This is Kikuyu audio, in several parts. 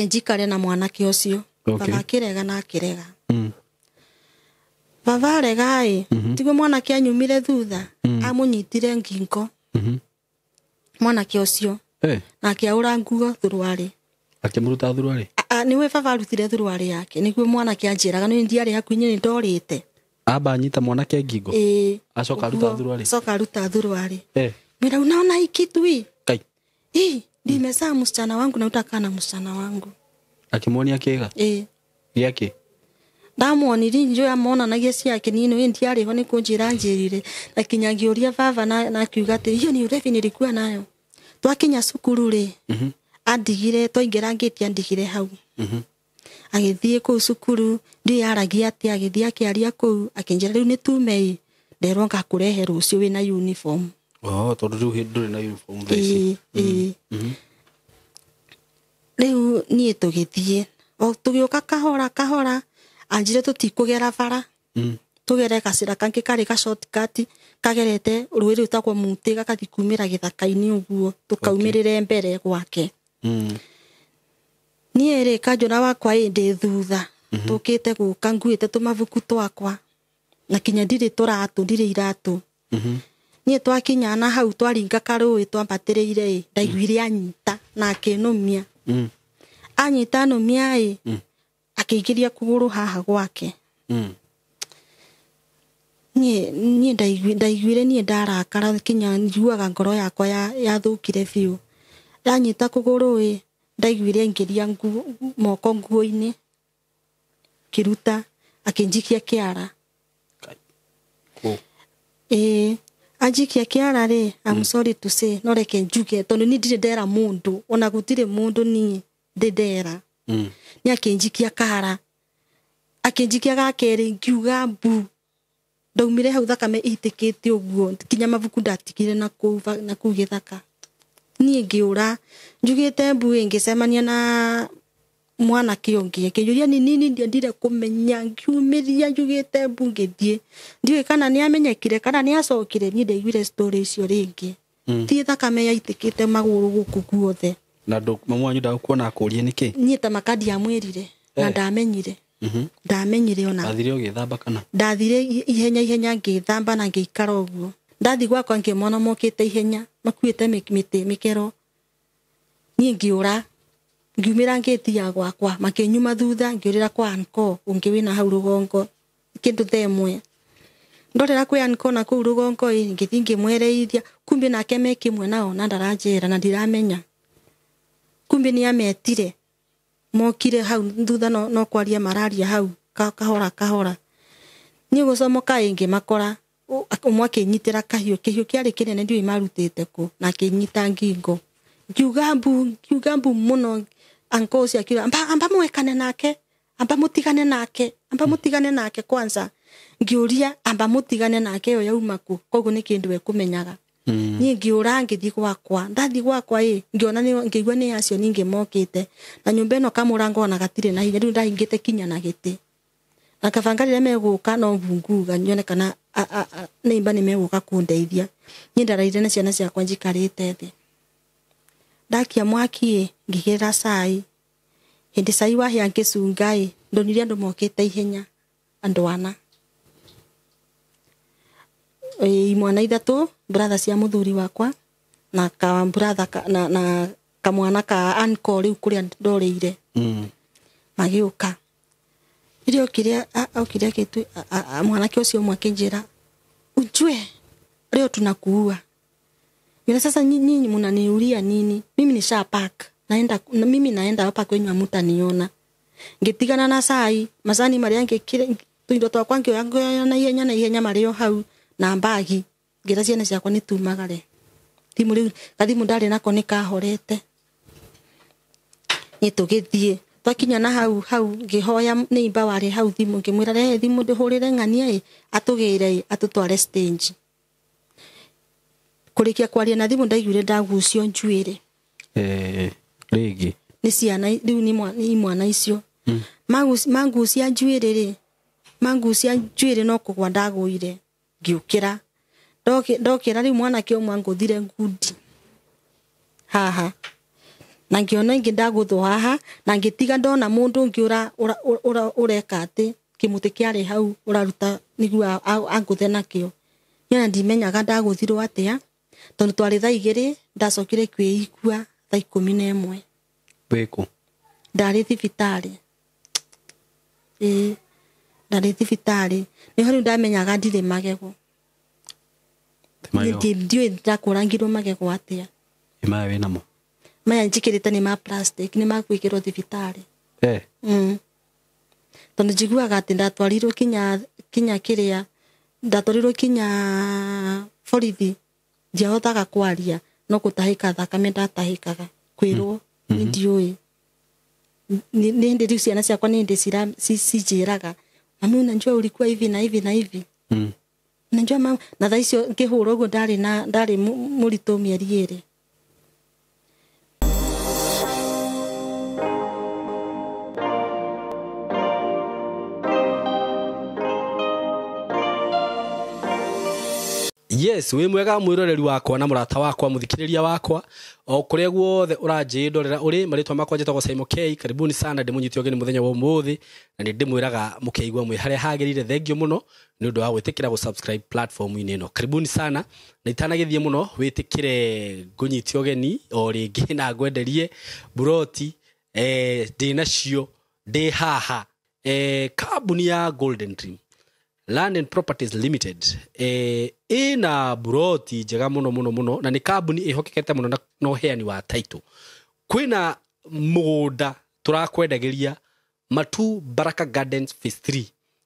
Kenjikare na mwanake ũcio. Okay. Baba akĩrega na akĩrega. Mm. Baba arega ĩ, tiguo mwanake anyumire thutha, amũnyitire ngingo. Mwanake ũcio. Eh. Na akĩaũra nguo thuruarĩ. Akĩmũruta thuruarĩ? Nĩwe baba arutire thuruarĩ yake, nĩguo mwanake anjĩraga, nĩ ndiarĩ hakuhĩ, nĩ ndorĩte. Amba anyita mwanake ngingo? Ĩĩ. Acoka aruta thuruarĩ? Acoka aruta thuruarĩ. Eh. Mwĩra, unaona hii kitu hii? Kai. Hii, nimezaa msichana wangu na utakaa na msichana wangu. Akĩmuonia kĩga? Ĩĩ. Gĩakĩ? Ndamuonirie njũĩ amonanagia ciake, niĩ nĩ ndiarĩ ho, nĩ kũnjĩra anjĩrire. Na kinya ngĩũria baba na akiuga atĩ hiyo ni ulevi nilikuwa nayo. Twakinya cukuru rĩ, andigire, twaingĩra ngĩti andigire hau. Agĩthiĩ kũu cukuru, ndiũĩ aragia atĩa, agĩthiĩ akĩaria kũu, akĩnjĩra rĩu nĩ tume ĩ, nderwo ngakũrehe rũciũ wĩna uniform. Oh, tondũ rĩu ndũrĩ na uniform thaa ici. Ĩĩ, ĩĩ. Rĩu niĩ tũgĩthiĩ, o tũgĩũka kahora kahora, anjire tũtikũgera bara. Tũgere gacĩra kangĩ karĩ ga shortcut, kagerete rũĩ rwĩtagwo Mũtĩ, gagathiĩ kumĩra gĩthaka-inĩ ũguo, tũkaumĩrĩre mbere gwake. Niĩ rĩ, kanjũra wakwa ĩ ndĩ thutha, tũkĩte gũka nguĩte tũmabuku twakwa, na kinya ndirĩ tũratũ, ndirĩ iratũ. Niĩ twakinya na hau twaringa karũĩ twambatĩrĩire ĩ, ndaiguire anyita na akĩnũmia. Anyita nũmia ĩ, akĩingĩria kũgũrũ haha gwake. Niĩ ndaiguire niĩ ndarakara kinya njiguaga ngoro yakwa yathũkire biũ. Yanyita kũgũrũ ĩ, ndaiguire aingĩria moko nguo-inĩ, kĩruta, akĩnjikia kĩara. Ĩĩ, anjikia kĩara rĩ, I'm sorry to say, no reke njuge, tondũ niĩ ndirĩ ndera mũndũ, ona gũtirĩ mũndũ niĩ ndĩ ndera. Nĩ akĩnjikia kara, akĩnjikia ga kerĩ, ngiuga mbu. Ndaumire hau thakame ĩitĩkĩte ũguo, kinya mabuku ndatigire na kũu gĩthaka. Niĩ ngĩũra, njugĩte mbu ĩ, ngĩcemania na mwanake ũngĩ, akĩnjũria nĩ nini ndiendire kũmenya, ngiumĩria njugĩte mbu ngĩthiĩ. Ndiũĩ kana nĩ amenyekire kana nĩ acokire, niĩ ndaiguire story icio rĩngĩ. Thiĩ thakame yaitĩkĩte magũrũ gũkũ guothe. Na mamu wanyu ndagũkuona akũrie nĩkĩ? Niĩ ta makandi amwĩrire, na ndamenyire. Ndamenyire ona. Ndathire ũgĩthamba kana? Ndathire ihenya ihenya ngĩthamba na ngĩikara ũguo. Ndathi gwakwa ngĩmona mokĩte ihenya, makuĩte mĩtĩ mĩkero. Niĩ ngĩũra, ngiumĩra ngĩti ya gwakwa, makĩnyuma thutha, ngĩũrĩra kwa uncle ũngĩ wĩna hau rũgongo, kĩndũ thaa ĩmwe. Ndorera kwĩ uncle na kũu rũgongo ĩ, ngĩthiĩ ngĩmwereithia, kumbe nake me kĩmwe nao na ndaranjĩra na ndiramenya. Kumbe nĩ ametire, mokire hau thutha no kwaria mararia hau, kahora kahora. Niĩ gũcomoka ĩ ngĩmakora, ũmwe akĩnyitĩra kahiũ, kĩhiũ kĩarĩ kĩnene ndiũĩ marutĩte kũ, na akĩnyita ngingo. Ngiuga mbu, ngiuga mbu mũno, uncle ũcio akiuga, amba mwekane nake, amba mũtigane nake, amba mũtigane nake kwanza. Ngĩũria, amba mũtigane nake ĩyo yauma kũ, koguo nĩ kĩndũ ekũmenyaga. Niĩ ngĩũra ngĩthiĩ gwakwa, ndathiĩ gwakwa ĩ, ngĩona nĩ, ngĩigua nĩ acio ningĩ mokĩte. Na nyũmba ĩno kamũrango ona gatirĩ na hinya, rĩu ndahingĩte kinya na gĩtĩ. Na kabanga rĩrĩa megũka no mbunguga nyone kana neighbor nĩ megũka kũndeithia. Niĩ ndaraire na ciana ciakwa njikarĩte thĩ. Ndakia mwaki ĩ, ngĩgĩra cai. Hĩndĩ cai wahĩa ngĩcunga ĩ, ndonire andũ mokĩte ihenya, andũ ana. Ĩ, imwana ithatũ, brother cia mũthuri wakwa, na ka brother ka, na kamwana ka uncle rĩu kũrĩa ndorĩire. Magĩũka. Rĩrĩa okire akĩtu, mwanake ũcio ũmwe akĩnjĩra, ujue leo tunakuua. Yule sasa nyinyi mnaniulia nini? Mimi nisha pack. Naenda, na mimi naenda hapa kwenyu hamtaniona. Ngitigana na cai, macani marĩa ngĩkire, tũindo twakwa ngĩoya ngĩoya na ihenya na ihenya marĩ o hau na mbagi. Ngĩra ciana ciakwa nĩ tumagare. Thimũ rĩu, gathimũ ndarĩ nako nĩ kahorete. Nĩ tũgĩthiĩ. Twakinya na hau, hau, ngĩhoya neighbor warĩ hau thimũ, ngĩmwĩra rehe thimũ ndĩhũrĩre ng'ania ĩ, atũgĩre ĩ, atũtware stage. Kũrĩkia kwaria na thimũ ndaiguire ndagucio njuĩrĩ. Rĩngĩ. Nĩ ciana, rĩu nĩ imwana icio. Mangucia njuĩrĩ rĩ, mangucia njuĩrĩ no kũgwa ndagũire. Ngĩũkĩra. Ndokĩra rĩu mwanake ũmwe angũthire ngundi. Haha. Na ngiona ingi ndaguthwo haha na ngitiga ndona mundu ungi ura ureka ati kimuti kiari hau uraruta niguo anguthe nakio. Niĩ ndimenyaga ndaguthirwo atia tondu twari thaa 2 ndacokire kwĩigua thaa 11. Wĩkũ? Ndarĩ thibitarĩ. Ĩĩ ndarĩ thibitarĩ. Nĩho rĩu ndamenyaga ndirĩ magego. Ndiũĩ ndakũrangirwo magego atia. Ĩ maya wĩ namo? Maya njĩkĩrĩte nĩ ma plastic, nĩ ma gwĩkĩrwo thibitarĩ. Tondu njiguaga atĩ ndatwarirwo kinya kĩrĩa ndatwarirwo kinya borithi ndiahotaga kwaria no gũtahĩka thakame ndatahĩkaga kwĩrwo nĩ ndiũĩ. Nĩ hĩndĩ rĩu ciana ciakwa nĩ hĩndĩ cinjĩraga mami unajua ulikuwa hivi na hivi na hivi. Unajua mama, na thaa icio ngĩhũrwo ũguo ndarĩ mũritũ mĩeri 2. Yes, wĩ mwega mwĩroreri wakwa na mũrata wakwa mũthikĩrĩria wakwa o kũrĩa guothe ũranjĩndorera ũrĩ marĩtwa makwa njĩtagwo Simon K. Karibuni sana ndĩmũnyite ũgeni mũthenya wa ũmũthĩ na nĩ ndĩmwĩraga mũkĩigua mwĩ harĩa hagĩrĩire. Thengio mũno nĩ ũndũ wa gwĩtĩkĩra gũ-subscribe platform-inĩ ĩno. Karibuni sana na itanagĩthiĩ mũno wĩtĩkĩre ngũnyite ũgeni o rĩngĩ na ngwenderie buroti ndĩ nacio ndĩ haha kambuni ya Golden Dream Land and Properties Limited ina buroti njega muno muno muno na ni kambuni ihokekete muno na uheani wa title. Kwina mugunda turakwendagiria Matu Baraka Gardens Phase 3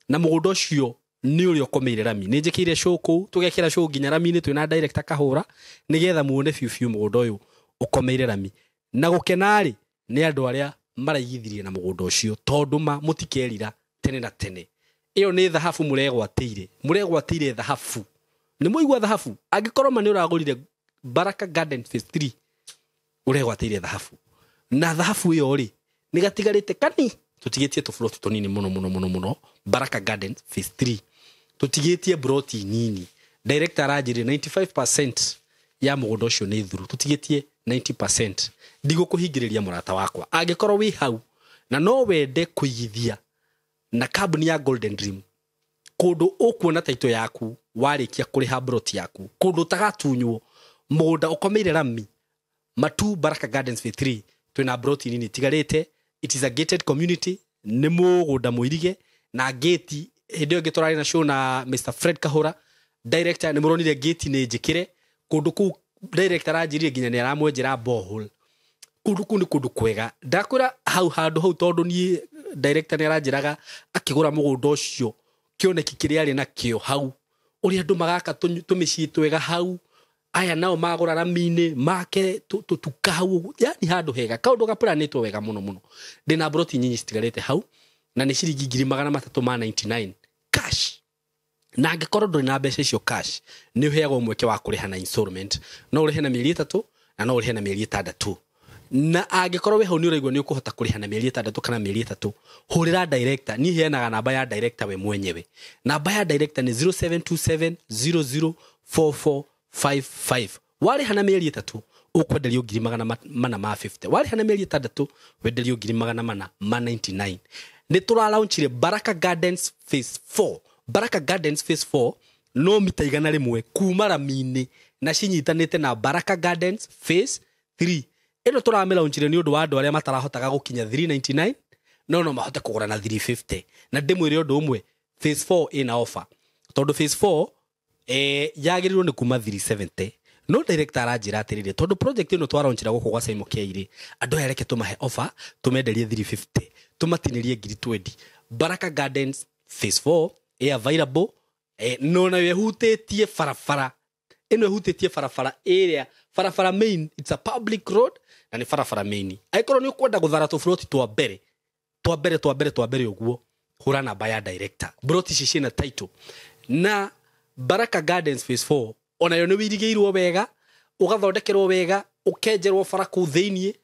na mugunda ucio ni uria ukomeire rami. Ni njikire show kuu tugekira show nginya rami-ini twina director Kahura nigetha muone biu biu mugunda uyu ukomeire rami. Na gukena-ri ni andu aria maraigithirie na mugunda ucio tondu ma mutikerira tene na tene. Iyo ni thahabu muregwatĩire, muregwatĩire thahabu. Nĩ mũigua thahabu? Angĩkorwo ma nĩ ũragũrire Baraka Garden Phase 3 ũregwatĩire thahabu. Na thahabu ĩyo rĩ nĩ gatigarĩte kani tũtigĩtie tũburoti tũnini mũno mũno mũno mũno. Baraka Garden Phase 3 tũtigĩtie broti nini. Director aranjĩrire 95% ya mũgũnda ũcio nĩ thuru, tũtigĩtie 90%. Ndigũkũhingĩrĩria mũrata wakwa angĩkorwo wĩ hau na no wende kũigithia na kambuni ya Golden Dream kundu ukuona taito yaku warikia kuriha broti yaku kundu tagatunywo mugunda ukomeire rami Matu Baraka Gardens Phase 3 twina broti nini tigarite. It is a gated community, ni mugunda muirige na gate. Hindi ĩyo turari na show na Mr Fred Kahura director, ni muronire gate ni njikire kundu ku. Director aranjirire nginya ni aramwenjera borehole. Kundu ku ni kundu kwega ndakwira hau handu hau tondu ni director ni aranjiraga akigura mugunda ucio kioneki kiria ari nakio hau uria andu magaka tumicii twega hau aya nao magura rami-ini make tutuka hau, yani handu hega kaundu gapuranitwo wega muno muno. Ndina broti nyinyi citigarite hau na ni ciringi 399 cash. Na angĩkorwo ndũrĩ na mbeca icio cash nĩ ũheagwo mweke wa kũrĩha na installment, no ũrĩhe na mĩeri 3 na no ũrĩhe na mĩeri 6. Na angĩkorwo wĩ hau nĩ ũraigua nĩ ũkũhota kũrĩha na mĩeri 6 kana mĩeri 3, hũrĩra director. Niĩ heanaga namba ya director we mwenyewe. Namba ya director nĩ 0727004455. Warĩha na mĩeri 3 ũkwenderio 450, warĩha na mĩeri 6 wenderio 499. Nĩ tũralaunchire Baraka Gardens Phase 4. Baraka Gardens Phase 4 no mita 100 kuma rami-inĩ na cinyitanĩte na Baraka Gardens Phase 3. Ĩno tũramĩlaunchire nĩ ũndũ wa andũ arĩa matarahotaga gũkinya 399 no mahote kũgũra na 350. Na ndĩmwĩre ũndũ ũmwe, Phase 4 ĩna offer tondũ Phase 4 yagĩrĩirwo nĩ kuma 370. No director aranjĩra atĩrĩrĩ, tondũ project ĩno twaraunchira gũkũ gwa Simon K rĩ, andũ aya reke tũmahe offer tũmenderie 350 tũmatinĩrie 20,000. Baraka Gardens Phase 4 ĩ available no nayo ĩhutĩtie barabara ĩno, ĩhutĩtie barabara ĩrĩa barabara main, it's a public road na nĩ barabara main. Angĩkorwo nĩ ũkwenda gũthara tũburoti twa mbere twa mbere twa mbere twa mbere ũguo, hũra namba ya director. Buroti ici ciĩna title na Baraka Gardens Phase 4 onayo nĩ wĩirigĩirwo wega, ũgathondekerwo wega, ũkenjerwo bara kũu thĩiniĩ,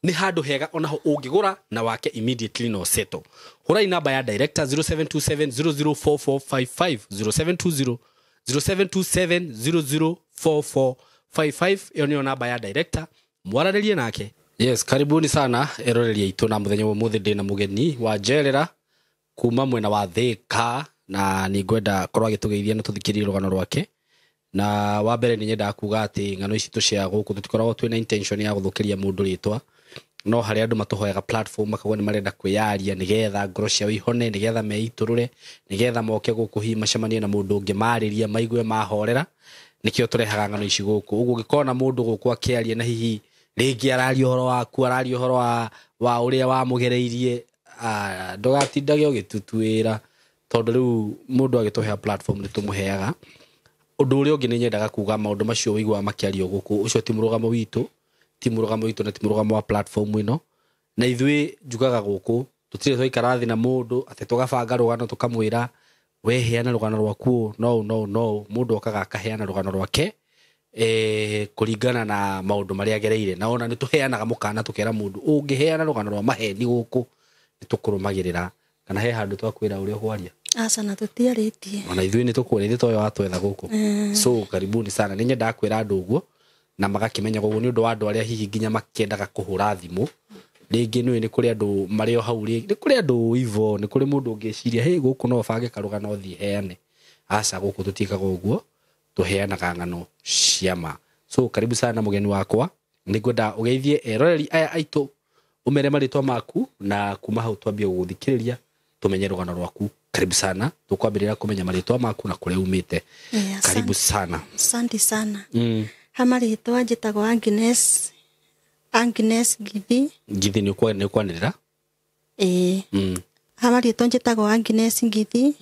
nĩ handũ hega onaho ũngĩgũra na wake immediately no settle. Hũrai namba ya director 0727004455 0720 0727004455. Ĩyo nĩyo namba ya director, mwaranĩrie nake Yes, karibuni sana eroreri aitũ na mũthenya wa ũmũthĩ ndĩ na mũgeni wa njerera kuma mwena wa Thĩka, na nĩ ngwenda korwo agĩtũgeithia na tũthikĩrĩrie rũgano rwake. Na wa mbere nĩ nyendaga kuga atĩ ng'ano ici tũshare gũkũ tũtikoragwo twĩna intention ya gũthũkĩria mũndũ rĩtwa, no harĩa andũ matũhoyaga platform makauga nĩ marenda kwĩyaria nĩgetha ngoro ciao ihone, nĩgetha meitũrũre, nĩgetha moke gũkũ hihi macemanie na mũndũ ũngĩ marĩria maigue mahorera, nĩkĩo tũrehaga ng'ano ici gũkũ. Ũguo ũngĩkona mũndũ gũkũ akĩaria na hihi rĩngĩ araria ũhoro waku, araria ũhoro wa ũrĩa wamũgereirie, ndũgatindage ũgĩtutuĩra, tondũ rĩu mũndũ agĩtũhea platform nĩ tũmũheaga. Ũndũ ũrĩa ũngĩ nĩ nyendaga kuga maũndũ macio ũiguaga makĩario gũkũ, ũcio ti mũrũgamo witũ, ti mũrũgamo witũ na ti mũrũgamo wa platform ĩno. Na ithuĩ njugaga gũkũ tũtirĩ twaikara thĩ na mũndũ atĩ tũgabanga rũgano tũkamwĩra we heana rũgano rwaku no no no, mũndũ okaga akaheana rũgano rwake kũringana na maũndũ marĩa agereire. Na ona nĩ tũheanaga mũkana tũkera mũndũ ũngĩheana rũgano rwa maheni gũkũ nĩ tũkũrũmagĩrĩra, kana he handũ twakwĩra ũrĩa ũkwaria. Aca, na tũtiarĩtie. Ona ithuĩ nĩ tũkuona ithuĩ toyo watwetha gũkũ. So karibuni sana, nĩ nyendaga kwĩra andũ ũguo na magakĩmenya ũguo nĩ ũndũ wa andũ arĩa hihi nginya makĩendaga kũhũra thimũ rĩngĩ nĩ nĩ kũrĩ andũ marĩ o hau, rĩngĩ nĩ kũrĩ andũ ivo, nĩ kũrĩ mũndũ ũngĩciria hey gũkũ no bange karũgano thiĩ heane. Aca, gũkũ tũtiĩkaga ũguo, tũheanaga ng'ano cia ma. So karibu sana mũgeni wakwa, nĩ ngwenda ũgeithie eroreri aya aitũ, ũmere marĩtwa maku na kuma hau twambie gũgũthikĩrĩria tũmenye rũgano rwaku. Karibu sana, tũkwambĩrĩra kũmenya marĩtwa maku na kũrĩa umĩte. Karibu sana. Asante sana. Ha marĩtwa njĩtagwo Agnes, Agnes Ngithi. Ngithi nĩ ũkwanĩrĩra? Ĩĩ. Ha marĩtwa njĩtagwo Agnes Ngithi.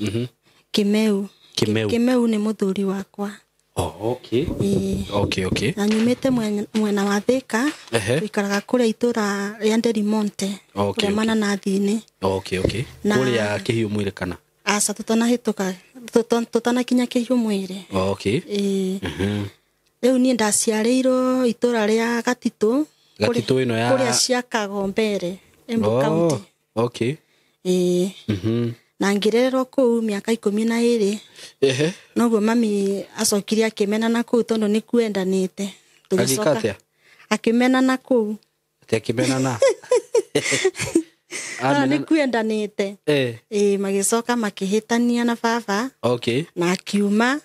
Kimeu. Kimeu. Kimeu nĩ mũthuri wakwa. Oh, okay. Ĩĩ. Okay, okay. Na nyumĩte mwena wa Thĩka. Tũikaraga kũrĩa itũra rĩa Nderimonte. Okay, kũrĩa mananathi-inĩ. Okay, okay. Kũrĩa Kĩhiũ mwĩrĩ kana? Aca, tũtanahĩtũka, tũtanakinya Kĩhiũ mwĩrĩ. Okay. Ĩĩ. Rĩu niĩ ndaciarĩirwo itũra rĩa Gatitũ. Gatitũ ĩno ya kũrĩa ciakagwo mbere, Embu County. Okay. Ĩĩ. Na ngĩrererwo kũu mĩaka 12. Noguo mami acokire akĩmena na kũu tondũ nĩ kuendanĩte. Agĩka atĩa? Akĩmena na kũu. Atĩ akĩmena na? Nĩ kuendanĩte. Ĩĩ, magĩcoka makĩhĩtania na baba. Okay. Na akiuma.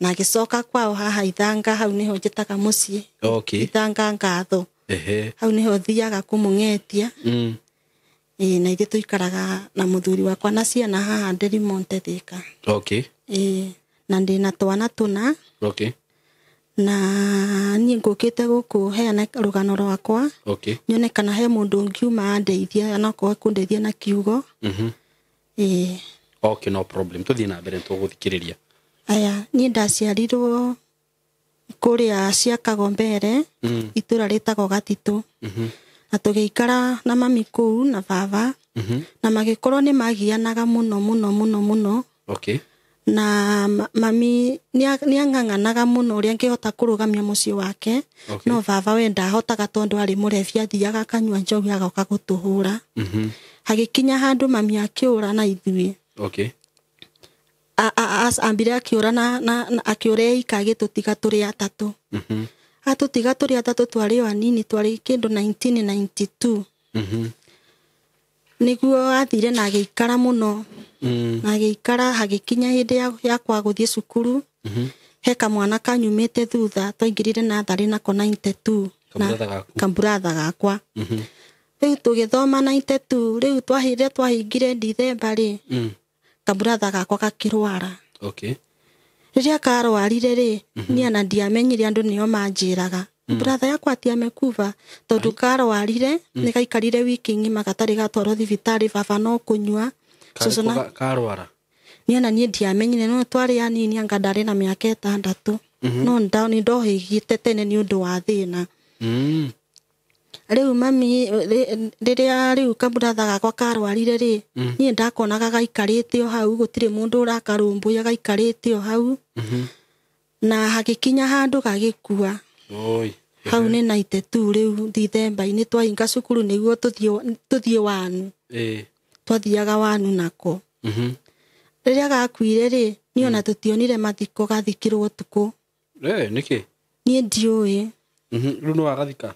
Na agĩcoka kwao haha Ithanga, hau nĩho njĩtaga mũciĩ. Okay. Ithanga Ngatho. Hau nĩho thiaga kũmũng'etia. Ĩĩ, na ithuĩ tũikaraga na mũthuri wakwa na ciana haha Nderimonte Thĩka. Okay. Ĩĩ, na ndĩna twana tũna. Okay. Na niĩ ngũkĩte gũkũ heana rũgano rwakwa. Okay. Nyone kana he mũndũ ũngiuma andeithia, onokorwo kũndeithia na kiugo. Ĩĩ. Okay, no problem. Tũthiĩ na mbere tũgũthikĩrĩria. Aya, niĩ ndaciarirwo kũrĩa ciakagwo mbere, itũra rĩtagwo Gatitũ. Na tũgĩikara na mami kũu na baba. Na magĩkorwo nĩ magianaga mũno mũno mũno mũno. Okay. Na mami nĩ ang'ang'anaga mũno ũrĩa angĩhota kũrũgamia mũciĩ wake. Okay. No baba we ndahotaga tondũ arĩ mũrebi, athiaga akanyua njohi agoka gũtũhũra. Hagĩkinya handũ mami akĩũra na ithuĩ. Okay. Ambire akĩũra na akĩũra ika agĩtũtiga tũrĩ atatũ. Atũtiga tũrĩ atatũ, twarĩ o anini, twarĩ kĩndũ 1992. Nĩguo athire na agĩikara mũno. Na agĩikara hagĩkinya hĩndĩ ya kwa gũthiĩ cukuru. He kamwana kanyumĩte thutha, twaingĩrire natharĩ nako 92. Kamburatha gaku. Kamburatha gakwa. Rĩu tũgĩthoma 92, rĩu twahĩrire twahingire Dithemba rĩ. Kamburatha gakwa gakĩrwara. Okay. Rĩrĩa karwarire rĩ, niĩ ona ndiamenyire, andũ nĩo manjĩraga. Brother yakwa ti amekuva tondũ karwarire, nĩ gaikarire wiki ng'ima gatarĩ gatwarwo thibitarĩ, baba no kũnyua. Cũcũ na Karwara. Niĩ ona niĩ ndiamenyire, no twarĩ anini anga ndarĩ na mĩaka 6. No nĩ ndohĩgĩte tene nĩ ũndũ wa thĩna. Rĩu mami, rĩrĩa rĩu kamburatha gakwa karwarire rĩ, niĩ ndakonaga gaikarĩte o hau, gũtirĩ mũndũ ũrakarũmbũiya, gaikarĩte o hau. Na hagĩkinya handũ gagĩkua. Oi. Hau nĩ 92 rĩu Dithemba-inĩ twahinga cukuru nĩguo tũthiĩ wanu. Twathiaga wanu nako. Rĩrĩa gakuire rĩ, niĩ ona tũtionire mathiko, gathikirwo ũtukũ. Nĩkĩ? Niĩ ndiũĩ. Rĩu nĩ wagathika?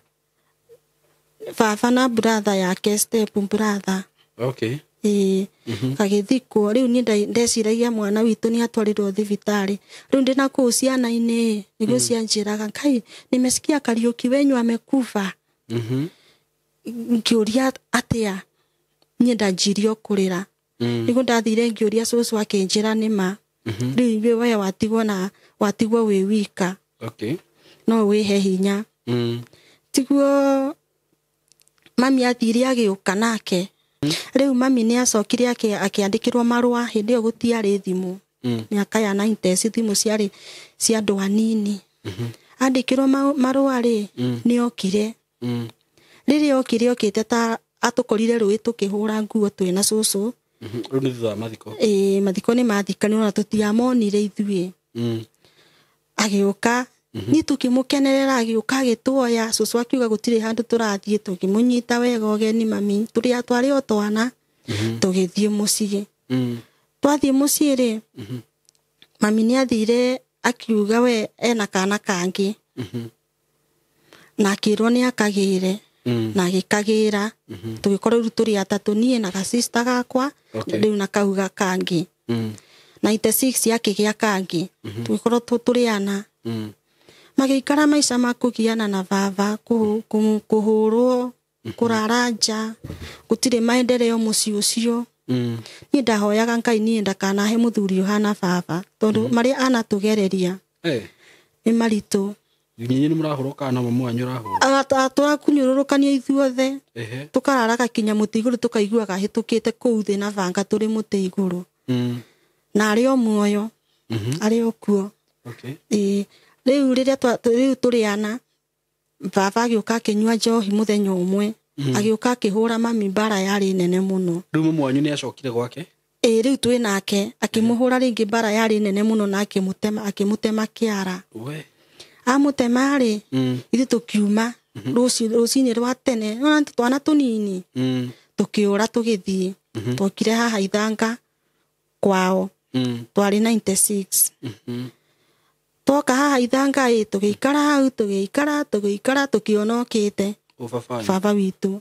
Baba na brother yake step brother. Okay. Ĩĩ, gagĩthikwo. Rĩu niĩ ndeciragia mwana witũ nĩ atwarirwo thibitarĩ. Rĩu ndĩna kũu ciana-inĩ nĩguo cianjĩraga, Ngai, nimesikia Kariuki wenyu amekufa. Ngĩũria atĩa, niĩ ndanjirie kũrĩra. Nĩguo ndathire ngĩũria cũcũ akĩnjĩra nĩma. Rĩu ithuĩ we watigwo na watigwo wĩ wika. Okay. No wĩhe hinya. Tiguo mami athire agĩũka nake. Rĩu mami nĩ acokire akĩandĩkĩrwo marũa hĩndĩ ĩyo gũtiarĩ thimũ. Mĩaka ya 90s thimũ ciarĩ cia andũ anini. Andĩkĩrwo marũa rĩ, nĩ okire. Rĩrĩa okire okĩte ta atũkorire rũĩ tũkĩhũra nguo twĩna cũcũ. Rĩu nĩ thutha wa mathiko. Ĩĩ, mathiko nĩ mathikanirwo na tũtiamonire ithuĩ. Agĩũka, niĩ tũkĩmũkenerera agĩũka agĩtuoya, cũcũ akiuga gũtirĩ handũ tũrathiĩ, tũkĩmũnyita wega ũgeni mami, tũrĩa twarĩ o twana, tũgĩthiĩ mũciĩ. Twathiĩ mũciĩ rĩ, mami nĩ athire akiuga we ena kana kangĩ. Na akĩrwo nĩ akagĩre. Na agĩkagĩra. Tũgĩkorwo rĩu tũrĩ atatũ, niĩ na gacista gakwa, rĩu na kauga kangĩ. 96 akĩgĩa kangĩ. Tũgĩkorwo tũrĩ ana. Magĩikara maica ma kũgiana na baba, kũhũrwo, kũrara nja, gũtirĩ maendeleo mũciĩ ũcio. Niĩ ndahoyaga Ngai niĩ ndakanahe mũthuri ũhana baba, tondũ marĩa anatũgereria nĩ maritũ. Inyuĩ nĩ mũrahũrwo kana mamu wanyu ũrahũrwo? Tũrakunyũrũrũkanio ithuothe. Tũkararaga kinya mũtĩ igũrũ tũkaiguaga hĩtũkĩte kũu thĩ na banga tũrĩ mũtĩ igũrũ. Na arĩ o muoyo, arĩ o kuo. Okay. Rĩu rĩrĩa rĩu tũrĩ ana, baba agĩũka akĩnyua njohi mũthenya ũmwe. Agĩũka akĩhũra mami mbara yarĩ nene mũno. Rĩu mamu wanyu nĩ acokire gwake? Ĩĩ, rĩu twĩ nake, akĩmũhũra rĩngĩ mbara yarĩ nene mũno na akĩmũtema kĩara. We. Amũtema rĩ, ithuĩ tũkiuma rũcinĩ rwa tene, ona twana tũnini. Tũkĩũra tũgĩthiĩ. Twokire haha Ithanga kwao. Twarĩ 96. Twoka haha Ithanga ĩ, tũgĩikara hau, tũgĩikara tũkĩona okĩte. Baba witũ.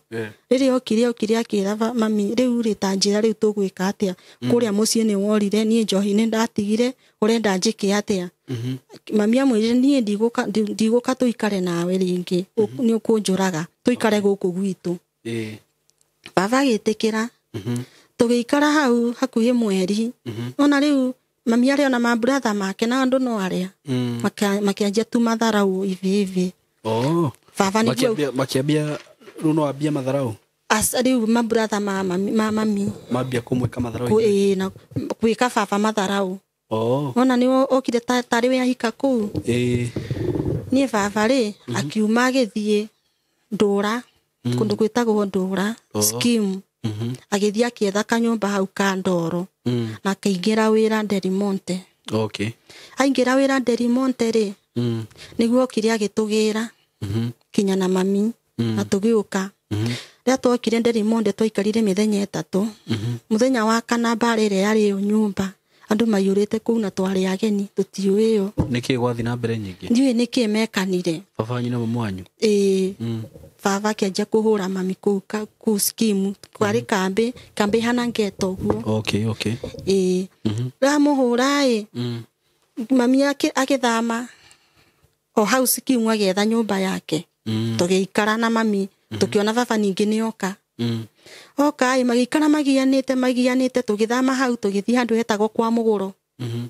Rĩrĩa okire akĩra mami, rĩu rĩ ta njĩra rĩu tũgwĩka atĩa? Kũrĩa mũciĩ nĩ worire, niĩ njohi nĩ ndatigire, ũrenda njĩke atĩa? Mami amwĩrire niĩ ndigũka tũikare nawe rĩngĩ, nĩ ũkũnjũraga, tũikare gũkũ gwitũ. Baba agĩtĩkĩra. Tũgĩikara hau hakuhĩ mweri. Ona rĩu mami arĩa ona mabratha make na andũ no arĩa. Makĩanjia tu matharau hivi hivi. Baba nĩguo makĩambia rĩu no ambia matharau. Asa rĩu mabratha ma mami mambia kũmwĩka matharau. Ĩĩ, na gwĩka baba matharau. Ona nĩ okire tarĩ we ahika kũu. Niĩ baba rĩ akiuma agĩthiĩ ndũra, kũndũ gwĩtagwo ndũra, scheme. Agĩthiĩ akĩetha kanyũmba hau ka ndoro. Na akĩingĩra wĩra Delimonte. Okay. Aingĩra wĩra Delimonte rĩ, nĩguo okire agĩtũgĩra. Kinya na mami, na tũgĩũka. Rĩrĩa twokire Delimonte twaikarire mĩthenya 3. Mũthenya wa kana mbara ĩrĩa yarĩ ĩyo nyũmba, andũ maiyũrĩte kũu na twarĩ ageni, tũtiũĩ ũ. Nĩkĩ gwathiĩ na mbere nyingĩ? Ndiũĩ nĩkĩ mekanire. Baba wanyu na mamu wanyu? Ĩĩ. Baba akĩanjia kũhũra mami kũu scheme, kwarĩ kambĩ hana ngeto ũguo. Okay, okay. Ĩĩ. Ramũhũra ĩ, mami agĩthama o hau scheme agĩetha nyũmba yake. Tũgĩikara na mami, tũkĩona baba ningĩ nĩ oka. Oka ĩ, magĩikara magianĩte, tũgĩthama hau tũgĩthiĩ handũ hetagwo kwa Mũgũro.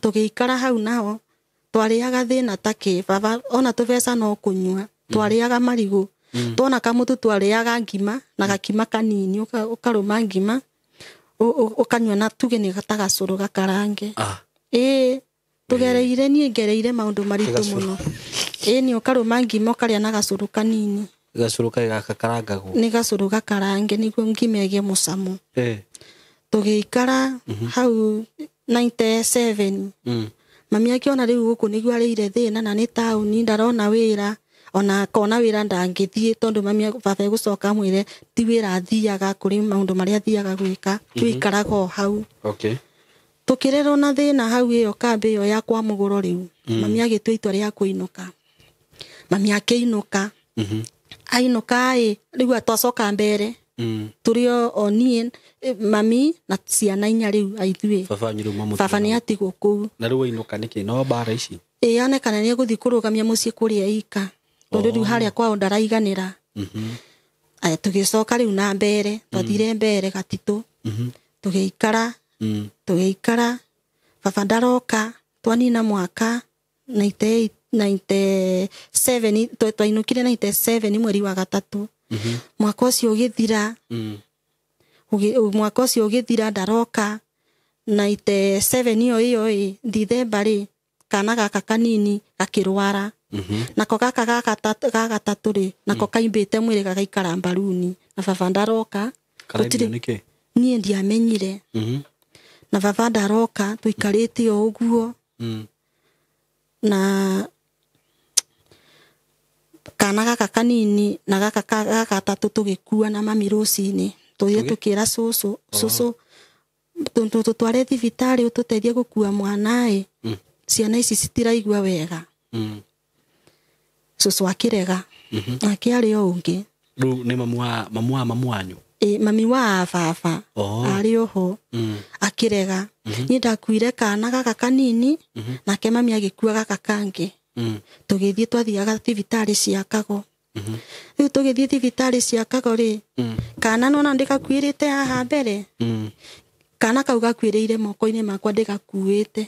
Tũgĩikara hau nao, twarĩaga thĩna ta kĩ, baba ona tũbeca no kũnyua, twarĩaga marigũ. Tuona kamũtu twarĩaga ngima na gakima kanini, ũkarũma ngima, ũkanyua na tuge nĩ ta gacũrũ gakarange. Ĩĩ, tũgereire, niĩ ngereire maũndũ maritũ mũno. Ĩĩ, nĩ ũkarũma ngima ũkarĩa na gacũrũ kanini. Gacũrũ kaĩ gaka karangagwo? Nĩ gacũrũ gakarange nĩguo ngima ĩgĩe mũcamo. Tũgĩikara hau 97. Mami akĩona rĩu gũkũ nĩguo arĩire thĩna na nĩ taũni ndarona wĩra. Ona akona wĩra ndangĩthiĩ tondũ mami baba egũcoka amwĩre ti wĩra athiaga, kũrĩ maũndũ marĩa athiaga gwĩka, tũikaraga o hau. Okay. Tũkĩrerwo na thĩna hau ĩyo kambĩ ĩyo ya kwa Mũgũro rĩu. Mami agĩtua itua rĩa kũinũka. Mami akĩinũka. Ainũka ĩ rĩu twacoka mbere. Tũrĩ o niĩ mami na ciana inya rĩu aithuĩ. Baba wanyu rĩu mamũtiga. Baba nĩ atigwo kũu. Na rĩu ainũka nĩkĩ no mbara ici? Ĩ onekana nĩ egũthiĩ kũrũgamia mũciĩ kũrĩa ika. Tondũ rĩu harĩa kwao ndaraiganĩra. Aya tũgĩcoka rĩu na mbere, twathire mbere Gatitũ. Tũgĩikara, tũgĩikara. Baba ndaroka, twanina mwaka 97, twainũkire 97 mweri wa gatatũ. Mwaka ũcio ũgĩthira. Mwaka ũcio ũgĩthira ndaroka 97 ĩyo ĩyo ĩ Dithemba rĩ kana gaka kanini gakĩrwara. Nako gaka ga gatatũ rĩ nako kaimbĩte mwĩrĩ gagaikara mbaruni na baba ndaroka. Karaibio nĩkĩ? Niĩ ndiamenyire. Na baba ndaroka tũikarĩte o ũguo. Na kana gaka kanini na gaka gatatũ tũgĩkua na mami rũcinĩ. Tũthiĩ tũkĩra cũcũ, cũcũ tũtware thibitarĩ ũtũteithie gũkua mwana ĩ. Ciana ici citiraigua wega. Cũcũ akĩrega. Nake arĩ o ũngĩ. Rĩu nĩ mamu wa mamu wanyu? Ĩ mami wa baba. Arĩ oho. Akĩrega. Niĩ ndakuire kana gaka kanini nake mami agĩkua gaka kangĩ. Tũgĩthiĩ twathiaga thibitarĩ cia Kago. Rĩu tũgĩthiĩ thibitarĩ cia Kago rĩ, kana nona ndĩgakuĩrĩte haha mbere. Kana kau gakuĩrĩire moko-inĩ makwa ndĩgakuĩte.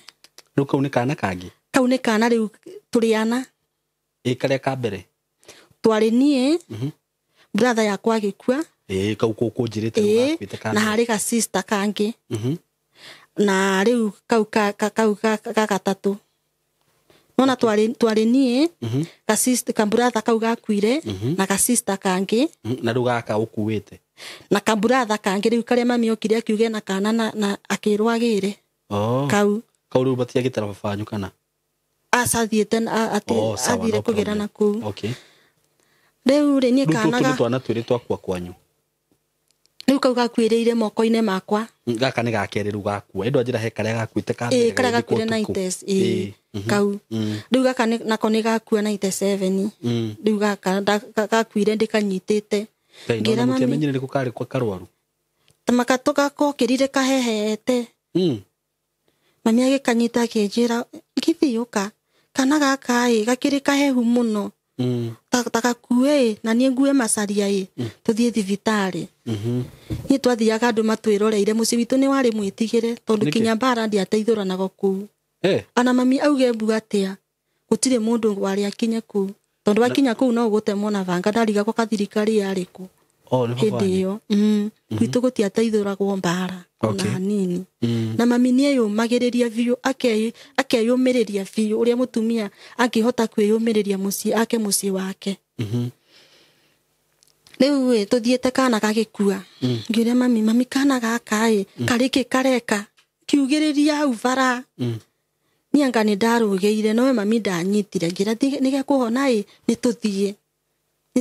Rĩu kau nĩ kana kangĩ? Kau nĩ kana rĩu tũrĩ ana. Ĩ karĩa ka mbere? Twarĩ niĩ, brother yakwa agĩkua. Ĩ kau kũnjĩrĩte rĩu gakuĩte ka na harĩ ga sister kangĩ. Na rĩu kau kau ga gatatũ. Nona twarĩ niĩ, ga sister ka brother kau gakuire na ga sister kangĩ. Na rĩu gaka ũkuĩte? Na ka brother kangĩ rĩu karĩa mami okire akiuge na kana na akĩrwo agĩre. Kau. Kau rĩu batiagĩtara baba wanyu kana? Aca athiĩte athire kũgĩra na kũu. Rĩu rĩ niĩ kana ga twana twĩrĩ twakua kwanyu. Rĩu kau gakuĩrĩire moko-inĩ makwa. Gaka nĩ gakerĩ rĩu gakua. Ĩndũ anjĩra he karĩa gakuĩte ka mbere. Ĩ karĩa gakuire 90s. Kau. Rĩu gaka nako nĩ gakua 97. Rĩu gaka gakuire ndĩkanyitĩte. Ngĩra mami. Mũtiamenyire nĩkũ karĩ karwaru? Tamaka tũgakokĩrire kahehete. Mami agĩkanyita akĩnjĩra gĩthiĩ ũka kana gaka ĩ gakĩrĩ kahehu mũno. Tagakue na niĩ ngue macaria ĩ tũthiĩ thibitarĩ. Niĩ twathiaga andũ matwĩroreire mũciĩ witũ nĩ warĩ mwĩtigĩre tondũ kinya mbara ndiateithũranaga kũu. Ona mami auge mbu atĩa gũtirĩ mũndũ warĩ akinye kũu tondũ wakinya kũu no ũgũtemwo na banga ndarigagwo kathirikari yarĩ kũ. Hĩndĩ ĩyo gwitũ gũtiateithũragwo mbara ona hanini. Na mami nĩeyũmagĩrĩria biũ akeyũmĩrĩria biũ ũrĩa mũtumia angĩhota kwĩyũmĩrĩria mũciĩ ake mũciĩ wake. Rĩu ĩ tũthiĩte kana gagĩkua. Ngĩũria mami, mami kana gaka ĩ karĩ kĩ kareka kiugĩrĩria hau bara. Niĩ anga nĩ ndarũgĩire nowe mami ndanyitire ngĩra nĩgekũhona ĩ nĩ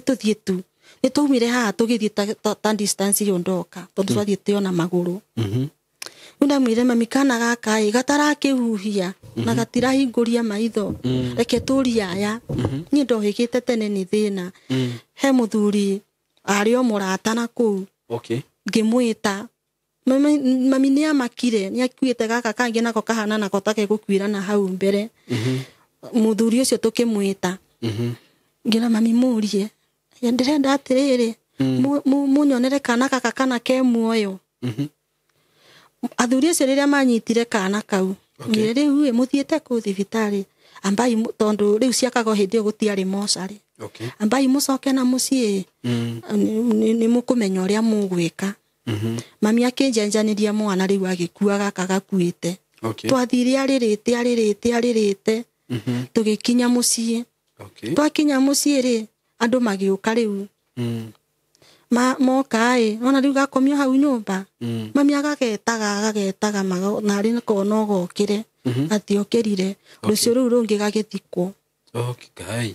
tũthiĩ tu. Nĩ twaumire haha tũgĩthiĩ ta distance ĩyo ndoka tondũ twathiĩte ona magũrũ. Rĩu ndamwĩrire mami kana gaka ĩ gatarakĩhuhia na gatirahingũria maitho reke tũrie aya. Niĩ ndohĩgĩte tene nĩ thĩna. He mũthuri arĩ o mũrata na kũu. Ngĩmwĩta mami nĩ amakire nĩ akuĩte gaka kangĩ nako kahana nako ta gegũkuĩra na hau mbere. Mũthuri ũcio tũkĩmwĩta. Ngĩra mami mũrie ndĩrenda atĩrĩrĩ mũnyonere kana gaka kana ke muoyo. Athuri acio rĩrĩa manyitire kana kau rĩu ĩ mũthiĩte kũu thibitarĩ ambai tondũ rĩu ciakago hĩndĩ ĩyo gũtiarĩ mocarĩ. Ambai mũcoke na mũciĩ nĩ mũkũmenya ũrĩa mũgwĩka. Mami akĩnjenjanĩria mwana rĩu agĩkua gaka gakuĩte. Twathire arĩrĩte tũgĩkinya mũciĩ. Twakinya mũciĩ rĩ andũ magĩũka rĩu. Moka ĩ ona rĩu gakomio hau nyũmba. Mami agagetaga narĩ nako no gokĩre gatiokĩrire. Rũciũ rũu rũngĩ gagĩthikwo.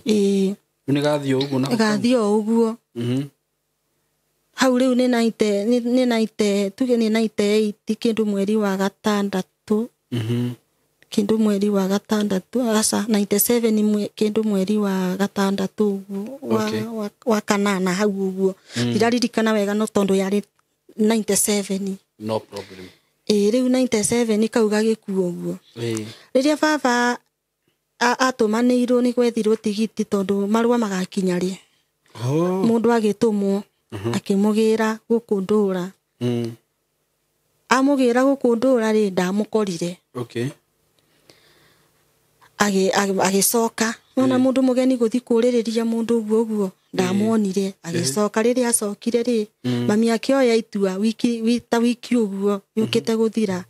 Ĩĩ. Nĩ gathiĩ ũguo na gathiĩ o ũguo. Hau rĩu nĩ 90 tuge nĩ 98 kĩndũ mweri wa gatandatũ. Kindu mweri wa gatandatu aca 97 kindu mweri wa gatandatu wa kanana hau uguo. Ndiraririkana wega no tondu yari 97. No problem. Riu 97 kau gagikuo uguo. Riria baba atumanĩirwo nĩ gwethirwo tigiti tondu marũa magakinya ri. Mundu agitumwo akimũgĩra gũkũ ndũra. Amũgĩra gũkũ ndũra ri ndamukorire. Okay. Agicoka nona mundu mugeni guthi kuririria mundu uguo uguo ndamuonire agicoka riria acokire ri mami akioya itua wiki ta wiki uguo yukite guthira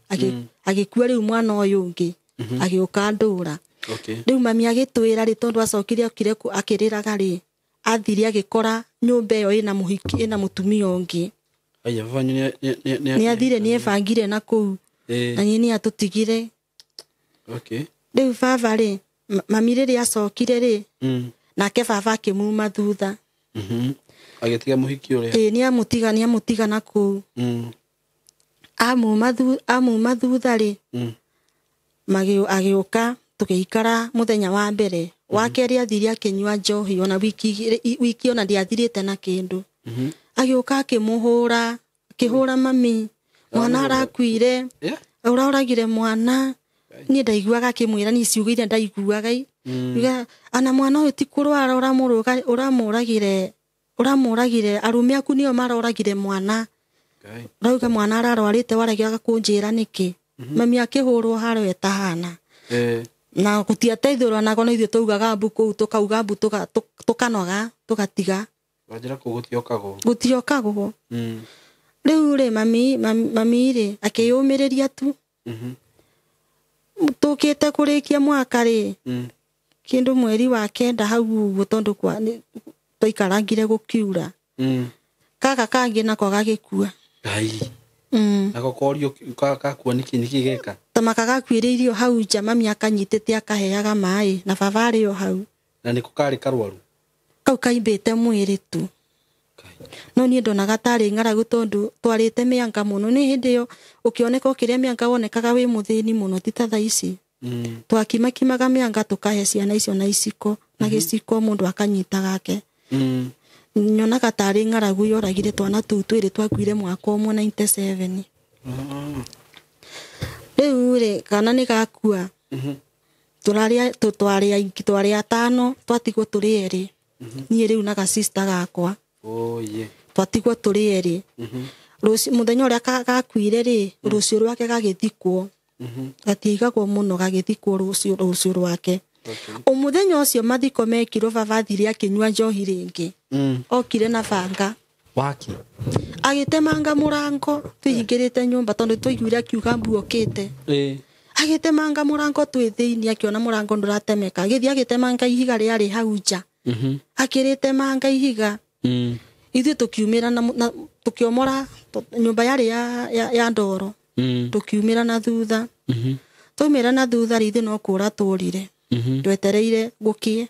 agikua riu mwana uyu ungi agiuka ndura. Okay. Riu mami agitwira ri tondu acokire okire akiriraga ri athire agikora nyumba iyo ina muhiki ina mutumia ungi. Aya baba ni athire ni ebangire na kuu na ni atutigire. Okay. Riu baba ri mami rĩrĩa acokire rĩ nake baba akĩmuma thutha. Agĩtiga mũhiki ũrĩa. Nĩ amũtiga na kũu. Amuma thutha rĩ agĩũka tũgĩikara mũthenya wa mbere. Wa kerĩ athire akĩnyua njohi ona wiki ona ndiathirĩte na kĩndũ. Agĩũka akĩmũhũra, akĩhũra mami. Mwana arakuire. Ũraũragire mwana. Niĩ ndaiguaga akĩmwĩra niĩ ciugo iria ndaiguaga uga ana mwana ũyũ ti kũrwara ũramũragire arũme aku nĩo maroragire mwana. Ũrauga mwana ararwarĩte waregaga kũnjĩra nĩkĩ. Mami akĩhũrwo haro etahana. Na gũtiateithũrwo nago no ithuĩ taugaga mbu kũu tũkauga mbu tũkanoga tũgatiga. Wanjĩra kũu gũtiokagwo. Gũtiokagwo. Rĩu rĩ mami rĩ akĩyũmĩrĩria tu. Tũkĩte kũrĩkia mwaka rĩ kĩndũ mweri wa kenda hau ũguo tondũ twaikarangire gũkiura. Kaka kangĩ nako gagĩkua. Ngai. Nako korio gakua nĩkĩ geka? Tamaka gakuĩrĩirio hau nja mami akanyitĩte akaheaga maĩ na baba arĩ o hau. Na nĩko karĩ karwaru? Kau kaimbĩte mwĩrĩ tu. No niĩ ndonaga tarĩ ng'aragu tondũ twarĩte mĩanga mũno. Nĩ hĩndĩ ĩyo ũkĩoneka ũkĩrĩa mĩanga wonekaga wĩ mũthĩni mũno ti ta thaa ici. Twakimakimaga mĩanga tũkahe ciana icio na iciko na gĩciko mũndũ akanyita gake. Nyonaga tarĩ ng'aragu yoragire twana tũu twĩrĩ twakuire mwaka ũmwe 97. Rĩu rĩ kana nĩ gakua. Twarĩ atano twatigwo tũrĩ erĩ. Niĩ rĩu na gacista gakwa. Oh yeah. Twatigwo tũrĩ erĩ. Rũciũ mũthenya ũrĩa gakuire rĩ rũciũ rwake gagĩthikwo. Gatiigagwo mũno gagĩthikwo rũciũ rwake. Mũthenya ũcio mathiko mekirwo baba athire akĩnyua njohi rĩngĩ. Okire na banga. Waki. Agĩtemanga mũrango twĩhingĩrĩte nyũmba tondũ twaiguire akiuga mbu okĩte. Agĩtemanga mũrango twĩ thĩinĩ akĩona mũrango ndũratemeka. Agĩthiĩ agĩtemanga ihiga rĩarĩ hau nja. Akĩrĩtemanga ihiga. Ithuĩ tũkiumĩra na tũkĩomora nyũmba yarĩ ya ndoro. Tũkiumĩra na thutha. Twaumĩra na thutha rĩ ithuĩ no kũra tũrire. Twetereire gũkĩe.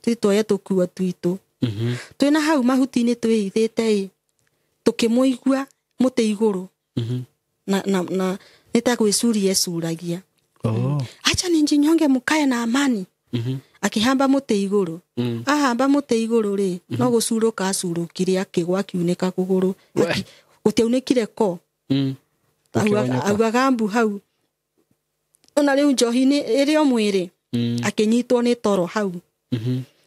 Tũtwoye tũkuo twitũ. Twĩna hau mahuti-inĩ twĩhithĩte ĩ tũkĩmũigua mũtĩ igũrũ. Na nĩ ta gwĩcuria ecuragia. Acha nijinyonge mukae na amani. Akĩhamba mũtĩ igũrũ. Ahamba mũtĩ igũrũ rĩ no gũcurũka acurũkire akĩgwa akiunĩka kũgũrũ. Gũtiaunĩkire ko. Augaga mbu hau. Ona rĩu njohi-inĩ ĩrĩ o mwĩrĩ. Akĩnyitwo nĩ toro hau.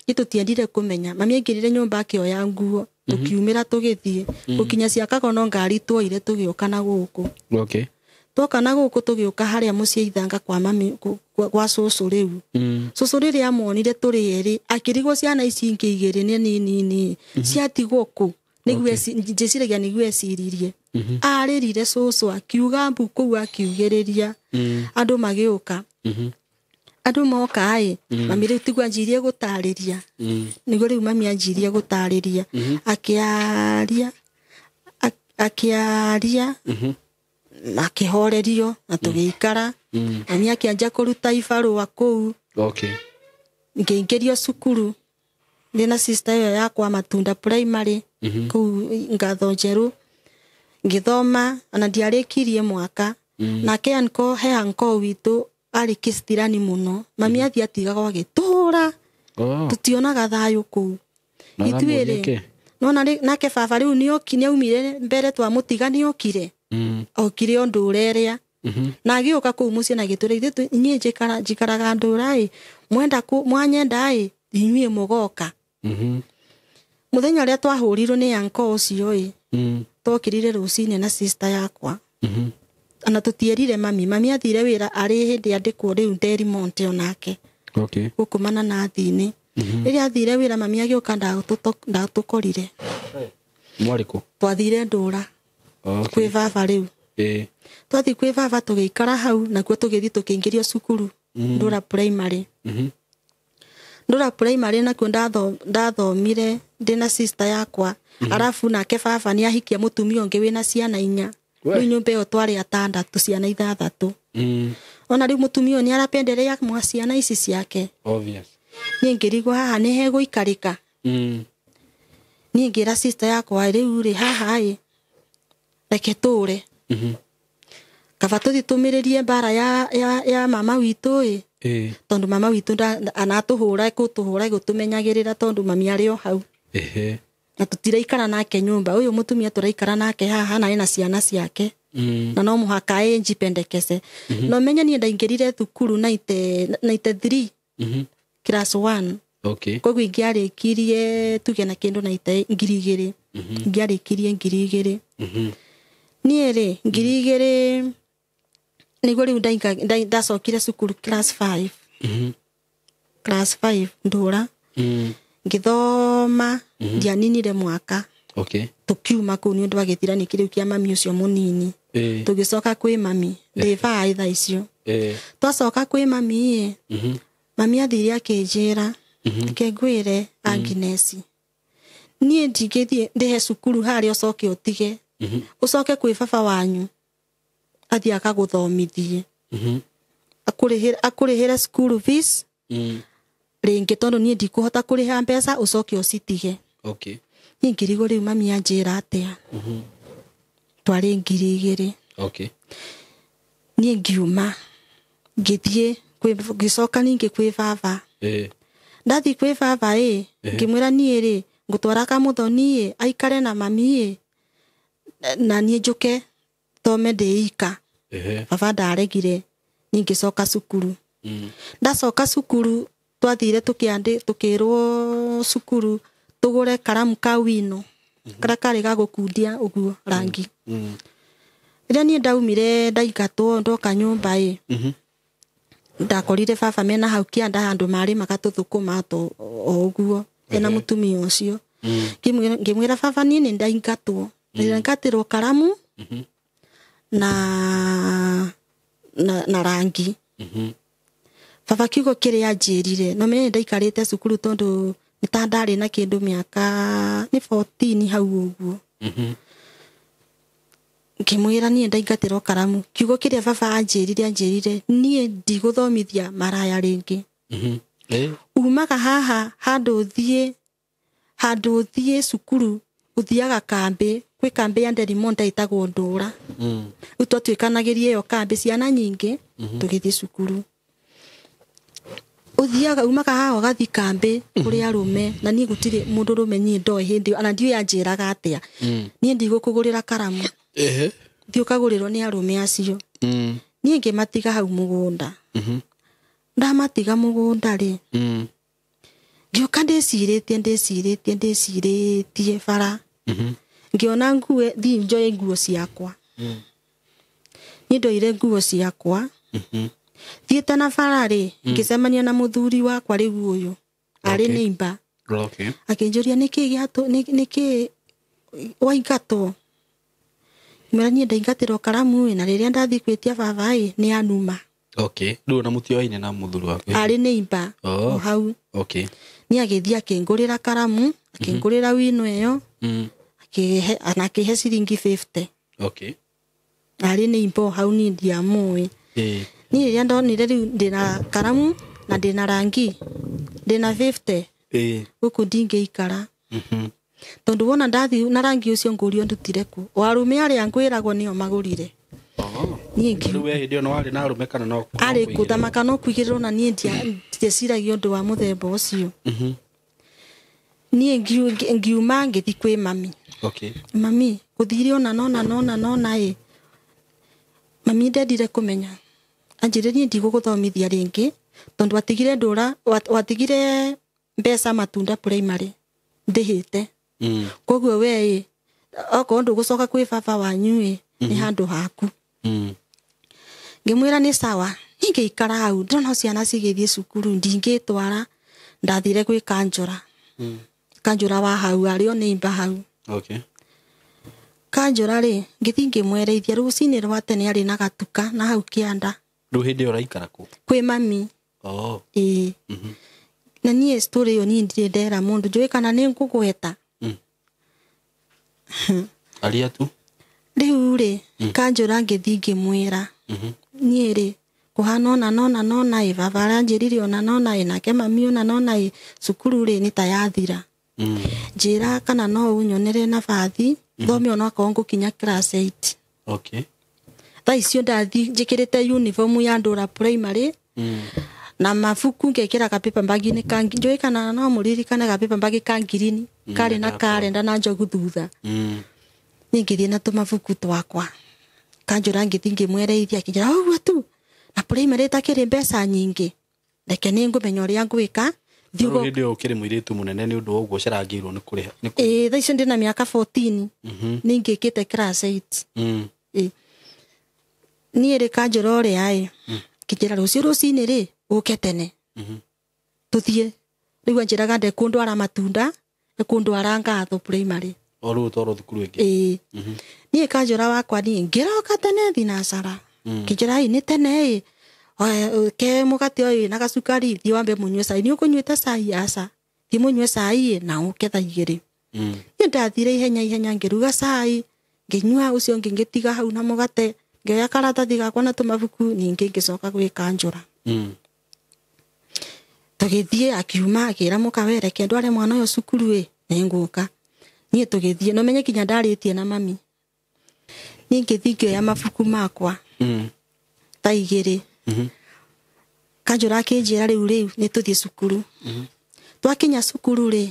Tũtiendire kũmenya. Mami aingĩrire nyũmba akĩoya nguo. Tũkiumĩra tũgĩthiĩ. Gũkinya Ciakagono ngari tuoire tũgĩũka na gũkũ. Okay. Twoka na gũkũ tũgĩũka harĩa mũciĩ ithanga kwa mami kwa cũcũ rĩu. Cũcũ rĩrĩa amuonire tũrĩ erĩ akĩrigwo ciana ici ingĩ igĩrĩ nĩ nini ciatigwo kũ. Nĩguo njĩciragia nĩguo eciririe. Arĩrire cũcũ akiuga mbu kũu akiugĩrĩria. Andũ magĩũka. Andũ moka ĩ mami rĩu tiguo anjirie gũtarĩria. Nĩguo rĩu mami anjirie gũtarĩria. Akĩaria akĩaria akĩhorerio na tũgĩikara. Mami akĩanjia kũruta ibarũa kũu. Okay. Ngĩingĩrio cukuru ndĩ na sister ĩyo yakwa Matunda Primary kũu Ngatho Njerũ. Ngĩthoma ona ndiarĩkirie mwaka. Nake uncle he uncle witũ Arĩ kĩcitirani mũno. Mami athiĩ atigagwo agĩtũra. Tũtionaga thayũ kũu. Ithuĩ rĩ, nona nake baba rĩu nĩaumire mbere twamũtiga nĩokire. Okire o ndũra ĩrĩa. Na agĩũka kũu mũciĩ na agĩtwĩra ithuĩ niĩ njikaraga ndũra ĩ, mwenda mwanyenda ĩ, inyuĩ mũgoka. Mũthenya ũrĩa twahũrirwo nĩ anko ũcio ĩ, twokĩrire rũcinĩ na sister yakwa. Ona tũtierire mami. Mami athire wĩra arĩ hĩndĩ andĩkwo rĩu Delmonte onake. Okay. Gũkũ mananathi-inĩ. Rĩrĩa athire wĩra mami agĩũka ndatũkorire. Mwarĩ kũ? Twathire ndũra. Kwĩ baba rĩu. Twathiĩ kwĩ baba tũgĩikara hau nakuo tũgĩthiĩ tũkĩingĩrio cukuru Ndũra primary. Ndũra primary nakuo ndathomire ndĩna sister yakwa. Arabu nake baba nĩahikia mũtumia ũngĩ wĩna ciana 4. Rĩu nyũmba ĩyo twarĩ 6 ciana 6. Ona rĩu mũtumia ũyũ nĩarapenderea mwa ciana ici ciake. Obvious. Niĩ ngĩrigwo haha nĩ hegũikarĩka. Niĩ ngĩra sister yakwa rĩu rĩ haha ĩ, reke tũre. Kaba tũthiĩ tũmĩrĩrie mbara ya mama witũ ĩ. Tondũ mama witũ anatũhũra gũtũhũra gũtũmenyagĩrĩra tondũ mami arĩ o hau. Na tũtiraikara nake nyũmba. Ũyũ mũtumia tũraikara nake haha na ena ciana ciake. Na no mũhaka ĩ njipendekece. No menye niĩ ndaingĩrire thukuru 93 class 1. Okay. Koguo ingĩarĩkirie tuge na kĩndũ 2000. Ingĩarĩkirie 2000. Niĩ rĩ 2000 nĩguo rĩu ndacokire cukuru class 5. Class 5 ndũra. Ngĩthoma ndianinire mwaka. Okay. Tũkiuma kũu nĩ ũndũ wa gĩtirani kĩrĩu kĩa mami ũcio mũnini. Tũgĩcoka kwĩ mami ndĩ baa thaa icio. Twacoka kwĩ mami ĩ, mami athire akĩnjĩra reke ngwĩre Agnes, niĩ ndingĩthiĩ ndĩhe cukuru harĩa ũcoke ũtige. Ũcoke kwĩ baba wanyu athiĩ akagũthomithie. Akũrĩhĩre school fees rĩngĩ tondũ niĩ ndikũhota kũrĩha mbeca ũcoke ũcitige. Okay. Niĩ ngĩrigwo rĩu mami anjĩra atĩa. Twarĩ 2000. Okay. Niĩ ngiuma ngĩthiĩ ngĩcoka ningĩ kwĩ baba. Ndathiĩ kwĩ baba ĩ, ngĩmwĩra niĩ rĩ ngũtwara kamũthoni ĩ aikare na mami ĩ na niĩ njũke thome ndĩ ika. Baba ndaregire. Niĩ ngĩcoka cukuru. Ndacoka cukuru twathire tũkĩrwo cukuru tũgũre karamu ka wino karĩa karĩ ga gũkundia ũguo rangi. Rĩrĩa niĩ ndaumire ndaingatwo ndoka nyũmba ĩ, ndakorire baba mena hau kĩanda handũ marĩmaga tũthũkũma o ũguo ena mũtumia ũcio. Ngĩmwĩra baba niĩ nĩ ndaingatwo. Ndaingatĩrwo karamu na rangi. Baba kiugo kĩrĩa anjĩrire no menye ndaikarĩte cukuru tondũ nĩ ta ndarĩ na kĩndũ mĩaka nĩ 14 hau ũguo. Ngĩmwĩra niĩ ndaingatĩrwo karamu. Kiugo kĩrĩa baba anjĩrire niĩ ndigũthomithia maraya rĩngĩ. Umaga haha handũ ũthiĩ cukuru ũthiaga kambĩ kwĩ kambĩ ya Delmonte ĩtagwo Ndũra. Rĩu twatuĩkanagĩria ĩyo kambĩ ciana nyingĩ tũgĩthiĩ cukuru. Ũthiaga umaga haha ũgathiĩ kambĩ kũrĩ arũme na niĩ gũtirĩ mũndũ rũme niĩ ndoĩ hĩndĩ ĩyo ona ndiũĩ anjĩraga atĩa. Niĩ ndigũkũgũrĩra karamu. Thiĩ ũkagũrĩrwo nĩ arũme acio. Niĩ ngĩmatiga hau mũgũnda. Ndamatiga mũgũnda rĩ, ngĩũka ndĩcirĩtie bara. Ngĩona ngue thiĩ njoe nguo ciakwa. Niĩ ndoire nguo ciakwa. Thiĩte na bara rĩ, ngĩcemania na mũthuri wakwa rĩu ũyũ arĩ neighbor. Akĩnjũria nĩkĩ waingatwo. Ngĩmwĩra niĩ ndaingatĩrwo karamu ĩ, na rĩrĩa ndathiĩ gwĩtia baba ĩ nĩ anuma. Okay. Rĩu ona mũtioaine na mũthuri waku? Arĩ neighbor o hau. Okay. Niĩ agĩthiĩ akĩngũrĩra karamu, akĩngũrĩra wino ĩyo, na akĩhe ciringi 50. Okay. Arĩ neighbor hau niĩ ndiamũĩ. Niĩ rĩrĩa ndonire rĩu ndĩna karamu na ndĩna rangi, ndĩna 50. Gũkũ ndingĩikara. Tondũ wona ndathiĩ na rangi ũcio ngũrio ndutire kũ. O arũme arĩa ngwĩragwo nĩo magũrire. Niĩ Rĩu we hĩndĩ ĩyo nĩ warĩ na arũme kana no arĩ kũthamaka no kũigĩrĩrwo na niĩ ndieciragia ũndũ wa mũthemba ũcio. Niĩ ngiuma ngĩthi kwĩ mami. Okay. Mami gũthire ona nona nona nona ĩ. Mami ndendire kũmenya. Anjĩrire niĩ ndigũgũthomithia rĩngĩ tondũ watigire ndũra watigire mbeca matunda primary ndĩhĩte. Koguo we ĩ okorwo ndũgũcoka kwĩ baba wanyu ĩ nĩ handũ haku. Ngĩmwĩra nĩ sawa. Niĩ ngĩikara hau ndĩrona ciana cigĩthiĩ cukuru ndingĩtwara. Ndathire gwĩ kanjũra. Kanjũra wa hau arĩ o neighbor hau. Okay. Kanjũra rĩ ngĩthiĩ ngĩmwereithia rũcinĩ rwa tene arĩ na gatuka na hau kĩanda. Rĩu hĩndĩ ĩyo ũraikara kũ? Kwĩ mami. Oh. Ĩĩ. Na niĩ story ĩyo niĩ ndirĩ ndera mũndũ njũĩ kana nĩ ngũgweta. Aria tu. Rĩu rĩ kanjũra ngĩthiĩ ngĩmwĩra. Niĩ rĩ kũhana ona nona nona ĩ baba aranjĩrire ona nona ĩ nake mami ona nona ĩ cukuru rĩ nĩ ta yathira. Njĩra kana no ũnyonere nabathi thome onakorwo ngũkinya class 8. Okay. Thaa icio ndathi njĩkĩrĩte uniform ya ndũra primary. Na mabuku ngekĩra ka paper bag-inĩ ka njũĩ kana no mũririkane ka paper bag ka ngirini karĩ na karenda na njogu thutha. Niĩ ngĩthiĩ na tũmabuku twakwa. Kanjũra ngĩthiĩ ngĩmwereithia akĩnjĩra ũguo tu na primary ĩtakĩrĩ mbeca nyingĩ reke nĩ ngũmenya ũrĩa ngwĩka. Rĩu hĩndĩ ĩyo ũkĩrĩ mũirĩtu mũnene nĩ ũndũ wa ũguo ũcerangĩirwo nĩ kũrĩha. Ĩĩ thaa icio ndĩna mĩaka 14. Nĩ ngĩkĩte class 8. Ĩĩ. Niĩ rĩ kanjũra ũrĩa ĩ kĩnjĩra rũciũ rũcinĩ rĩ ũke tene. Tũthiĩ. Rĩu anjĩraga ndekũndwara matunda ekũndwara ngatho primary. O rĩu ũtwarwo thukuru ĩngĩ. Ĩĩ. Niĩ kanjũra wakwa niĩ ngĩroka tene thinacara. Kĩnjĩra ĩ nĩ tene ĩ ke mũgate ũyũ na gacukari thiĩ wambe mũnyue cai. Nĩ ũkũnyuĩte cai? Aca. Thiĩ mũnyue cai ĩ na ũke thaa igĩrĩ. Niĩ ndathire ihenya ihenya ngĩruga cai ngĩnyua ũcio ũngĩ ngĩtiga hau na mũgate ngĩoya karatathi gakwa na tũmabuku ningĩ ngĩcoka gwĩ kanjũra. Tũgĩthiĩ akiuma akĩra mũkawe reke ndware mwana ũyũ cukuru ĩ nĩngũka. Niĩ tũgĩthiĩ no menye kinya ndarĩtie na mami. Niĩ ngĩthiĩ ngĩoya mabuku makwa. Thaa igĩrĩ. Kanjũra akĩnjĩra rĩu rĩu nĩ tũthiĩ cukuru. Twakinya cukuru rĩ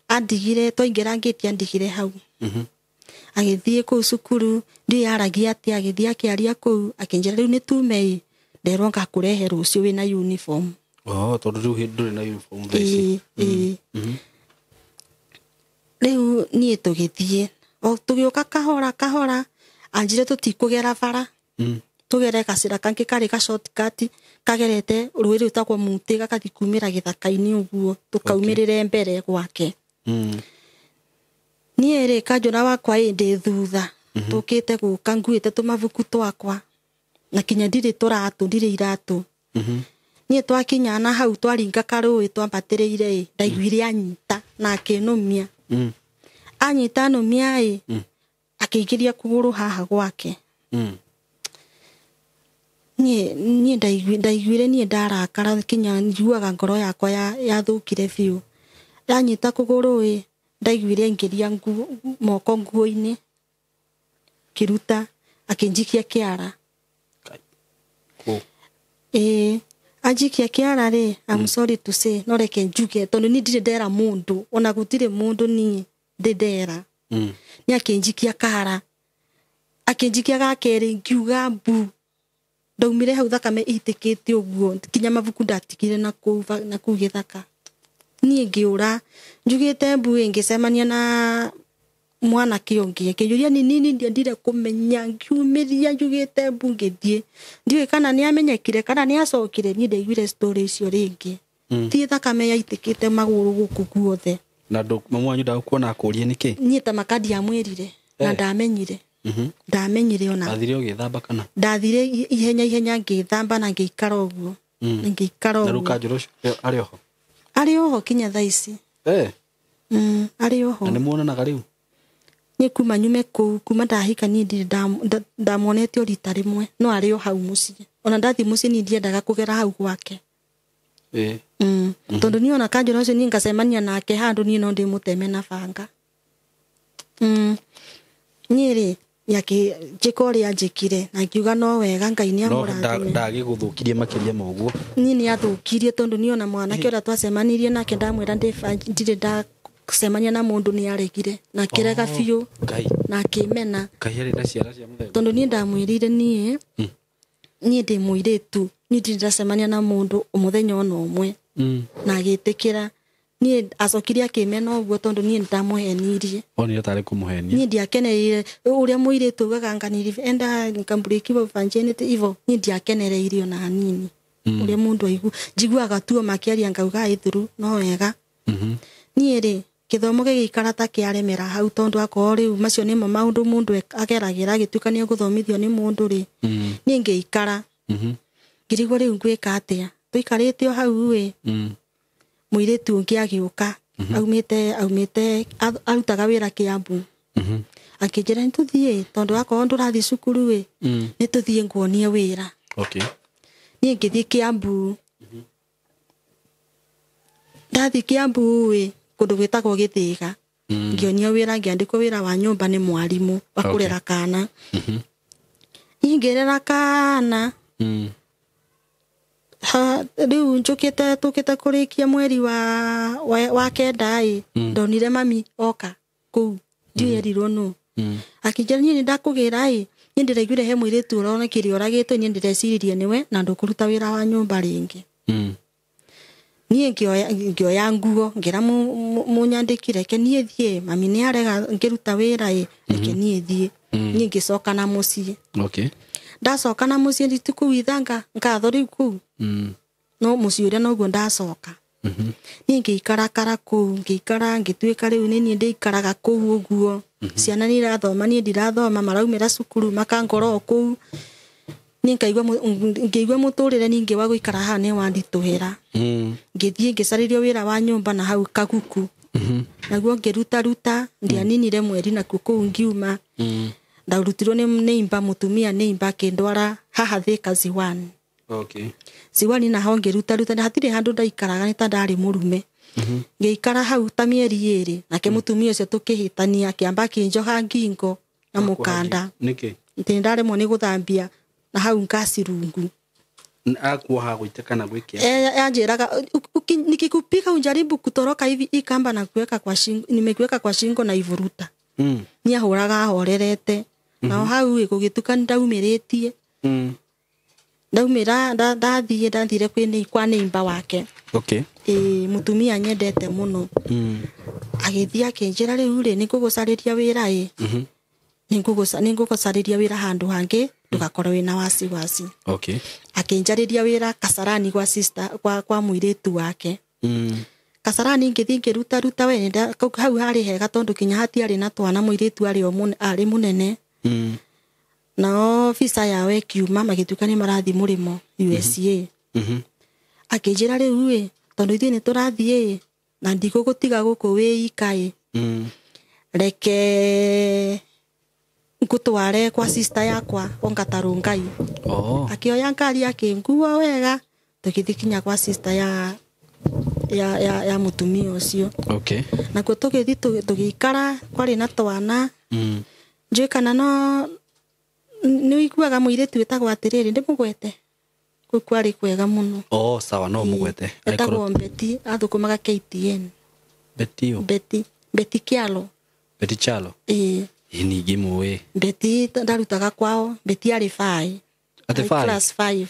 andigire twaingĩra ngĩti andigire hau. Agĩthiĩ kũu cukuru ndiũĩ yaragia atĩa agĩthiĩ akĩaria kũu akĩnjĩra rĩu nĩ tume ĩ nderwo ngakũrehe rũciũ wĩna uniform. Oh, tondũ rĩu hĩndĩ ndũrĩ na uniform thaa ici. Ĩĩ. Rĩu niĩ tũgĩthiĩ o tũgĩũka kahora kahora anjĩre tũtikũgera bara. Tũgere gacĩra kangĩ karĩ ga shortcut kagerete rũĩ rwĩtagwo Mũtĩ gakathi kumĩra gĩthaka-inĩ ũguo tũkaumĩrĩre mbere gwake. Niĩ rĩ kanjũra wakwa ĩ ndĩ thutha tũkĩte gũka nguĩte tũmabuku twakwa na kinya ndirĩ tũratũ ndirĩ iratũ. Niĩ twakinya na hau twaringa karũĩ twambatĩrĩire ĩ ndaiguire anyita na akĩnũmia. Anyita nũmia ĩ akĩingĩria kũgũrũ haha gwake. Niĩ ndaiguire niĩ ndarakara kinya njiguaga ngoro yakwa yathũkire biũ. Yanyita kũgũrũ ĩ ndaiguire aingĩria moko nguo-inĩ kĩruta akĩnjikia kĩara. Ĩĩ anjikia kĩara rĩ I'm sorry to say no reke njuge tondũ niĩ ndirĩ ndera mũndũ ona gũtirĩ mũndũ niĩ ndĩ ndera. Nĩ akĩnjikia kara akĩnjikia ga kerĩ ngiuga mbu. Ndaumire hau thakame ĩitĩkĩte ũguo kinya mabuku ndatigire na kũu gĩthaka. Niĩ ngĩũra njugĩte mbu ĩ ngĩcemania na mwanake ũngĩ akĩnjũria nĩ nini ndiendire kũmenya ngiumĩria njugĩte mbu ngĩthiĩ. Ndiũĩ kana nĩ amenyekire kana nĩ acokire niĩ ndaiguire story icio rĩngĩ. Thiĩ thakame yaitĩkĩte magũrũ gũkũ guothe. Na mamu wanyu ndagũkuona akũrie nĩkĩ? Niĩ ta maka ndiamwĩrire na ndamenyire. Ndamenyire ona. Ndathire ũgĩthamba kana? Ndathire ihenya ihenya ngĩthamba na ngĩikara ũguo. Ngĩikara ũguo. Na rĩu kanjũra ũcio arĩ oho? Arĩ oho kinya thaa ici. Arĩ oho. Na nĩ muonanaga rĩu? Niĩ kuma nyume kũu kuma ndahika niĩ ndirĩ ndamuonete o rita rĩmwe no arĩ o hau mũciĩ. Ona ndathiĩ mũciĩ niĩ ndiendaga kũgera hau gwake. Tondũ niĩ ona kanjũra ũcio niĩ ngacemania nake handũ niĩ no ndĩmũteme na banga. Niĩ rĩ Akĩnjĩka ũrĩa anjĩkire na ngiuga no wega Ngai nĩ No amũrathime. Ndagĩgũthũkirie makĩria ma ũguo. Niĩ nĩ athũkirie tondũ niĩ ona mwanake ũrĩa twacemanirie nake ndamwĩra ndirĩ ndacemania na mũndũ nĩ aregire na akĩrega biũ. Ngai. Na akĩmena. Ngai arĩ na ciana cia mũthemba. Tondũ niĩ ndamwĩrire niĩ niĩ ndĩ mũirĩtu niĩ ndirĩ ndacemania na mũndũ mũthenya ona ũmwe. Na agĩtĩkĩra. Niĩ acokire akĩmena ũguo tondũ niĩ nĩndamũhenirie. Onire tarĩ kũmũhenia. Niĩ ndiakenereire ũrĩa mũirĩtu augaga anga nilienda nikambreakiwa virginity hivyo. Niĩ ndiakenereirie ona hanini. Ũrĩa mũndũ aigu njiguaga tu makĩaria ngauga ĩthuru no wega. Niĩ rĩ gĩthomo gĩgĩikara ta kĩaremera hau tondũ akorwo rĩu macio nĩmo maũndũ mũndũ ageragĩra agĩtuĩka nĩ egũthomithio nĩ mũndũ rĩ. Niĩ ngĩikara. Ngĩrigwo rĩu ngwĩka atĩa. Tũikarĩte o hau ĩ. Mũirĩtu ũngĩ agĩũka aumĩte arutaga wĩra Kiambu. Akĩnjĩra nĩ tũthiĩ tondũ akorwo ndũrathiĩ cukuru ĩ nĩ tũthiĩ nguonie wĩra. Okay. Niĩ ngĩthiĩ Kiambu. Ndathiĩ Kiambu ĩ kũndũ gwĩtagwo Gĩthĩga. Ngĩonio wĩra ngĩandĩkwo wĩra wa nyũmba nĩ mwarimũ wa kũrera kana. Niĩ ngĩrera kana. Rĩu njũkĩte tũkĩte kũrĩkia mweri wa kenda ĩ ndonire mami oka kũu ndiĩrirwo nũ. Akĩnjĩra niĩ nĩndakũgĩra ĩ niĩ ndĩraiguire he mũirĩtu ũronekire ũragĩtwo niĩ ndĩreciririe nĩwe na ndũkũruta wĩra wa nyũmba rĩngĩ. Niĩ ngĩoya nguo ngĩra mũnyandĩki reke niĩ thiĩ mami nĩ arega ngĩruta wĩra ĩ reke niĩ thiĩ. Niĩ ngĩcoka na mũciĩ. Okay. Ndacoka na mũciĩ nditukũ ithanga ngatho rĩu kũu. No mũciĩ ũrĩa noguo ndacoka. Niĩ ngĩikarakara kũu ngĩikara ngĩtuĩka rĩu nĩ niĩ ndĩikaraga kũu ũguo. Ciana nĩ irathoma niĩ ndirathoma maraumĩra cukuru makangora o kũu. Niĩ ngĩigua mũtũrĩre ningĩ wa gũikara haha nĩ wanditũhĩra. Ngĩthiĩ ngĩcarĩrio wĩra wa nyũmba na hau Kaguku. Naguo ngĩrutaruta ndianinire mweri nakuo kũu ngiuma. Ndarutirwo nĩ imba mũtumia nĩ imba akĩndwara haha Thika Ziwani. Okay. Ziwani naho ngĩrutaruta hatirĩ handũ ndaikaraga nĩ ta ndarĩ mũrume. Ngĩikara hau ta mĩeri ĩrĩ nake mũtumia ũcio tũkĩhĩtania akĩamba akĩnjoha ngingo na mũkanda. Nĩkĩ? Nĩ ndaremwo nĩ gũthambia na hau ngasi rungu. Akuoha gũitĩka na gwĩkia. Anjĩraga nikikupika unjaribu kutoroka hivi ikamba na kuweka kwa shingo, nimekuweka kwa shingo na ivuruta. Niĩ ahũraga ahorerete. Nao hau ĩ gũgĩtuka nĩndaumĩrĩtie. Ndaumĩra ndathiĩ ndathire kwa nĩimba wake. Okay. Ĩ mũtumia nyendete mũno. Agĩthiĩ akĩnjĩra rĩu rĩ nĩngũgũcarĩria wĩra ĩ. Nĩngũgũcarĩria wĩra handũ hangĩ ndũgakorwo wĩna wasiwasi. Okay. Akĩnjarĩria wĩra Kasarani gwa sister kwa mũirĩtu wake. Kasarani ngĩthiĩ ngĩrutaruta we hau harĩ hega tondũ kinya hatiarĩ na twana mũirĩtu arĩ mũnene. Nao visa yao ĩkiuma magĩtuĩka nĩ marathiĩ mũrĩmo USA. Akĩnjĩra rĩu ĩ tondũ ithuĩ nĩ tũrathiĩ ĩ na ndigũgũtiga gũkũ wĩ ika ĩ. Reke ngũtware kwa sister yakwa Ongata Rongai. Akĩoya ngari akĩngua wega tũgĩthiĩ kinya kwa sister ya mũtumia ũcio. Okay. Nakuo tũgĩthiĩ tũgĩikara kwarĩ na twana. Njũĩ kana no nĩ ũiguaga mũirĩtu wĩtagwo atĩrĩrĩ ndĩmũgwete kũu kwarĩ kwega mũno. Oh sawa no mũgwete. Etagwo Betty athũkũmaga KTN. Betty o. Betty Kialo. Betty Chalo. Ĩĩ. Ĩ ningĩ mũĩ. Betty ndarutaga kwao Betty arĩ 5. Atĩ 5? Class 5.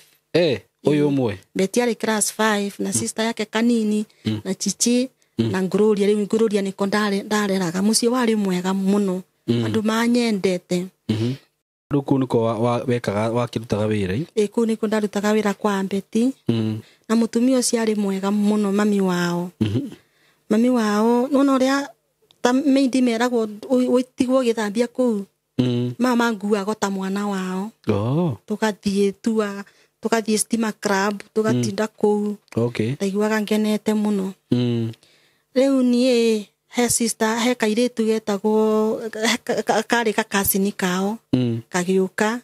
Ũyũ ũmwe. Betty arĩ class 5 na sister yake kanini na Chichi na Gloria rĩu Gloria nĩko ndareraga mũciĩ warĩ mwega mũno. Andũ manyendete. Rĩu kũu nĩkuo wekaga wakĩrutaga wĩra? Ĩ kũu nĩkuo ndarutaga wĩra kwa Betty. Na mũtumia ũcio arĩ mwega mũno mami wao. Mami wao nĩwona ũrĩa ta meindi meragwo ũtigwo ũgĩthambia kũu. Mama manguaga ta mwana wao. Tũgathiĩ tua tũgathiĩ Stima Club tũgatinda kũu. Okay. Ndaiguaga ngenete mũno. Rĩu niĩ he sister he kairĩtu getagwo karĩ gakacini kao kagĩũka.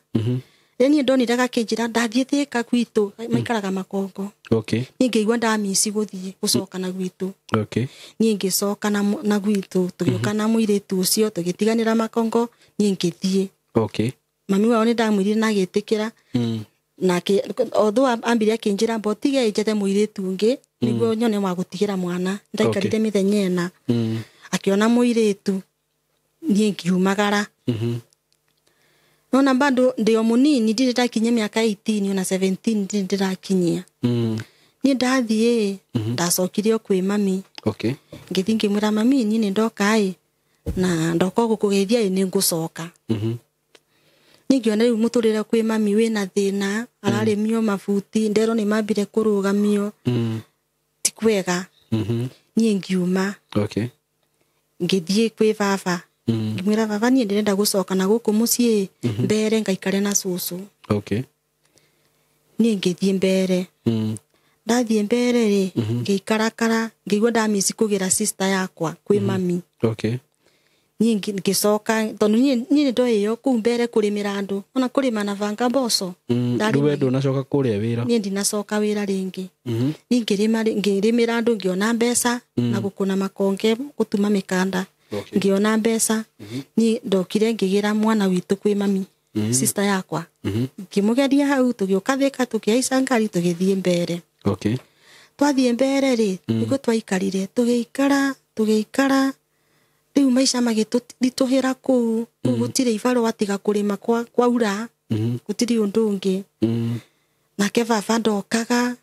Rĩu niĩ ndonire gakĩnjĩra ndathiĩ Thĩka gwitũ maikaraga Makongo. Okay. Niĩ ngĩigua ndamici gũthiĩ gũcoka na gwitũ. Okay. Niĩ ngĩcoka na gwitũ tũgĩũka na mũirĩtu ũcio tũgĩtiganĩra Makongo niĩ ngĩthiĩ. Okay. Mami wao nĩ ndamwĩrire na agĩtĩkĩra. Nake although ambire akĩnjĩra mba ũtige njethe mũirĩtu ũngĩ nĩguo nyone wa gũtigĩra mwana. Ndaikarire mĩthenya ĩna. Akĩona mũirĩtu niĩ ngiumagara. Nona bado ndĩ o mũnini, ndirĩ ndakinyia mĩaka 18 ona 17 ndirĩ ndĩrakinyia. Niĩ ndathiĩ ndacokire o kwĩ mami. Okay. Ngĩthiĩ ngĩmwĩra mami niĩ nĩ ndoka ĩ na ndoka gũkũgeithia ĩ nĩ ngũcoka. Niĩ ngĩona rĩu mũtũrĩre kwĩ mami wĩna thĩna, ararĩmio mabuti, nderwo nĩ mambire kũrũgamio. Ti kwega. Niĩ ngiuma. Okay. Ngĩthiĩ kwĩ baba. Ngĩmwĩra baba niĩ ndĩrenda gũcoka na gũkũ mũciĩ mbere ngaikare na cũcũ. Okay. Niĩ ngĩthiĩ mbere. Ndathiĩ mbere rĩ, ngĩikarakara, ngĩigua ndamici kũgĩra sister yakwa kwĩ mami. Okay. Niĩ ngĩcoka tondũ niĩ nĩ ndoĩyo kũu mbere kũrĩmĩra andũ, ona kũrĩma na banga mboco. Rĩu we ndũnacoka kũrĩa wĩra? Niĩ ndinacoka wĩra rĩngĩ. Niĩ ngĩrĩmĩra andũ ngĩona mbeca na gũkũna makonge gũtuma mĩkanda. Okay. Ngĩona mbeca. Niĩ ndokire ngĩgĩra mwana witũ kwĩ mami, sister yakwa. Ngĩmũgeria hau tũgĩũka Thĩka tũkĩhaica ngari tũgĩthiĩ mbere. Okay. Twathiĩ mbere rĩ, nĩguo twaikarire, tũgĩikara, tũgĩikara. Rĩu maica magĩtũritũhĩra kũu, kũu gũtirĩ ibarũa tiga kũrĩma kwaura, gũtirĩ ũndũ ũngĩ. Nake baba ndokaga.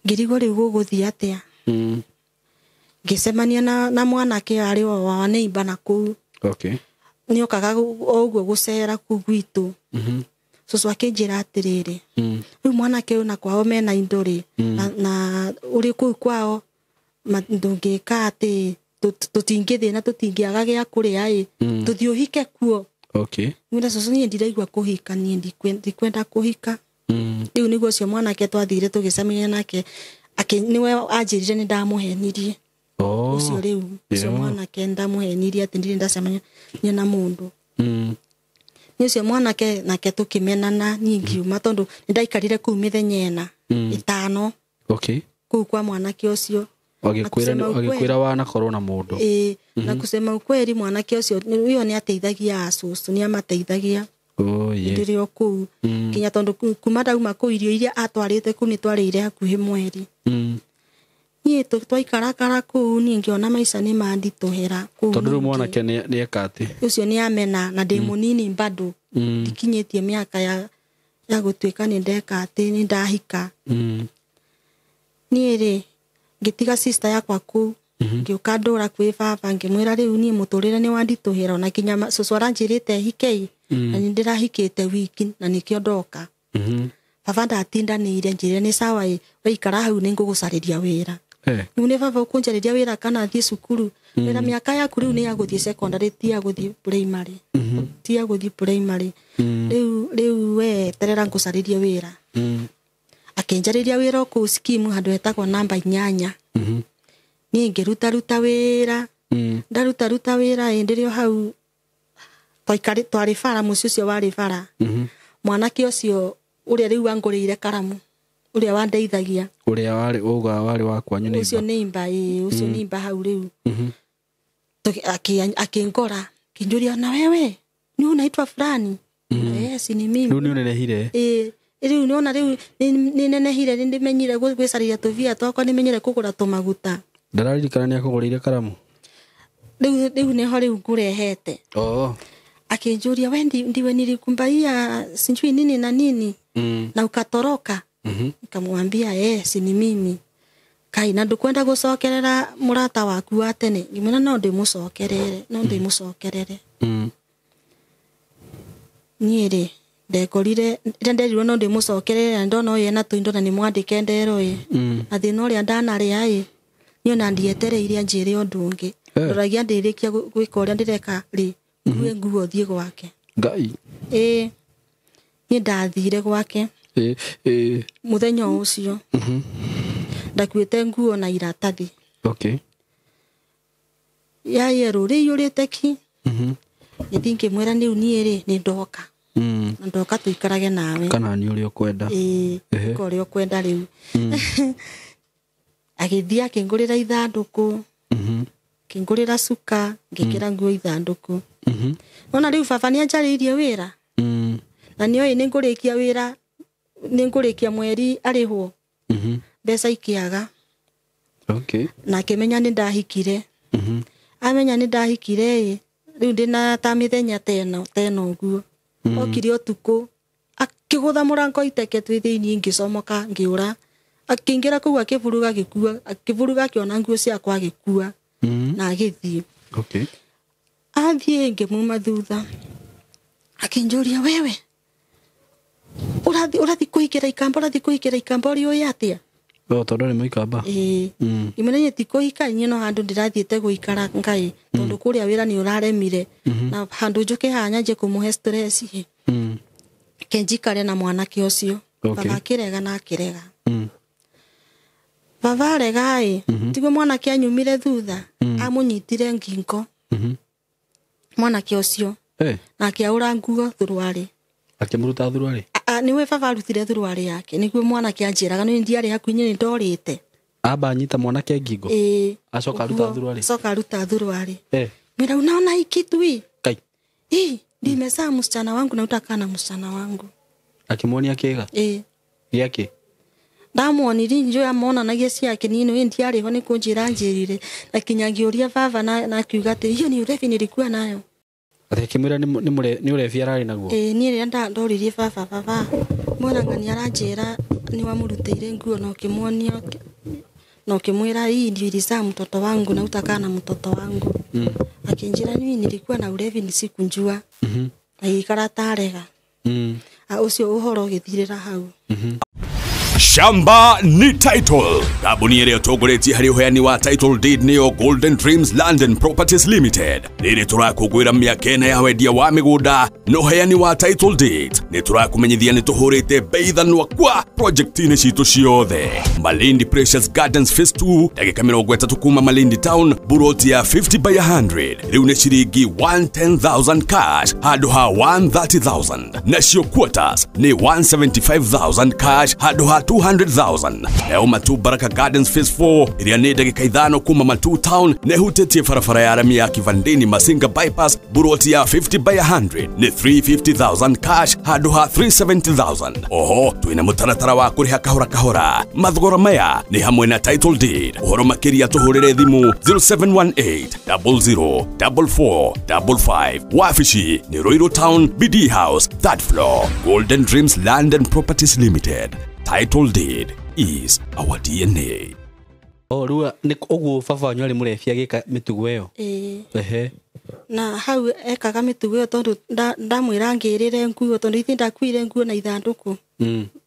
Ngĩrigwo rĩu gũgũthiĩ atĩa. Ngĩcemania na mwanake arĩ o wa neighbor na kũu. Okay. Nĩokaga o ũguo gũcera kũu gwitũ. Cũcũ akĩnjĩra atĩrĩrĩ, rĩu mwanake ũyũ na kwao mena indo rĩ, na ũrĩ kũu kwao ndũngĩka atĩ tũtingĩthĩna, tũtingĩaga gĩa kũrĩa ĩ, tũthiĩ ũhike kuo. Okay. Ngĩmwĩra cũcũ niĩ ndiraigua kũhika, niĩ ndikwenda kũhika. Rĩu nĩguo ũcio mwanake twathire tũgĩcemania nake, nĩwe anjĩrire nĩ ndamũhenirie. Ũcio rĩu, ũcio mwanake ndamũhenirie atĩ ndirĩ ndacemania na mũndũ. Nĩ ũcio mwanake nake tũkĩmenana, niĩ ngiuma tondũ nĩ ndaikarire kũu mĩthenya ĩna, ĩtano. Okay. Kũu kwa mwanake ũcio. Agĩkwĩra wanakorwo na mũndũ. Ĩĩ, na kusema ukweli mwanake ũcio ũyũ nĩ ateithagia acũcũ, nĩ amateithagia. Oh, yeah. Ndĩrĩ o kũu. Nginya tondũ kuma ndauma kũu irio iria atwarĩte kũu nĩ twarĩire hakuhĩ mweri. Niĩ twaikarakara kũu niĩ ngĩona maica nĩ manditũhĩra kũu. Tondũ rĩu mwanake nĩ eka atĩ? Ũcio nĩ amena na ndĩ mũnini bado. Ndikinyĩtie mĩaka ya gũtuĩka nĩ ndeka atĩ nĩ ndahika. Niĩ rĩ, ngĩtiga sister yakwa kũu, ngĩũka ndũra kwĩ baba ngĩmwĩra rĩu niĩ mũtũrĩre nĩ wanditũhĩra ona nginya cũcũ aranjĩrĩte hikei, na nĩ ndĩrahikĩte wiki na nĩkĩo ndoka. Baba ndatindanĩire njĩrire nĩ sawa ĩ, waikara hau nĩ ngũgũcarĩria wĩra. Rĩu nĩ baba ũkũnjarĩria wĩra kana thiĩ cukuru. Wĩra mĩaka yaku rĩu nĩ ya gũthiĩ secondary ti ya gũthiĩ primary. Ti ya gũthiĩ primary. Rĩu we terera ngũcarĩrie wĩra. Akĩnjarĩria wĩra o kũu skimu handũ hetagwo namba 8. Niĩ ngĩrutaruta wĩra. Ndarutaruta wĩra ĩ ndĩrĩ o hau twarĩ bara, mũciĩ ũcio warĩ bara. Mwanake ũcio ũrĩa rĩu angũrĩire karamu, ũrĩa wandeithagia. Ũrĩa warĩ uga warĩ wa kwanyu neighbor. Ũcio neighbor, ĩĩ, ũcio neighbor hau rĩu. Akĩngora, akĩnjũria na wewe ni unaitwa fulani? Si ni mimi. Rĩu nĩ ũnenehire? Ĩĩ, rĩu nĩwona rĩu nĩ nenehire, nĩ ndĩmenyire gwĩcarĩria tũbia twakwa, nĩmenyire kũgũra tũmaguta. Ndararirikana nĩ akũgũrĩire karamu? Rĩu nĩho rĩu ngũrehete. Akĩnjũria we ndiwe nilikumbaia sijui nini na nini na ukatoroka. Nikamwambia si ni mimi. Kai na ndukwenda gũcokerera mũrata waku wa tene? Ngĩmwĩra no ndĩmũcokerere, no ndĩmũcokerere. Niĩ rĩ ndekorire rĩrĩa nderirwo no ndĩmũcokerere na ndona ũyũ ena tũindo na nĩ mwandĩke ndero ĩ. Na thĩna ũrĩa ndanarĩa ĩ, niĩ ona ndietereire anjĩre ũndũ ũngĩ. Ndoragia ndĩrĩkia gwĩka ũrĩa ndĩreka rĩ, ngue nguo thiĩ gwake. Ngai. Ĩĩ, niĩ ndathire gwake. Mũthenya ũcio. Ndakuĩte nguo na iratathi. Okay. Ya yerũ rĩiyũrĩte ki. Ngĩthiĩ ngĩmwĩra rĩu niĩ rĩ nĩ ndoka. Na ndoka tũikarage nawe. Kana nĩ ũrĩa ũkwenda. Ĩĩ, ka ũrĩa ũkwenda rĩu. Agĩthiĩ akĩngũrĩra ithandũkũ. Akĩngũrĩra cuka, ngĩkĩra nguo ithandũkũ. Nona rĩu baba nĩ anjarĩirie wĩra. Na nĩoĩ nĩ ngũrĩkia wĩra, nĩ ngũrĩkia mweri arĩhwo. Mbeca ikĩaga. Okay. Na akĩmenya nĩ ndahikire. Amenya nĩ ndahikire ĩ, rĩu ndĩna ta mĩthenya teno ũguo. Okire ũtukũ, akĩgũtha mũrango iteke twĩ thĩinĩ, ngĩcomoka ngĩũra. Akĩingĩra kũu akĩburuga gĩkua, akĩburuga akĩona nguo ciakwa agĩkua. Na agĩthiĩ. Okay. Athiĩ ngĩmuma thutha. Akĩnjũria, wewe ũrathi kũhikĩra ikamba, ũrathi kũhikĩra ikamba ũrĩ ũĩ atĩa? O tondũ nĩ mũikamba. Ĩĩ. Ngĩmwĩra niĩ ti kũhika, niĩ no handũ ndĩrathiĩte gũikara Ngai, tondũ kũrĩa wĩra nĩ ũraremire. Na handũ njũke haha nyanjie kũmũhe stress ĩ. Ke njikare na mwanake ũcio. Okay. Baba akĩrega na akĩrega. Baba arega ĩ, tiguo mwanake anyumire thutha, amũnyitire ngingo. Mwanake ũcio. Na akĩaũra nguo thuruarĩ. Akĩmũruta thuruarĩ? Nĩwe baba arutire thuruarĩ yake, nĩguo mwanake anjĩraga, nĩ ndiarĩ hakuhĩ, nĩ ndorĩte. Amba anyita mwanake ngingo? Ĩĩ. Acoka aruta thuruarĩ? Acoka aruta thuruarĩ. Mwĩra, unaona hii kitu hii? Kai. Hii, nimezaa msichana wangu na utakaa na msichana wangu. Akĩmuonia kĩga? Ĩĩ. Gĩakĩ? Ndamuonirie njũĩ amonanagia ciake, niĩ nĩ ndiarĩ ho nĩ kũnjĩra anjĩrire. Na kinya ngĩũria baba na akiuga atĩ hiyo ni urevi nilikuwa nayo. Atĩ akĩmwĩra nĩ ũrebi ararĩ naguo? Ĩĩ, niĩ rĩrĩa ndoririe baba, baba mwena ng'ani aranjĩra nĩ wamũrutĩire nguo na ũkĩmuonia na ũkĩmwĩra hii ndio ilizaa mtoto wangu na utakaa na mtoto wangu. Akĩnjĩra mimi nilikuwa na ulevi nisikunjua. Agĩikara ta arega. Ũcio ũhoro ũgĩthirĩra hau. Shamba ni title. Kambuni ĩrĩa ĩtongoretie harĩ ũheani wa title deed nĩyo Golden Dreams Land and Properties Limited. Rĩrĩ tũrakũngũĩra mĩaka ĩna ya wendia wa mĩgũnda na ũheani wa title deed. Nĩ tũrakũmenyithia nĩ tũhũrĩte bei ithanwa kwa project-inĩ citũ ciothe. Malindi Precious Gardens Phase 2, ndagĩka 30 kuma Malindi Town, buroti ya 50 by 100. Rĩu nĩ ciringi 110,000 cash handũ ha 130,000. Nacio quarters nĩ 175,000 cash handũ ha 200,000. Nayo Matu Baraka Gardens Phase 4 ĩrĩa nĩ ndagĩka 5 kuma Matu Town na ĩhutĩtie barabara ya rami ya Kivandini Masinga Bypass, buroti ya 50 by 100 nĩ 350,000 cash handũ ha 370,000. Oho twĩna mũtaratara wa kũrĩha kahora kahora. Mathogora maya nĩ hamwe na title deed. Ũhoro makĩria tũhũrĩre thimũ 0718 00 44 55. Wabici nĩ Ruiru Town, BD House, 3rd floor. Golden Dreams Land and Properties Limited. Title deed is our DNA. O rĩu nĩ ũguo baba wanyu arĩ mũrebi agĩka mĩtugo ĩyo? Ĩĩ. Ehe. Na hau ekaga mĩtugo ĩyo tondũ ndamwĩra ngĩrĩre nguo tondũ ithe ndakuire nguo na ithandũkũ.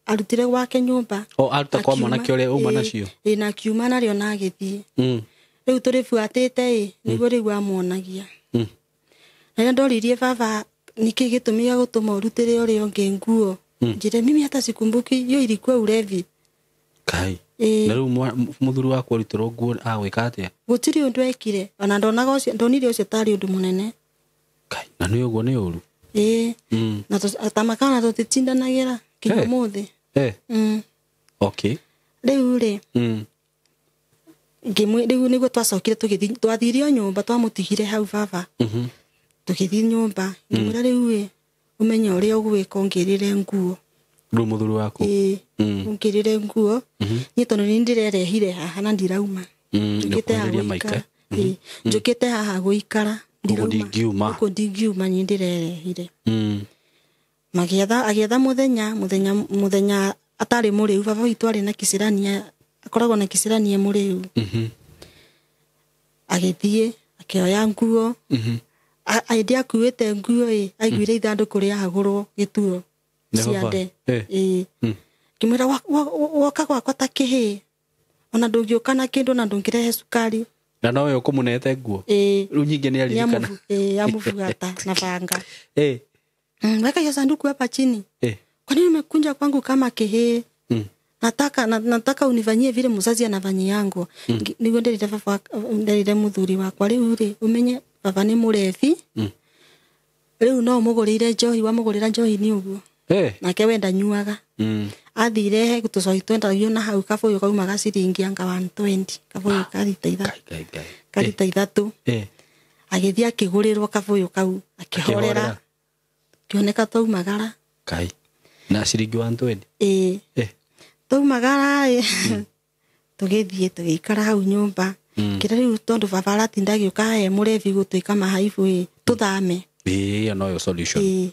Arutire gwake nyũmba. O aruta kwa mwanake ũrĩa uma nacio? Ĩĩ, na akiuma narĩo na agĩthiĩ. Rĩu tũrĩbuatĩte ĩ, nĩguo rĩu amuonagia. Na rĩrĩa ndoririe baba nĩkĩ gĩtũmi gĩa gũtũma ũrutĩre ũrĩa ũngĩ nguo, njĩre mimi hata sikumbuki, hiyo ilikuwa ulevi. Kai. Na rĩu mũthuri waku arutĩrwo nguo agwĩka atĩa? Gũtirĩ ũndũ ekire, ona ndonaga ũcio, ndonire ũcio tarĩ ũndũ mũnene. Kai, na nĩ ũguo nĩ ũru? Ĩĩ. Na tamakana tũtitindanagĩra nginya ũmũthĩ. Okay. Rĩu rĩ, rĩu nĩguo twacokire tũgĩthiĩ, twathire o nyũmba, twamũtigire hau baba. Tũgĩthiĩ nyũmba, ngĩmwĩra rĩu ĩ, ũmenye ũrĩa ũgwĩka ũngĩrĩre nguo. Rĩu mũthuri waku? Ĩĩ, ũngĩrĩre nguo. Niĩ tondũ nĩ ndĩrerehire haha na ndirauma. Njũkĩte haha gũikara. Ĩĩ, njũkĩte haha gũikara. Gũkũ ndingiuma. Gũkũ ndingiuma, niĩ ndĩrerehire. Magĩetha, agĩetha mũthenya atarĩ mũrĩu. Baba witũ arĩ na kicirania, akoragwo na kicirania mũrĩu. Agĩthiĩ, akĩoya nguo. Hĩndĩ akuĩte nguo ĩ, aiguire ithandũkũ rĩahagũrwo gĩturo ciande. Ĩĩ. Ngĩmwĩra woka gwakwa ta kĩhĩĩ, ona ndũngĩũka na kĩndũ na ndũngĩrehe cukari. Na nowe ũkũmũnete nguo? Ĩĩ. Rĩu nyingĩ nĩ aririkana. Ĩĩ, amũbuata na banga. Weka hiyo sanduku hapa chini. Kwa nini umekunja kwangu kama kĩhĩĩ? Nataka unifanyie vile mzazi anafanyiangu. Nĩguo nderire baba, nderire mũthuri wakwa rĩu rĩ, ũmenye baba nĩ mũrebi. Rĩu no ũmũgũrĩire njohi, wamũgũrĩra njohi nĩ ũguo. Nake we ndanyuaga. Athire he tũcohi twendagio na hau kabũyũ kaumaga ciringi anga 120 kabũyũ karita ithatũ. Karita ithatũ. Agĩthiĩ akĩgũrĩrwo kabũyũ kau akĩhorera. Kĩoneka twaumagara. Kai. Na ciringi 120. Ĩĩ. Twaumagara ĩ. Tũgĩthiĩ tũgĩikara hau nyũmba. Kĩrĩa rĩu tondũ baba aratinda agĩũka e mũrebi gũtuĩka mahaibu ĩ tũthame. Ĩĩ ĩyo noyo solution.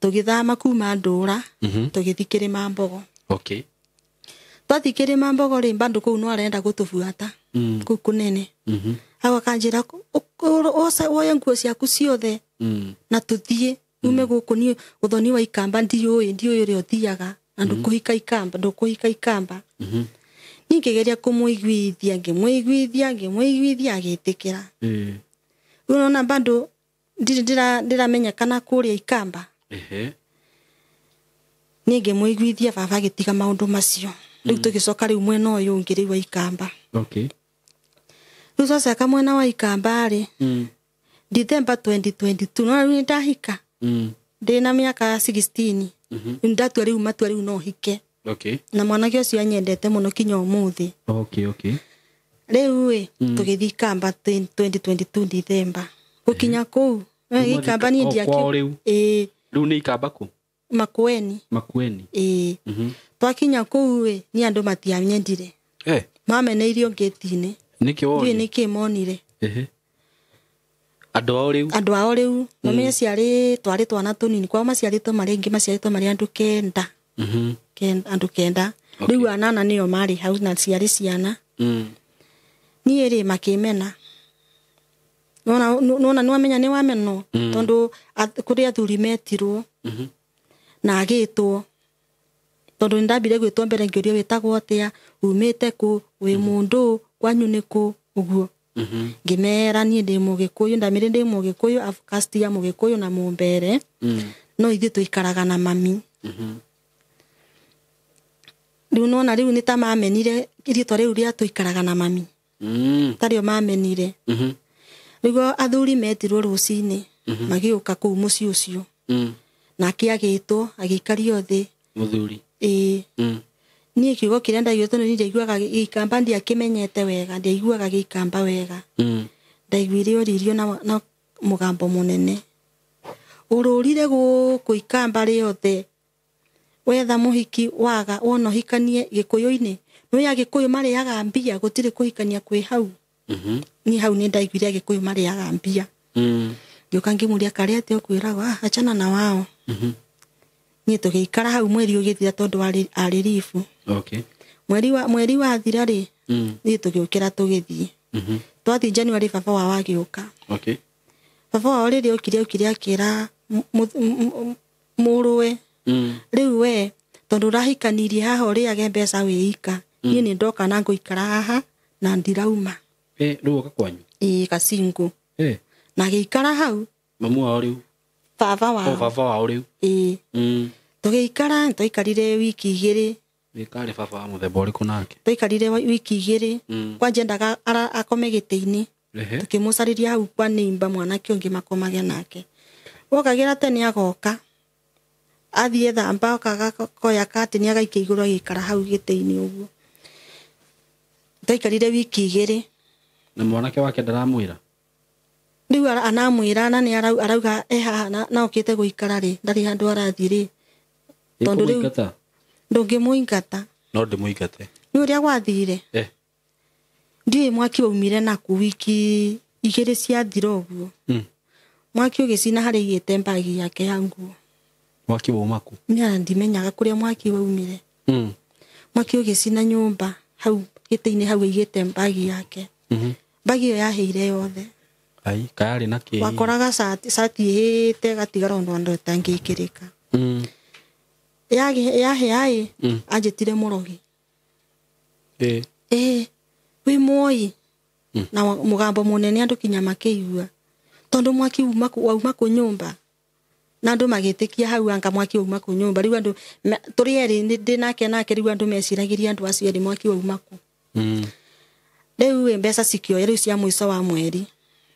Tũgĩthama kuma ndũra tũgĩthiĩ Kĩrĩma Mbogo. Okay. Twathiĩ Kĩrĩma Mbogo rĩ bado kũu no arenda gũtũbuata. Kũu kũnene. Hau akanjĩra woye nguo ciaku ciothe na tũthiĩ ume gũkũ niĩ ũthoni wa ikamba ndiũĩ ũrĩa ũthiaga na ndũkũhika ikamba ndũkũhika ikamba. Niĩ ngĩgeria kũmũiguithia ngĩmũiguithia agĩtĩkĩra. Rĩu nona bado ndirĩ ndĩramenya kana kũrĩa ikamba. Niĩ ngĩmũiguithia baba agĩtiga maũndũ macio. Rĩu tũgĩcoka rĩu mwena ũyũ ũngĩ rĩu wa ikamba. Okay. Rĩu twacoka mwena wa ikamba rĩ December 2022 no rĩu nĩndahika. Ndĩna mĩaka 16. Rĩu ndatua rĩu matua rĩu no hike. Okay. Na mwanake ũcio anyendete mũno kinya ũmũthĩ. Okay, okay. Rĩu ĩ tũgĩthiĩ ikamba 2022 December. Gũkinya kũu ikamba niĩ ndiakĩ. Ĩĩ. Rĩu nĩ ikamba kũ? Makueni. Makueni. Ĩĩ. Twakinya kũu ĩ niĩ andũ matianyendire. Mameneirio ngĩti-inĩ. Nĩkĩ wonire? Ndiũĩ nĩkĩ monire. Andũ ao rĩu? Andũ ao rĩu. Mami ciarĩ twarĩ twana tũnini kwao maciarĩtwo marĩ aingĩ maciarĩtwo marĩ andũ kenda. Andũ kenda. Rĩu anana nĩo marĩ hau na ciarĩ ciana. Niĩ rĩ makĩmena. Nona nĩwamenya nĩwamenwo tondũ kũrĩ athuri metirwo na agĩtwo tondũ nĩndambire gwĩtwo mbere ngĩũrio wĩtagwo atĩa umĩte kũ wĩ mũndũ kwanyu nĩ kũ ũguo. Ngĩmera niĩ ndĩ mũgĩkũyũ ndamĩrĩ ndĩ mũgĩkũyũ caste ya mũgĩkũyũ na mũmbere no ithuĩ tũikaraga na mami. Rĩu nona rĩu nĩ ta mamenire rĩtwa rĩu rĩa tũikaraga na mami. Tarĩo mamenire. Rĩu athuri metirwo rũcinĩ magĩũka kũu mũciĩ ũcio. Nake agĩtwo agĩikario thĩ. Mũthuri. Ĩĩ. Niĩ kiugo kĩrĩa ndaiguire tondũ niĩ ndiaiguaga gĩikamba ndiakĩmenyete wega ndiaiguaga gĩikamba wega. Ndaiguire oririo na mũgambo mũnene. Ũrũrire gũkũ ikamba rĩothe wetha mũhiki waga wona ũhikanie gĩkũyũ-inĩ. Nĩũĩ agĩkũyũ marĩaga mbia gũtirĩ kũhikania kwĩ hau. Niĩ hau nĩ ndaiguire agĩkũyũ marĩaga mbia. Ngĩũka ngĩmũria karĩa atĩa ũkwĩragwo achana na wao. Niĩ tũgĩikara hau mweri ũgĩthira tondũ arĩ ribu. Okay. Mweri wathira rĩ niĩ tũgĩũkĩra tũgĩthiĩ. Twathiĩ January baba wao agĩũka. Okay. Baba wao rĩrĩa okire akĩra mũrũwe rĩu we tondũ ũrahikanirie haha ũrĩage mbeca wĩika niĩ nĩ ndoka na ngũikara haha na ndirauma. Rĩu oka kwanyu? Ĩĩ Gacingũ. Na agĩikara hau. Mamu wao rĩu? Baba wao. Baba wao rĩu? Ĩĩ. Tũgĩikara twaikarire wiki igĩrĩ. Wĩkarĩ baba wa mũthemba ũrĩkũ nake? Twaikarire wiki igĩrĩ. Kwanja endaga akome gĩtĩ-inĩ. Tũkĩmũcarĩria hau kwa neighbor mwanake ũngĩ makomage nake. Wokagĩra tene agoka. Athiĩ thamba okaga koya katini agaikia igũrũ agĩikara hau gĩtĩ-inĩ ũguo. Twaikarire wiki igĩrĩ. Na mwanake wake ndaramwĩra? Rĩu anamwĩra na nĩ arauga e haha na okĩte gũikara rĩ ndarĩ handũ arathiĩ rĩ. Tondũ rĩu ndũngĩmũingata. No ndĩmũingate. Nĩ ũrĩa gwathire. Ndiũĩ mwaki waumire naku wiki igĩrĩ ciathira ũguo. Mwaki ũgĩcina harĩa aigĩte mbagi yake ya nguo. Mwaki wauma kũ? Niĩ ndimenyaga kũrĩa mwaki waumire. Mwaki ũgĩcina nyũmba hau gĩtĩ-inĩ hau aigĩte mbagi yake. Mbagi ĩyo yahĩire yothe. Ai, kayarĩ na kĩ? Wakoraga cati ĩhĩte gatigara ũndũ andũ ĩtangĩkĩrĩka. Yahĩa ĩ anjĩtire mũrogi. Wĩ mwoi. Na mũgambo mũnene andũ kinya makĩigua. Tondũ mwaki wauma kũ nyũmba. Na andũ magĩtĩkia hau anga mwaki wauma kũ nyũmba. Rĩu andũ tũrĩ erĩ ndĩ nake nake rĩu andũ meciragĩria andũ acio erĩ mwaki wauma kũ. Rĩu mbeca cikĩoya rĩu cia mũico wa mweri.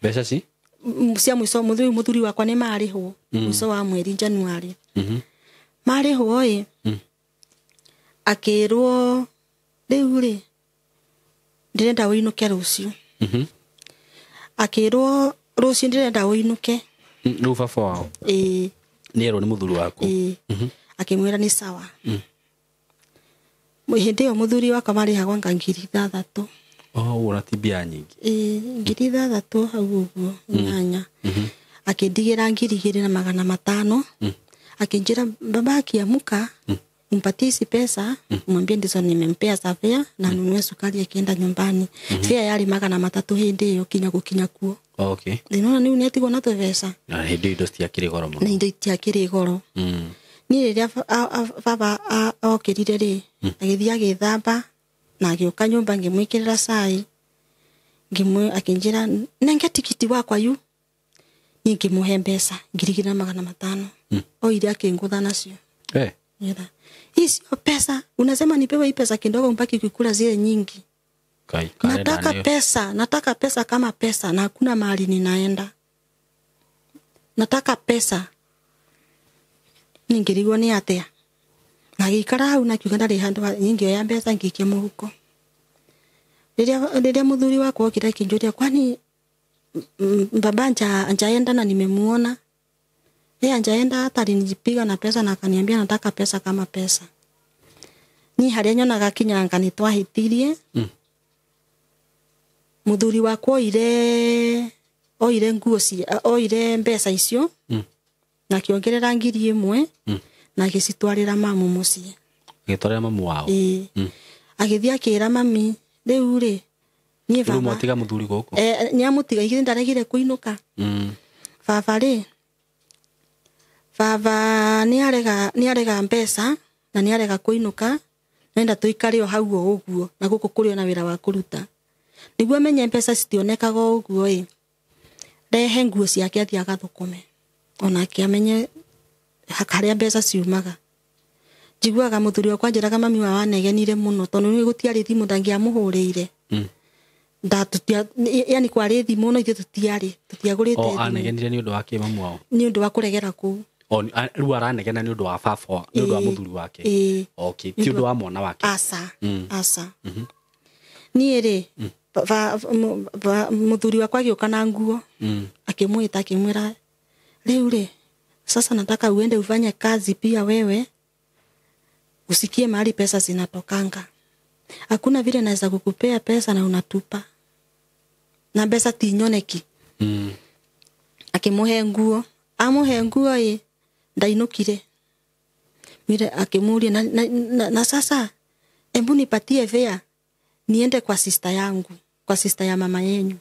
Mbeca ci? Cia mũico mũthuri wakwa nĩ marĩhwo mũico wa mweri January. Marĩhwo ĩ akĩrwo rĩu rĩ ndĩrenda ũinũke rũciũ. Akĩrwo rũciũ ndĩrenda ũinũke. Rĩu baba wao ĩĩ nĩ erwo nĩ mũthuri waku. Ĩĩ akĩmwĩra nĩ sawa. Hĩndĩ ĩyo mũthuri wakwa marĩhagwo anga 6,000. Oh, ũra ti mbia nyingĩ. Ĩĩ 6,000 hau ũguo 8. Akĩndigĩra 2,500. Akĩnjĩra baba akiamka umpatie hizi pesa, umwambie ndizo nimempea za fare na anunue sukari akienda nyumbani. Fare yarĩ 300 hĩndĩ ĩyo kinya gũkinya kuo. Okay. Nĩnona rĩu nĩatigwo na tũbeca. Na hĩndĩ indo citiakĩrĩ goro mũno. Na indo itiakĩrĩ goro. Niĩ rĩrĩa baba okĩrire rĩ, agĩthiĩ agĩthamba na agĩũka nyũmba ngĩmwĩkĩrĩra cai. Akĩnjĩra nenge tikiti wakwa yu. Niĩ ngĩmũhe mbeca 2,500. Oire akĩngũtha nacio. Ngetha. Hii sio pesa, unasema nipewe hii pesa kidogo mpaki kukula zile nyingi. Nataka pesa, nataka pesa kama pesa na hakuna mahali ninaenda. Nataka pesa. Ningirigwo ni atia. Ngagikara hau na kiuga ndarĩ handũ nyingĩoya mbeca ngĩikia mũhuko. Rĩrĩa mũthuri wakwa okire akĩnjũria kwani baba anjaenda na nimemuona. Yeye anjaenda hata alinipiga na pesa na akaniambia nataka pesa kama pesa. Ni harĩa nyonaga kinyanga nĩ twahĩtirie. Mũthuri wakwa oire nguo cia oire mbeca icio. Na akĩongerera 1,000 na agĩcitwarĩra mamu mũciĩ. Agĩtwarĩra mamu wao. Ĩĩ. Agĩthiĩ akĩra mami rĩu rĩ niĩ baba. Rĩu mwatiga mũthuri gũkũ? Nĩamũtiga igĩrĩ ndaregire kũinũka. Baba rĩ baba nĩarega mbeca na nĩarega kũinũka nenda tũikare o hau o ũguo na gũkũ kũrĩ ona wĩra wa kũruta. Nĩguo menye mbeca citionekaga o ũguo ĩ rehe nguo ciake athiĩ agathũkũme onake amenye harĩa mbeca ciumaga. Njiguaga mũthuri wakwa anjĩraga mami wao anegenire mũno tondũ nĩ gũtiarĩ thimũ ndangĩamũhũrĩire. Yani kwarĩ thimũ no ithuĩ tũtiarĩ tũtiagũrĩte thimũ. Anegenire nĩ ũndũ wa kĩ mamu wao? Nĩ ũndũ wa kũregera kũu. Rĩu aranegena nĩ ũndũ wa baba, nĩ ũndũ wa mũthuri wake. Okay, ti ũndũ wa mwana wake. Aca. Aca. Niĩ rĩ mũthuri wakwa agĩũka na nguo akĩmwĩta akĩmwĩra rĩu rĩ sasa nataka uende ufanye kazi pia wewe usikie mahali pesa zinatokanga. Hakuna vile naweza kukupea pesa na unatupa. Na pesa tinyoneki. Akĩmũhe nguo, amũhe nguo ĩ ndainũkire. Mire akĩmũria na sasa hebu nipatie fare niende kwa sister yangu, kwa sister ya mama yenyu.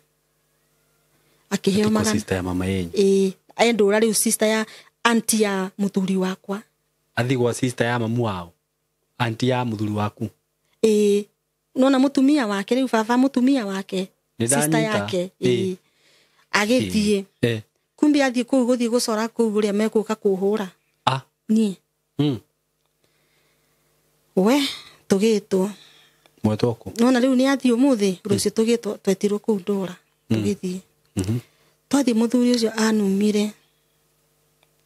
Akiheo kwa sister ya mama yenyu. Endũra rĩu sister ya auntie ya mũthuri wakwa. Athi gwa sister ya mamu wao. Auntie ya mũthuri waku. Nona mũtumia wake rĩu baba mũtumia wake. Sister yake. Agĩthiĩ. Kumbe athiĩ kũu gũthiĩ gũcora kũu ũrĩa megũka kũhũra. Niĩ. We tũgĩtwo. Mwetwo kũ? Nona rĩu nĩ athiĩ ũmũthĩ rũciũ tũgĩtwo twetirwo kũu ndũra. Tũgĩthiĩ. Twathiĩ mũthuri ũcio anumire.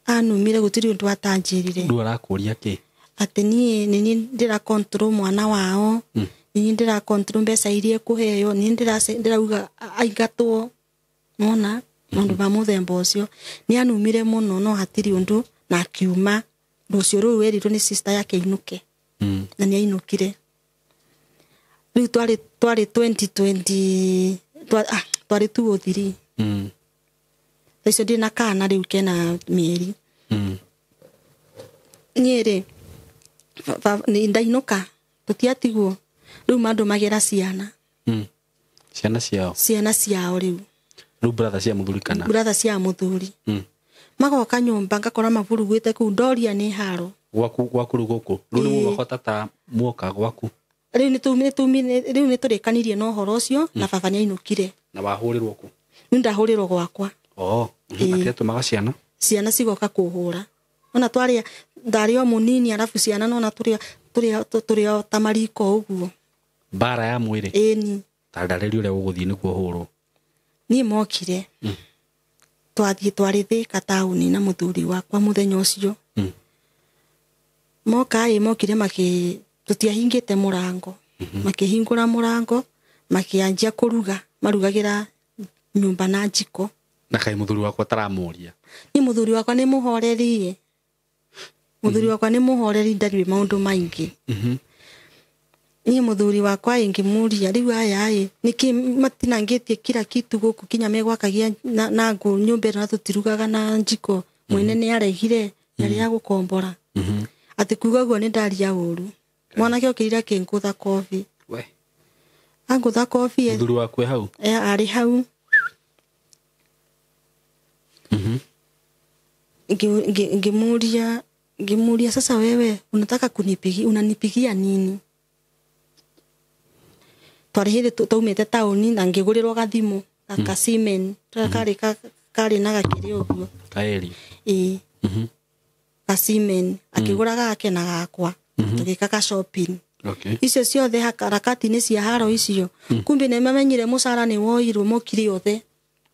Anumire gũtirĩ ũndũ atanjĩrire. Rĩu arakũria kĩ? Atĩ niĩ nĩ niĩ ndĩra control mwana wao. Nĩ niĩ ndĩra control mbeca iria ekũheo, nĩ niĩ ndĩrauga aingatwo. Nona maũndũ ma mũthemba ũcio. Nĩ anumire mũno no hatirĩ ũndũ na akiuma. Rũciũ rũu erirwo nĩ sister yake ainũke. Na nĩ ainũkire. Rĩu twarĩ 2020 twarĩ 2003. Thaa icio ndĩ na kana rĩu kena mĩeri. Niĩ rĩ ndainũka tũtiatigwo rĩu mandũmagĩra ciana. Ciana ciao? Ciana ciao rĩu. Rĩu brother cia mũthuri kana? Brother cia mũthuri. Magoka nyũmba ngakora maburugĩte kũu ndoria nĩ haro. Gwaku rĩu gũkũ? Rĩu nĩ mũgakota ta muoka gwaku? Rĩu nĩ tũrĩkanirie na ũhoro ũcio na baba nĩ ainũkire. Na wahũrĩrwo kũ? Nĩ ndahũrĩrwo gwakwa. Atĩatũmaga ciana? Ciana cigoka kũhũra. Ona twarĩa ndarĩ o mũnini arabu ciana nona tũrĩ o ta mariko ũguo. Mbara ya mwĩrĩ? Ĩni. Ta ndarĩria ũrĩa ũgũthiĩ nĩguo ũhũrwo. Niĩ mokire. Twathiĩ twarĩ Thĩka taũni na mũthuri wakwa mũthenya ũcio. Moka ĩ mokire maki tutiahingĩte mũrango. Makĩhingũra mũrango makianjia kũruga marugagira nyumba na njiko. Na kai muthuri wakwa taramuria. Ni muthuri wakwa ni muhorerie. Muthuri wakwa ni muhoreri ndari maundu maingi. Ni muthuri wakwa ingimuria riu aya ĩ niki matinangitie kila kitu guku kinya megwakagia na ngu nyumba na tutirugaga na njiko mwene ni aregire yari ya gukombora. Ati kuga guo ni ndaria uru. Mwanake okirira kingutha kobi. We. Angutha kobi. Muthuri wakwe hau. Ari hau. Ngimuria sasa wewe unataka kunipigia unanipigia nini? Twari hindi taumite tauni na ngigurirwo gathimu ka cement kari kari na gakiri uguo kaeri ii ka cement akigura gake na gakwa tugika ka shopping. Okay. Icio ciothe harakati-inĩ cia haro icio kumbe nĩ mamenyire mũcara nĩ woirwo mokire othe.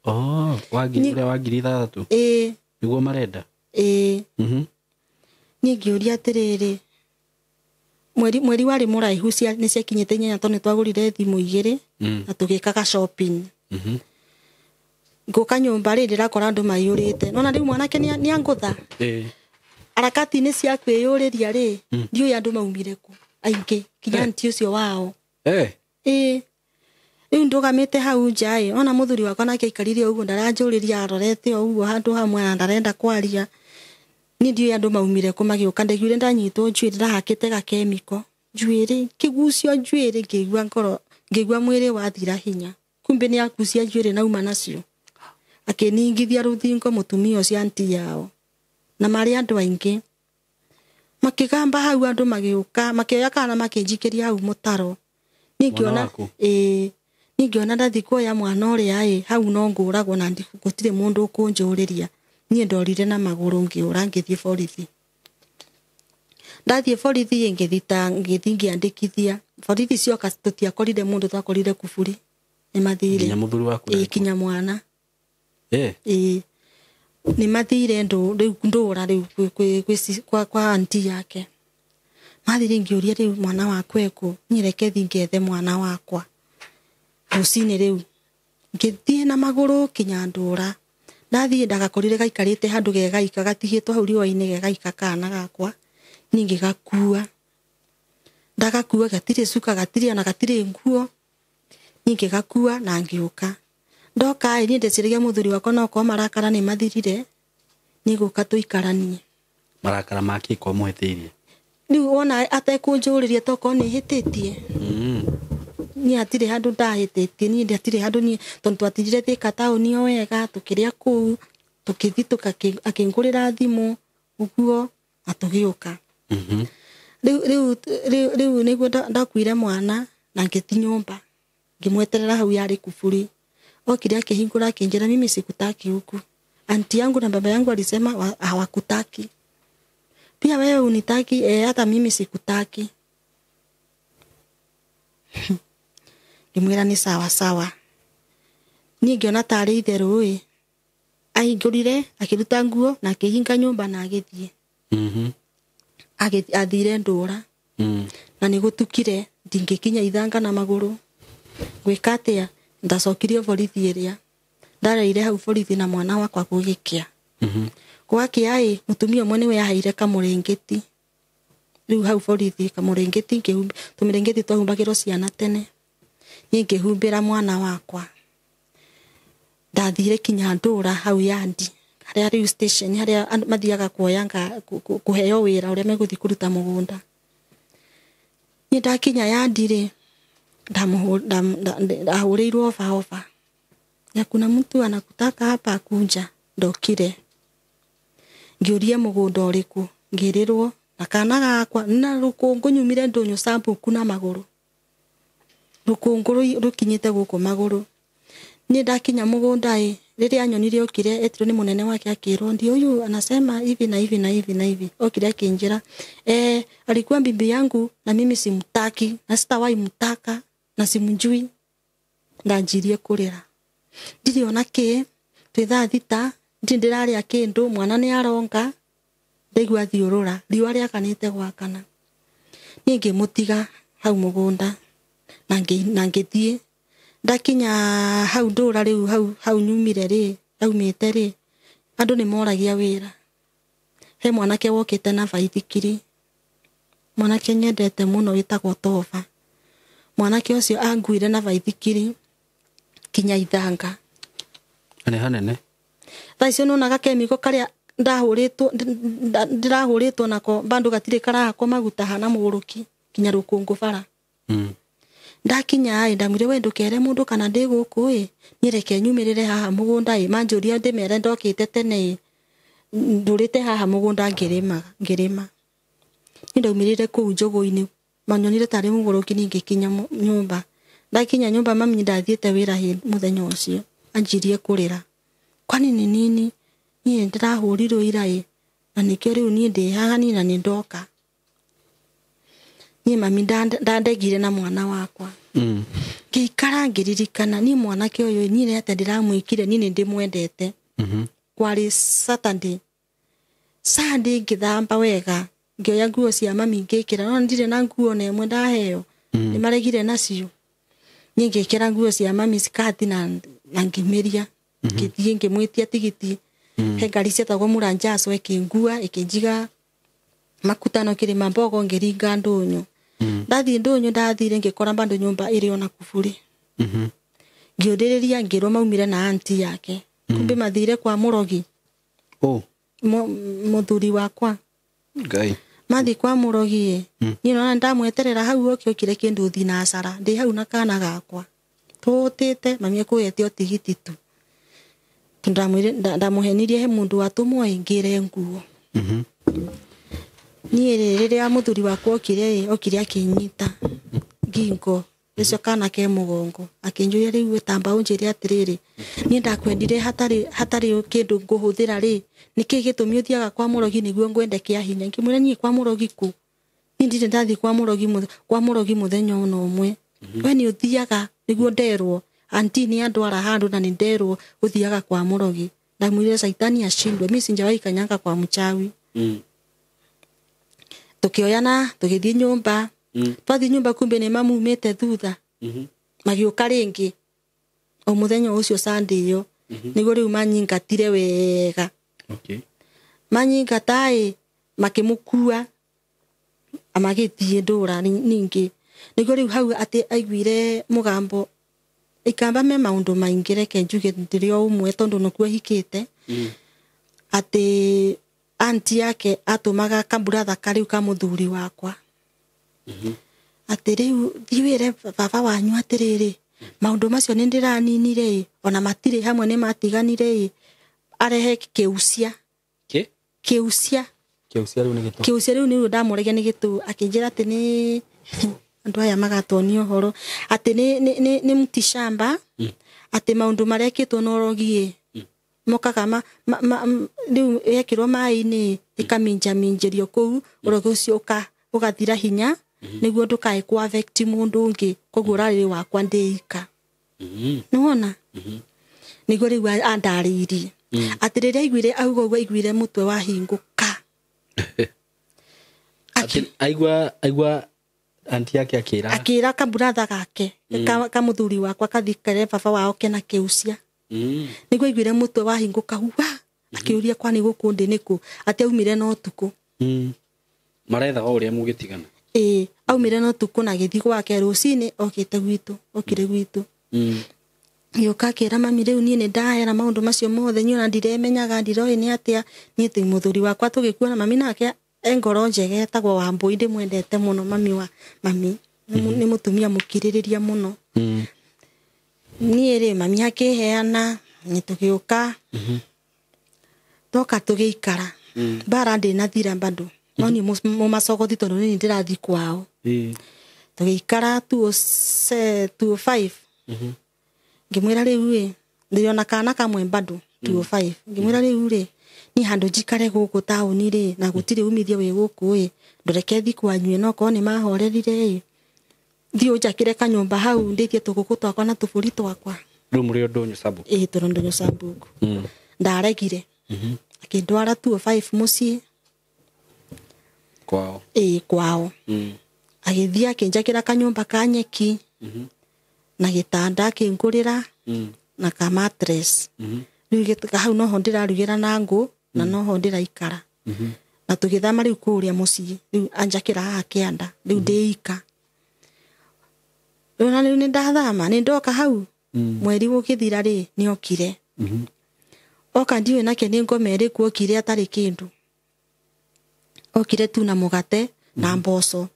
Oh, wangiri wa 6,000. Ii niguo marenda. Ii Niĩ ngĩũria atĩrĩrĩ mweri warĩ mũraihu nĩ ciakinyĩte 8 tondũ nĩtwagũrire thimũ 2 na tũgĩkaga shopping. Ngũka nyũmba rĩ ndĩrakora andũ maiyũrĩte. Nona rĩu mwanake nĩ angũtha. Harakati-inĩ cia kwĩyũrĩria rĩ ndiũĩ andũ maumire kũ aingĩ kinya anti ũcio wao. Ĩĩ rĩu ndũgamĩte hau nja ĩ ona mũthuri wakwa nake aikarire ũguo ndaranjũrĩria arorete o ũguo handũ hamwe na ndarenda kwaria. Niĩ ndiũĩ andũ maumire kũ magĩũka ndaiguire ndanyitwo njuĩrĩ ndahakĩte gakemiko njuĩrĩ kĩgucio njuĩrĩ ngĩigua ngoro ngĩigua mwĩrĩ wathira hinya kumbe nĩ akucia njuĩrĩ nauma nacio akĩningithia rũthingo mũtumia ũcio anti yao na marĩ andũ aingĩ makĩgamba hau andũ magĩũka makĩoya kana makĩnjikĩria hau mũtaro. Niĩ ngĩona ĩĩ niĩ ngĩona ndathi kuoya mwana ũrĩa ĩ hau no ngũragwo na gũtirĩ mũndũ ũkũnjũrĩria. Niĩ ndorire na magũrũ ngĩũra ngĩthiĩ borithi. Ndathiĩ borithi ngĩthita ngĩthiĩ ngĩandĩkithia. Borithi cioka tũtiakorire mũndũ twakorire kuburi. Nĩ mathire. Nginya mũthuri waku. Ĩĩ kinya mwana. Ĩĩ. Nĩ mathire rĩu ndũra rĩu kwa kwa anti yake. Mathire ngĩũria rĩu mwana wakwa ekũ niĩ reke thiĩ ngethe mwana wakwa. Rũcinĩ rĩu ngĩthiĩ na magũrũ kinya ndũra. Ndathiĩ ndagakorire gaikarĩte handũ gegaika gatigĩtwo hau riũa-inĩ gegaika kana gakwa niĩ ngĩgakua. Ndagakua gatirĩ cuka gatirĩ ona gatirĩ nguo niĩ ngĩgakua na ngĩũka. Ndoka ĩ niĩ ndeciragia mũthuri wakwa no okorwo marakara nĩ mathirire nĩ gũka tũikaranie. Marakara make ko mũhĩtĩirie? Rĩu wona atekũnjũrĩria tokorwo nĩ hĩtĩtie. Niĩ hatirĩ handũ ndahĩtĩtie niĩ hatirĩ handũ niĩ tondũ twatigire Thika taũni o wega tũkĩrĩa kũu tũkĩthiĩ akĩngũrĩra thimũ ũguo na tũgĩũka. Rĩu nĩguo ndakuire mwana na ngĩthiĩ nyũmba ngĩmweterera hau yarĩ kuburi. Okire akĩhingũra akĩnjĩra mimi sikutaki huku. Anti yangu na baba yangu alisema hawakutaki. Pia wewe unitaki hata mimi sikutaki. Ngĩmwĩra nĩ sawa sawa. Niĩ ngĩona tarĩ itherũ ĩ ahingũrire akĩruta nguo na akĩhinga nyũmba na agĩthiĩ. Athire ndũra. Na nĩ gũtukire ndingĩkinya ithanga na magũrũ. Gwĩka atĩa ndacokirio borithi ĩrĩa ndareire hau borithi na mwana wakwa gũgĩkĩa. Gwakĩa ĩ mũtumia ũmwe nĩwe aheire kamũrĩngĩti. Rĩu hau borithi kamũrĩngĩti tũmĩrĩngĩti twahumbagĩrwo ciana tene. Niĩ ngĩhumbĩra mwana wakwa. Ndathire kinya ndũra hau yandi harĩa rĩu station harĩa andũ mathiaga kuoya kũheo wĩra ũrĩa megũthiĩ kũruta mũgũnda. Niĩ ndakinya yandi rĩ ndahũrĩirwo oba oba. Na kuna mtu anakutaka hapa kunja ndokire. Ngĩũria mũgũnda ũrĩkũ ngĩrĩrwo na kana gakwa na rũkũngũ nyumire ndũnyũ sambuku na magũrũ. Rũkũngũ rũkinyĩte gũkũ magũrũ. Niĩ ndakinya mũgũnda ĩ rĩrĩa anyonire okire etirwo nĩ mũnene wake akĩrwo ndio huyu anasema hivi na hivi na hivi na hivi. Okire akĩnjĩra alikuwa bibi yangu na mimi simtaki na sitawahi mtaka na simjui. Ndanjirie kũrĩra. Ndirĩ ona kĩ twĩ thaa 6 ndirĩ ndĩrarĩa kĩndũ mwana nĩ aronga. Ndaigua thiũrũra riũa rĩakanĩte gwakana. Niĩ ngĩmũtiga hau mũgũnda na ngĩthiĩ. Ndakinya hau ndũra rĩu hau nyumire rĩ, ndaumĩte rĩ, andũ nĩ moragia wĩra. He mwanake wokĩte na baithikiri, mwanake nyendete mũno wĩtagwo Tova. Mwanake ũcio anguire na baithikiri kinya Ithanga. Nĩ hanene. Thaa icio nĩwonaga kemiko karĩa ndĩrahũrĩtwo nako bado gatirĩ karahakwo maguta hana mũgũrũki kinya rũkũngũ bara. Ndakinya ĩ ndamwĩrire we ndũkere mũndũ kana ndĩ gũkũ ĩ, niĩ reke nyumĩrĩre haha mũgũnda ĩ, manjũria ndĩmere ndokĩte tene ĩ, ndũrĩte haha mũgũnda ngĩrĩma. Niĩ ndaumĩrĩre kũu njũgũ-inĩ, manyonire tarĩ mũgũrũki niĩ ngĩkinya nyũmba. Ndakinya nyũmba mami ndathiĩte wĩra mũthenya ũcio, anjirie kũrĩra. Kwani nĩ nini? Niĩ ndĩrahũrirwo ira ĩ, na nĩkĩo rĩu niĩ ndĩ haha niĩ na nĩ ndoka. Niĩ mami ndandegire na mwana wakwa. Ngĩikara ngĩririkana niĩ mwanake ũyũ niĩ nĩ atĩa ndĩramwĩkire, niĩ nĩ ndĩmwendete. Kwarĩ Saturday. Sunday ngĩthamba wega, ngĩoya nguo cia mami ngĩkĩra, no ndirĩ na nguo na ĩmwe ndaheo. Nĩmaregire nacio. Niĩ ngĩkĩra nguo cia mami skati na ngĩmĩria. Ngĩthiĩ ngĩmwĩtia tigiti. He ngari cietagwo Mũranjaco ĩkĩngua ĩkĩnjiga makutano kĩrĩma mbogo ngĩringa ndũnyũ. Ndathiĩ ndũnyũ ndathire ngĩkora bado nyũmba ĩrĩ ona kuburi. Ngĩũrĩrĩria ngĩrwo maumire na anti yake. Kumbe mathire kwa mũrogi. Mũthuri wakwa. Ngai. Mathi kwa mũrogi ĩ. Niĩ nona ndamweterera hau oke okire kĩndũ thinacara. Ndĩ hau na kana gakwa. Tũtĩte mami ekũhete o tigiti tu. Ndamũhenirie he mũndũ watũmwo ĩ ngĩre nguo. Niĩ rĩ rĩrĩa mũthuri wakwa okire ĩ, okire akĩnyita ngingo ũcio kana ke mũgongo akĩnjũria rĩu tamba ũnjĩre atĩrĩrĩ, niĩ ndakwendire hatarĩ kĩndũ ngũhũthĩra rĩ, nĩkĩ gĩtũmi ũthiaga kwa mũrogi nĩguo ngwende kĩa hinya? Ngĩmwĩra niĩ kwa mũrogi kũ? Niĩ ndirĩ ndathiĩ kwa mũrogi mũthenya ona ũmwe. We nĩ ũthiaga nĩguo nderwo, anti nĩ andwara handũ na nĩ nderwo ũthiaga kwa mũrogi. Ndamwĩrire saitani ashindwe, mimi sijawahi kanyanga kwa mchawi. Tukioyana tũgĩthiĩ nyũmba. Twathiĩ nyũmba kumbe nĩ mamumĩte thutha. Magĩũka rĩngĩ o mũthenya ũcio Sunday ĩyo. Nĩguo rĩu manyingatire wega. Manyingata ĩ makĩmũkua magĩthiĩ ndũra ningĩ. Nĩguo rĩu hau atĩ aiguire mũgambo ikamba me maũndũ maingĩ, reke njuge ndĩrĩ o ũmwe tondũ nĩkuo hikĩte. Atĩ anti yake atũmaga kamburatha karĩu ka mũthuri wakwa. Atĩ rĩu thiĩ wĩre baba wanyu atĩrĩrĩ, maũndũ macio nĩ ndĩraninire ĩ, ona matirĩ hamwe nĩ matiganire ĩ, arehe kĩucia. Kĩ? Kĩucia. Kĩucia rĩu nĩ gĩtũ. Kĩucia rĩu nĩruo ndamũragia nĩ gĩtũ, akĩnjĩra atĩ nĩ andũ aya magatuonia ũhoro atĩ nĩ mtishamba, atĩ maũndũ marĩa ekĩtwo na ũrogi ĩ, mokaga rĩu yekĩrwo maĩ-inĩ ĩkaminjaminjĩrio kũu, ũrogi ũcio ũgathira hinya nĩguo ndũkae kũ affect mũndũ ũngĩ, koguo ũrarĩ wakwa ndĩika. Nĩwona? Nĩguo rĩu andarĩirie. Atĩ rĩrĩa aiguire auga ũguo aiguire mũtwe wahingũka. Aigua anti yake akĩra. Akĩra kamburatha gake ka mũthuri wakwa kathi kere baba wao kena kĩucia. Nĩguo aiguire mũtwe wahingũka wa akĩũria kwani gũkũ ndĩ nĩkũ, atĩ aumire na ũtukũ. Marethaga ũrĩa mũgĩtigana. Ĩĩ, aumire na ũtukũ na agĩthiĩ gwake rũcinĩ okĩte gwitũ, okire gwitũ. Gĩũka akĩra mami rĩu niĩ nĩ ndahera maũndũ macio mothe, niĩ ona ndiremenyaga ndiroĩ nĩ atĩa, niĩ twĩ mũthuri wakwa tũgĩkuona mami nake e ngoro njega etagwo Wambũi, ndĩmwendete mũno mami wa mami. Nĩ mũtumia mũkirĩrĩria mũno. Niĩ rĩ mami akĩheana nĩ tũgĩũka. Toka tũgĩikara. Mbara ndĩnathira bado. No niĩ mũmacogothi tondũ niĩ ndĩrathiĩ kwao. Tũgĩikara 205. Ngĩmwĩra rĩu ĩ, ndĩrona kana kamwe bado 205. Ngĩmwĩra rĩu rĩ, niĩ handũ njikare gũkũ taũni rĩ, na gũtirĩ umithio wĩ gũkũ ĩ, ndũreke thiĩ kwanyu ĩ, no korwo nĩ mahorerire ĩ, thiĩ ũnjakĩre kanyũmba hau ndĩithie tũgũkũ twakwa na tũbũri twakwa. Rĩu mũrĩ o ndũnyũ Samburu? Ĩĩ, tũrĩ ndũnyũ Samburu. Ndaregire. Akĩndwara 205 mũciĩ. Ĩĩ kwao. Agĩthiĩ akĩnjakĩra kanyũmba ka nyeki na gĩtanda akĩngũrĩra na ka mattress. Rĩu hau noho ndĩrarugĩra na ngũ na noho ndĩraikara. Na tũgĩthama rĩu kũrĩa mũciĩ rĩu anjakĩra haha kĩanda rĩu ndĩika. Rĩu na rĩu nĩndathama nĩndoka hau mweri gũkĩthira rĩ nĩokire. Oka ndiũĩ nake nĩ ngoma ĩrĩkũ okire atarĩ kĩndũ. Okire tu na mũgate na mboco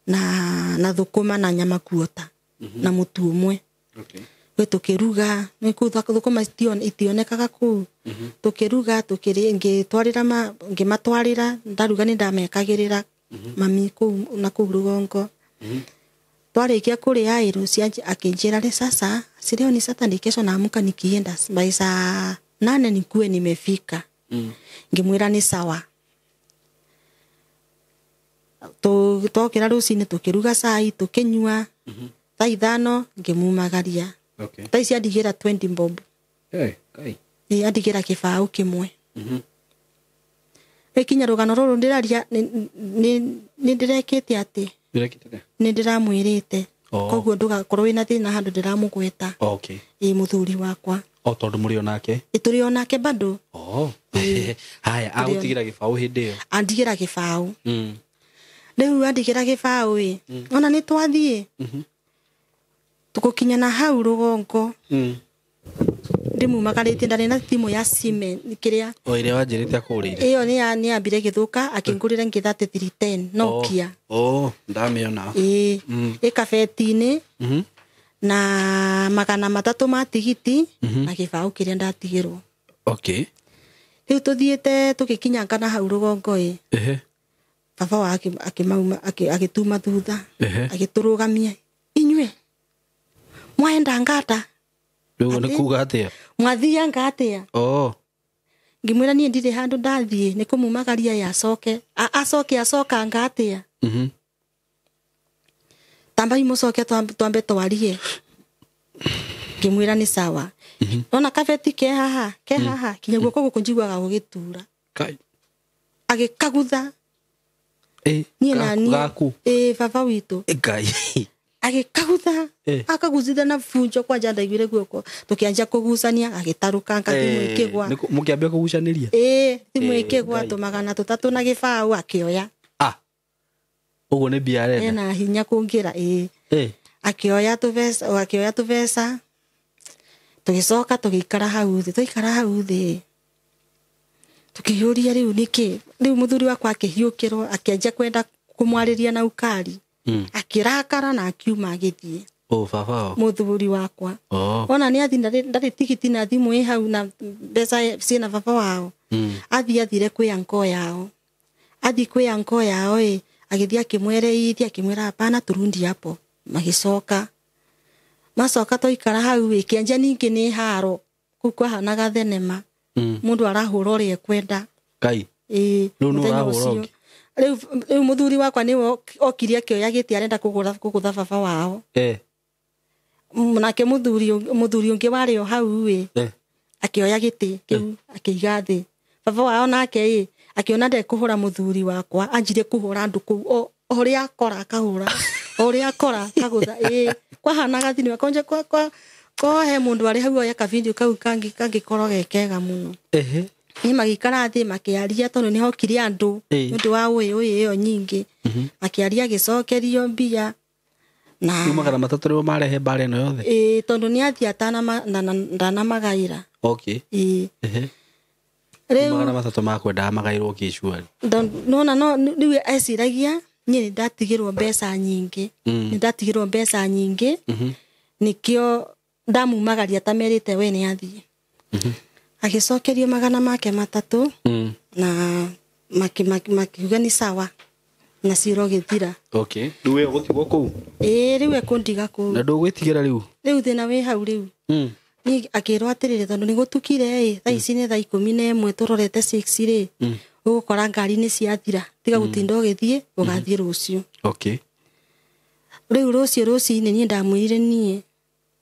na thũkũma na nyama kuota na mũtu ũmwe. We tũkĩruga nĩ kũu thũkũma itionekaga kũu. Tũkĩruga ngĩtwarĩra ngĩmatwarĩra ndaruga nĩ ndamekagĩrĩra mami kũu na kũu rũgongo. Twarĩkia kũrĩa ĩ rũciũ akĩnjĩra rĩ sasa si leo ni Saturday kesho naamka nikienda by saa 8 nikuwe nimefika. Ngĩmwĩra nĩ sawa. Twokĩra rũcinĩ tũkĩruga cai tũkĩnyua. Thaa 5 ngĩmumagaria. Thaa ici andigĩra 20 bob. Ĩ andigĩra kĩbaũ kĩmwe. Ĩkinya rũgano rũrũ ndĩraria nĩ ndĩrekĩte atĩ nĩ ndĩramwĩrĩte. Koguo ndũgakorwo wĩna thĩna handũ ndĩramũgweta. Ĩ mũthuri wakwa. O tondũ mũrĩ o nake? Ĩ tũrĩ o nake bado. Haya agũtigĩra gĩbaũ hĩndĩ ĩyo? Andigĩra gĩbaũ. Rĩu andigĩra gĩbaũ ĩ ona nĩ twathiĩ. Tũgũkinya na hau rũgongo. Ndĩmumagarĩtie ndarĩ na thimũ ya cement kĩrĩa. O ĩrĩa wanjĩrĩte akũgũrĩire? Ĩyo nĩ yambire ĩgĩthũka akĩngũrĩra ngĩ 33 Nokia. Ndamĩona. Ĩĩ. Ĩ kabeti-inĩ na 300 ma tigiti na gĩbaũ kĩrĩa ndatigĩrwo. Rĩu tũthiĩte tũgĩkinyanga na hau rũgongo ĩ. Baba wa akĩmauma agĩtuma thutha agĩtũrũgamia inyuĩ mwaenda ngata. Rĩu nĩ kuga atĩa? Mwathianga atĩa? Ngĩmwĩra niĩ ndirĩ handũ ndathiĩ nĩ kũmumagaria ya acoke. Acoke acokanga atĩa? Tambai mũcoke twambe twarie. Ngĩmwĩra nĩ sawa. Ona kabeti ke haha, ke haha kinya guoko gũkũ njiguaga gũgĩtura. Agĩkagutha. Niĩ na niĩ. Ĩ baba witũ. Ngai. Agĩkagutha. Akaguzitha na bunjo kwanja ndaiguire guoko. Tũkĩanjia kũgucania agĩtarũkanga thimũ ĩkĩgwa. Mũkĩambia kũgucanĩria? Ĩ thimũ ĩkĩgwa 300 na gĩbaũ akĩoya. Ũguo nĩ mbia arenda? Ena hinya kũngĩra ĩ. Akĩoya tũbeca, akĩoya tũbeca. Tũgĩcoka tũgĩikara hau thĩ, twaikara hau thĩ. Tũkĩyũria rĩu nĩkĩ? Rĩu mũthuri wakwa akĩhiũkĩrwo akĩanjia kwenda kũmwarĩria na ukari. Akĩrakara na akiuma agĩthiĩ. Baba wao? Mũthuri wakwa. Ona nĩ athiĩ ndarĩ tigiti na thimũ ĩ hau na mbeca ciĩna baba wao. Athiĩ athire kwĩ anko yao. Athiĩ kwĩ anko yao ĩ agĩthiĩ akĩmwereithia akĩmwĩra hapana turundi hapo. Magĩcoka. Macoka twaikara hau ĩ kĩanjia ningĩ nĩ haro. Kũu kwahanaga thenema. Mũndũ arahũra ũrĩa ekwenda. Ngai. Ĩ Rĩu nũ mũthenya ũrahũra ũcio. ũngĩ? Rĩu mũthuri wakwa nĩwe okire akĩoya gĩtĩ arenda kũgũtha baba wao. Nake mũthuri ũngĩ warĩ o hau ĩ. Akĩoya gĩtĩ kĩu akĩiga thĩ. Baba wao nake ĩ akĩona ndekũhũra mũthuri wakwa anjire kũhũra andũ kũu o ũrĩa akora akahũra o ũrĩa akora akagũtha. Ĩ kwahanaga thinema konje kwa kwa he mũndũ arĩ hau oya kavindio kau kangĩkorwo ge kega mũno. Nĩ magĩikara thĩ makĩaria tondũ nĩ hokire andũ nĩ ũndũ wa ũĩ ũĩ ĩyo nyingĩ. Makĩaria agĩcokerio mbia na Rĩu 300 nĩmo marehe mbara ĩno yothe? Ĩ tondũ nĩ athiĩ ndanamagaĩra. Ĩ. Rĩu 300 makwendaga magaĩrwo kĩcuari. Nona no rĩu eciragia niĩ nĩ ndatigĩrwo mbeca nyingĩ. Nĩ ndatigĩrwo mbeca nyingĩ. Nĩkĩo ndamumagaria ta merĩte we nĩ athiĩ. Agĩcokerio 300 na makiuga nĩ sawa na cira ũgĩthira. Rĩu we ũgũtigwo kũu? Ĩ rĩu ekũndiga kũu. Na ndũgwĩtigĩra rĩu? Rĩu thĩna wĩ hau rĩu. Niĩ akĩrwo atĩrĩrĩ tondũ nĩ gũtukire ĩ thaa ici nĩ thaa 11 tũrorete 6 rĩ. Ũgũkora ngari nĩ ciathira tiga gũtinda ũgĩthiĩ ũgathiĩ rũciũ. Rĩu rũciũ rũcinĩ niĩ ndamwĩrire niĩ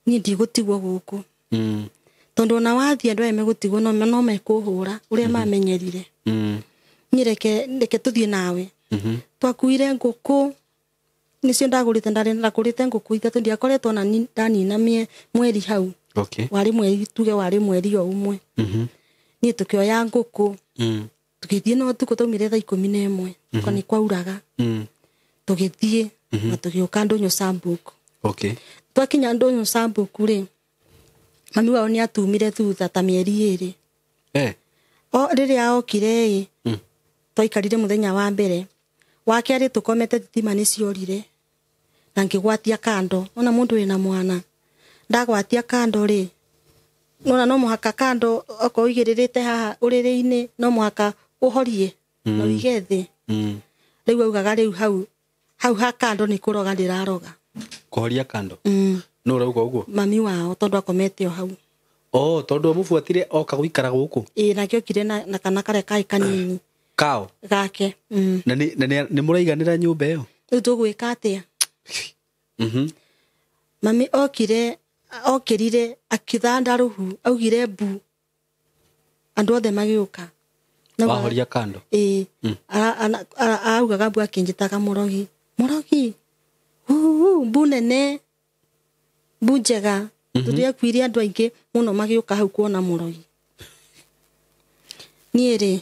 ndigũtigwo gũkũ. Tondũ ona wathiĩ andũ aya megũtigwo no mekũhũra ũrĩa mamenyerire. Niĩ reke tũthiĩ nawe. Twakuire ngũkũ nicio ndagũrĩte ndarĩ ndagũrĩte ngũkũ ithatũ ndiakoretwo na ndanina mweri hau. Okay. Warĩ mweri tuge warĩ mweri o ũmwe. Niĩ tũkĩoya ngũkũ. Tũgĩthiĩ na ũtukũ twaumire thaa 11. Kwa nĩ kwauraga. Tũgĩthiĩ na tũgĩũka Ndũnyũ Sambuk. Okay. Twakinya Ndũnyũ Sambuk rĩ, mami wao nĩ atumire thutha ta mĩeri 2. O rĩrĩa okire ĩ, twaikarire mũthenya wa mbere. Wa kerĩ tũkomete thitima nĩ ciorire. Na ngĩgwatia kando. Ona mũndũ wĩna mwana. Ndagwatia kando rĩ, nona no mũhaka kando okorwo ũigĩrĩrĩte haha ũrĩrĩ-inĩ no mũhaka ũhorie na ũige thĩ. Rĩu augaga rĩu hau ha kando nĩ kũroga ndĩraroga. Kũhoria kando? Nũ ũrauga ũguo? Mami wao tondũ akomete o hau. Oh, tondũ amũbuatire oka gũikara gũkũ? Ĩĩ, nake okire na kana karĩa kaĩ kanini. Kao? Gake. Na nĩ mũraiganĩra nyũmba ĩyo? Rĩu tũgwĩka atĩa? Mami okire okirire akithanda ruhu augire mbu andũ othe magĩũka. Wahoria kando? Ĩĩ. Augaga mbu akĩnjĩtaga mũrogi. Mũrogi. Mbu nene. Mbu njega. Tondũ yakuire andũ aingĩ mũno magĩũka hau kuona mũrogi. Niĩ rĩ,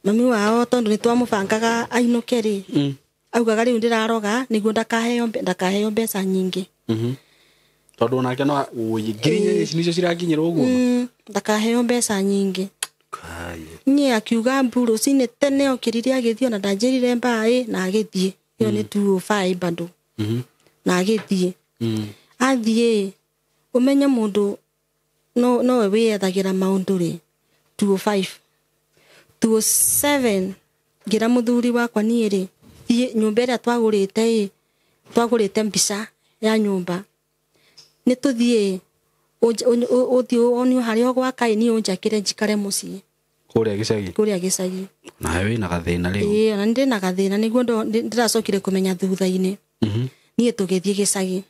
mami wao tondũ nĩ twamũbangaga ainũke rĩ, augaga rĩu ndĩraroga nĩguo ndakaheo mbeca nyingĩ. Tondũ onake no ngiri inya ici nicio cirakinyĩra ũguo. Ndakaheo mbeca nyingĩ. Niĩ akiuga mbu rũcinĩ tene okĩrire agĩthiĩ ona ndanjĩrire mbaĩ na agĩthiĩ. Ĩyo nĩ 205 bado. Na agĩthiĩ. Athiĩ ũmenye mũndũ nowe wĩyethagĩra maũndũ rĩ 205 207 ngĩra mũthuri wakwa niĩ rĩ thiĩ nyũmba ĩrĩa twagũrĩte ĩ twagũrĩte mbica ya nyũmba nĩ tũthiĩ ũthiĩ wonio harĩa ũgwaka ĩ niĩ ũnjakĩre njikare mũciĩ kũrĩa gĩcagi. Kũrĩa gĩcagi. Nawe wĩna gathĩna rĩu. Ĩĩ, ona nĩ ndĩna gathĩna nĩguo ndĩracokire kũmenya thutha-inĩ. Niĩ tũgĩthiĩ gĩcagi.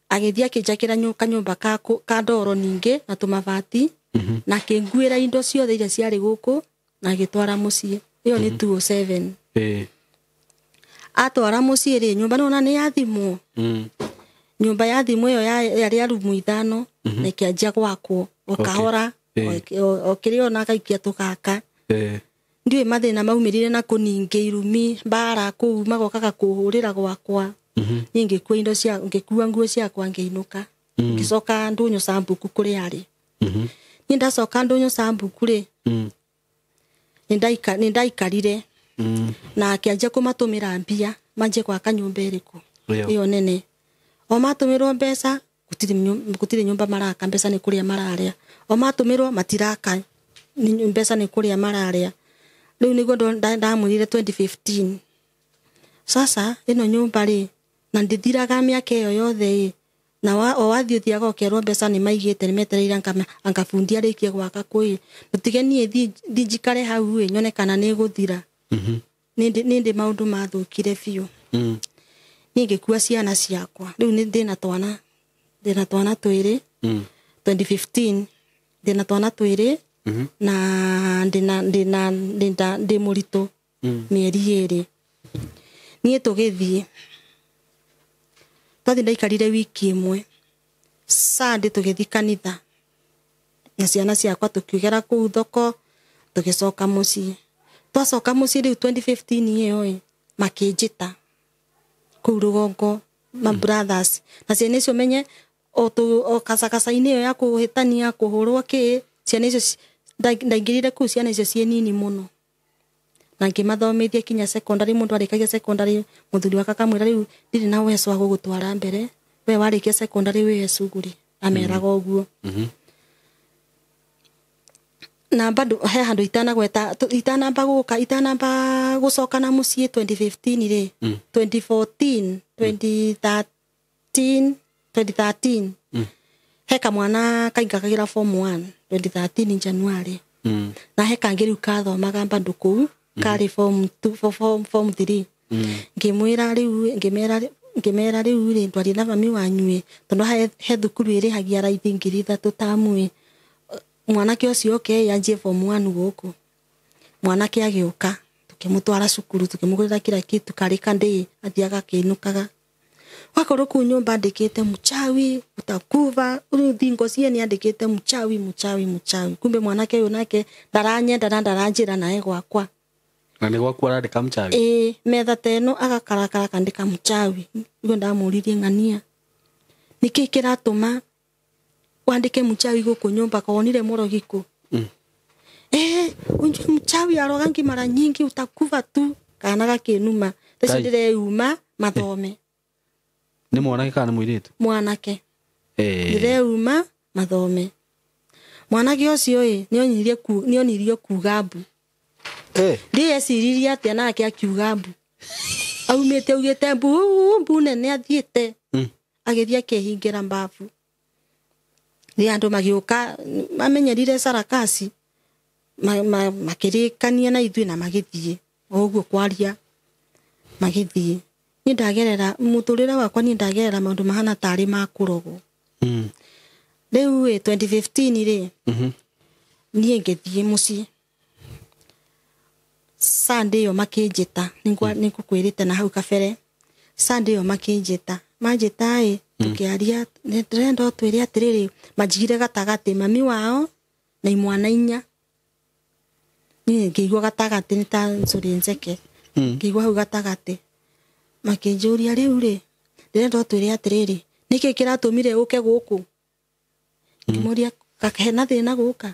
Agĩthiĩ akĩnjakĩra kanyũmba ka ndoro ningĩ na tũmabati na akĩnguĩra indo ciothe iria ciarĩ gũkũ na agĩtwara mũciĩ. Ĩyo nĩ 207. Atwara mũciĩ rĩ, nyũmba nĩwona nĩ yathimwo. Nyũmba ya thimũ ĩyo yarĩ ya rumu 5 na ĩkĩanjia gwakwo o kahora o kĩrĩa ona agaikia tũgaka. Ndiũĩ mathĩna maumĩrire na kũningĩ irumi mbara kũu magokaga kũhũrĩra gwakwa. Niĩ ngĩkua indo cia ngĩkua nguo ciakwa ngĩinũka. Ngĩcoka Ndũnyũ Sambuku kũrĩa arĩ. Niĩ ndacoka Ndũnyũ Sambuku rĩ, nĩ ndaikarire na akĩanjia kũmatũmĩra mbia manjie gwaka nyũmba ĩrĩkũ ĩyo nene. O matũmĩrwo mbeca gũtirĩ nyũmba maraka, mbeca nĩ kũrĩa mararĩa. O matũmĩrwo matiraka, mbeca nĩ kũrĩa mararĩa. Rĩu nĩguo ndamwĩrire 2015. Sasa ĩno nyũmba rĩ, na ndĩthiraga mĩaka ĩyo yothe ĩ, na o wathiĩ ũthiaga ũkerwo mbeca nĩ maigĩte nĩ metereire anga bundi arĩkie gwaka kũĩ. Ndũtige niĩ thiĩ njikare hau ĩ, nyone kana nĩ ĩgũthira. Nĩ ndĩ maũndũ mathũkire biũ. Niĩ ngĩkua ciana ciakwa. Rĩu nĩ ndĩna twana twĩrĩ. 2015 ndĩna twana twĩrĩ na ndĩ mũritũ mĩeri 2. Niĩ tũgĩthiĩ. Twathiĩ ndaikarire wiki ĩmwe. Sunday tũgĩthiĩ kanitha. Na ciana ciakwa tũkĩgera kũu thoko tũgĩcoka mũciĩ. Twacoka mũciĩ rĩu 2015 ĩyo ĩ, makĩnjĩta kũu rũgongo ma brothers. Na ciana icio menye o kacakaca-inĩ ĩyo ya kũhĩtania kũhũrwo kĩ, ciana icio ndaingĩrire kũu ciana icio ciĩ nini mũno. Na ngĩmathomithia kinya secondary, mũndũ arĩkagia secondary mũthuri wakwa akamwĩra rĩu ndirĩ na uwezo wa gũgũtwara mbere, we warĩkia secondary wĩhe cuguri, ameraga ũguo. Na bado he handũ itanagweta itanamba gũka itanamba gũcoka na mũciĩ 2015 rĩ, 2014 2013 2013 he kamwana kaingagĩra form 1 2013 in January. Na he kangĩ rĩu kathomaga bado kũu karĩ form 2 form 3. Ngĩmwĩra rĩu ngĩmera rĩu rĩ ndwarie na mami wanyu ĩ, tondũ he thukuru ĩrĩhagia raithi 3,000 tamu ĩ, mwanake ũcio oke yanjie form 1 gũkũ. Mwanake agĩũka Tukimutwara cukuru tukimugurira kila kitu kari kandi athiaga akiinukaga. Wakorwo kuu nyumba andikite mchawi utakuva thingo cie ni andikite mchawi mchawi mchawi. Kumbe mwanake uyu nake ndaranyenda na ndaranjira nae gwakwa. Na ni gwaku arandika mchawi? Ĩĩ, metha ta ĩno agakarakara akandika mchawi. Niguo ndamũririe ng'ania nĩkĩ kĩratũma wandĩke mchawi gũkũ nyũmba kawonire mũrogi kũ? Unjue mchawi arogangi mara nyingi utakuva tu. Kana gakĩnuma thaci ndĩreuma mathome. Nĩ mwanake kana nĩ mũirĩtu? Mwanake. Ndĩreuma mathome. Mwanake ũcio ĩ nĩonirio kuga mbu. Ndieciririe atĩa nake akiuga mbu. Aumĩte augĩte mbu mbu nene athiĩte. Agĩthiĩ akĩhingĩra mbabu. Rĩrĩa andũ magĩũka mamenyerire sarakasi makĩrĩkania na ithuĩ na magĩthiĩ o ũguo kwaria magĩthiĩ. Niĩ ndagerera mũtũrĩre wakwa, niĩ ndagerera maũndũ mahana tarĩ ma kũrogwo. Rĩu ĩ 2015 rĩ, niĩ ngĩthiĩ mũciĩ Sunday ĩyo makĩnjĩta, nĩngũkwĩrĩte na hau kabere. Sunday ĩyo makĩnjĩta, manjĩta ĩ tũkĩaria, ndĩrenda ũtwĩre atĩrĩrĩ, manjigire gatagatĩ mami wao na imwana inya. Niĩ ngĩigua gatagatĩ nĩ ta ncũrĩ nzeke. Ngĩigua hau gatagatĩ. Makĩnjũria rĩu rĩ, ndĩrenda ũtwĩre atĩrĩrĩ, nĩkĩ kĩratũmire ũke gũkũ? Ngĩmũria hena thĩna gũka?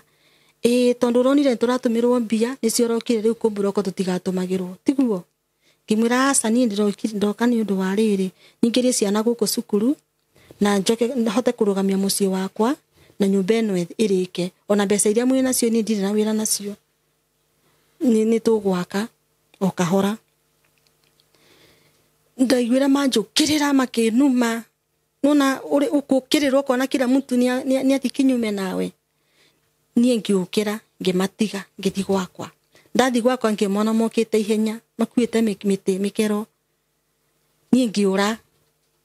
Ĩĩ, tondũ ũronire nĩtũratũmĩrwo mbia nĩcio ũrokire rĩu kũmburoko tũtigatũmagĩrwo, tiguo? Ngĩmwĩra aca, niĩ ndoka nĩ ũndũ wa rĩrĩ, nyingĩrie ciana gũkũ cukuru na njoke hote kũrũgamia mũciĩ wakwa na nyũmba ĩno ĩrĩke. Ona mbeca iria mwĩ nacio niĩ ndirĩ na wĩra nacio, nĩ tũgwaka o kahora. Ndaiguĩra manjũkĩrĩra makĩnuma. Nona ũkũkĩrĩrwo ũkona kila mtu nĩ athiĩ kinyume nawe. Niĩ ngĩũkĩra ngĩmatiga ngĩthiĩ gwakwa. Ndathiĩ gwakwa ngĩmona mokĩte ihenya makuĩte mĩtĩ mĩkero. Niĩ ngĩũra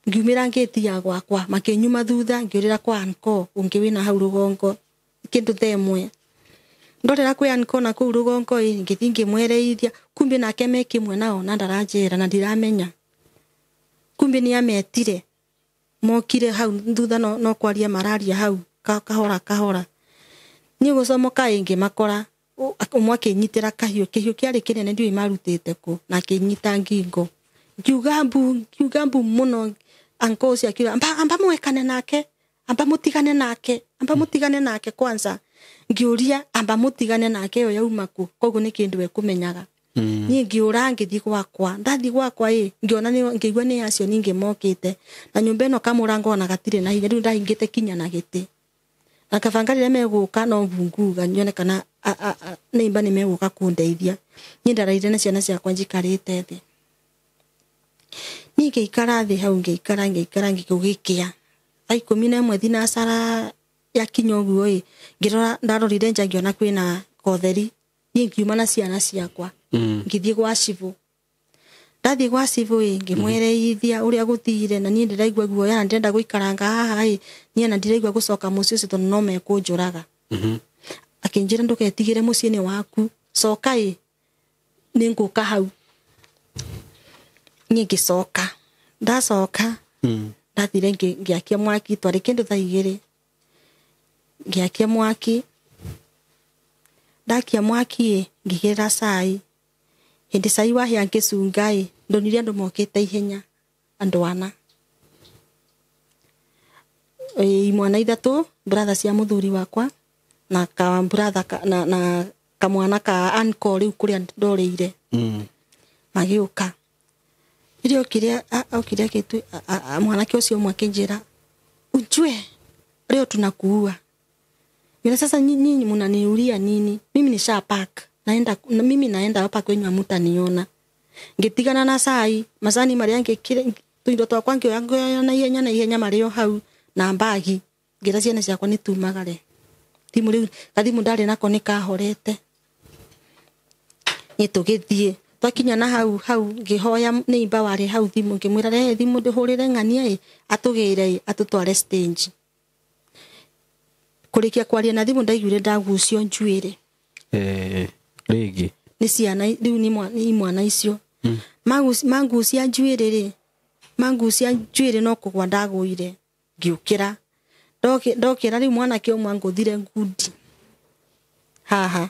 ngiumĩra ngĩti ya gwakwa makĩnyuma thutha ngĩũrĩra kwa anko ũngĩ wĩna hau rũgongo kĩndũ thaa ĩmwe. Ndorera kwĩ anko na kũu rũgongo ĩ ngĩthiĩ ngĩmwereithia, kumbe nake me kĩmwe nao na ndaranjĩra na ndiramenya. Kumbe nĩ ametire mokire hau thutha no kwaria mararia hau kahora kahora. Niĩ gũcomoka ĩ ngĩmakora ũmwe akĩnyitĩra kahiũ, kĩhiũ kĩarĩ kĩnene ndiũĩ marutĩte kũ, na akĩnyita ngingo. Ngiuga mbu mũno. Anko ũcio akiuga amba mwekane nake, amba mũtigane nake, amba mũtigane nake kwanza. Ngĩũria amba mũtigane nake ĩyo yauma kũ, koguo nĩ kĩndũ ekũmenyaga. Niĩ ngĩũra ngĩthiĩ gwakwa, ndathiĩ gwakwa ĩ ngĩona ngĩigua nĩ acio ningĩ mokĩte na nyũmba ĩno kamũrango ona gatirĩ na hinya, rĩu ndahingĩte kinya na gĩtĩ. Na kabanga rĩrĩa megũka no mbunguga nyone kana neighbor nĩ megũka kũndeithia. Niĩ ndaraire na ciana ciakwa njikarĩte thĩ. Niĩ ngĩikara thĩ hau ngĩikara ngĩikara ngĩgĩkĩa. Thaa 11 thinacara yakinya ũguo ĩ ngĩrora, ndarorire nja ngĩona kwĩna kotheri. Niĩ ngiuma na ciana ciakwa ngĩthiĩ gwa cibũ. Ndathiĩ gwa cibũ ĩ ngĩmwereithia ũrĩa gũthire, na niĩ ndĩraigua guoya na ndĩrenda gũikaranga haha ĩ niĩ na ndĩraigua gũcoka mũciĩ ũcio tondũ no mekũnjũraga. Akĩnjĩra ndũgetigĩre mũciĩ nĩ waku, coka ĩ nĩngũka hau. Niĩ ngĩcoka, ndacoka ndathire ngĩakia mwaki, twarĩ kĩndũ thaa 2 ngĩakia mwaki. Ndakia mwaki ĩ ngĩigĩrĩra cai. Hĩndĩ cai wahĩa ngĩcunga ĩ ndonire andũ mokĩte ihenya, andũ ana. Imwana 3 brother cia mũthuri wakwa na ka brother na kamwana ka uncle rĩu kũrĩa ndorĩire. Magĩũka. Rĩrĩa okire akĩtu mwanake ũcio ũmwe akĩnjĩra, ujue leo tunakuua. Mimi sasa nyinyi mnaniulia nini? Mimi nisha park. Naenda na mimi naenda hapa kwenyu hamtaniona. Ngitigana na cai, macani maria ngikire tuindo twakwa ngioya na ihenya na ihenya mario hau na mbagi. Ngira ciana ciakwa ni tumagare. Thimu riu kathimu ndari nako ni kahorete. Ni tugithie twakinya na hau hau ngihoya neighbor wari hau thimu ngimwira rehe thimu ndihurire ng'ania ĩ atugire ĩ atutware stage. Kurikia kwaria na thimu ndaiguire ndagucio njuire. Rĩngĩ. Nĩ ciana rĩu nĩ imwana icio. Mangucia njuĩrĩ rĩ, mangucia njuĩrĩ no kũgwa ndagũire. Ngĩũkĩra. Ndokĩra rĩu mwanake ũmwe angũthire ngundi haha.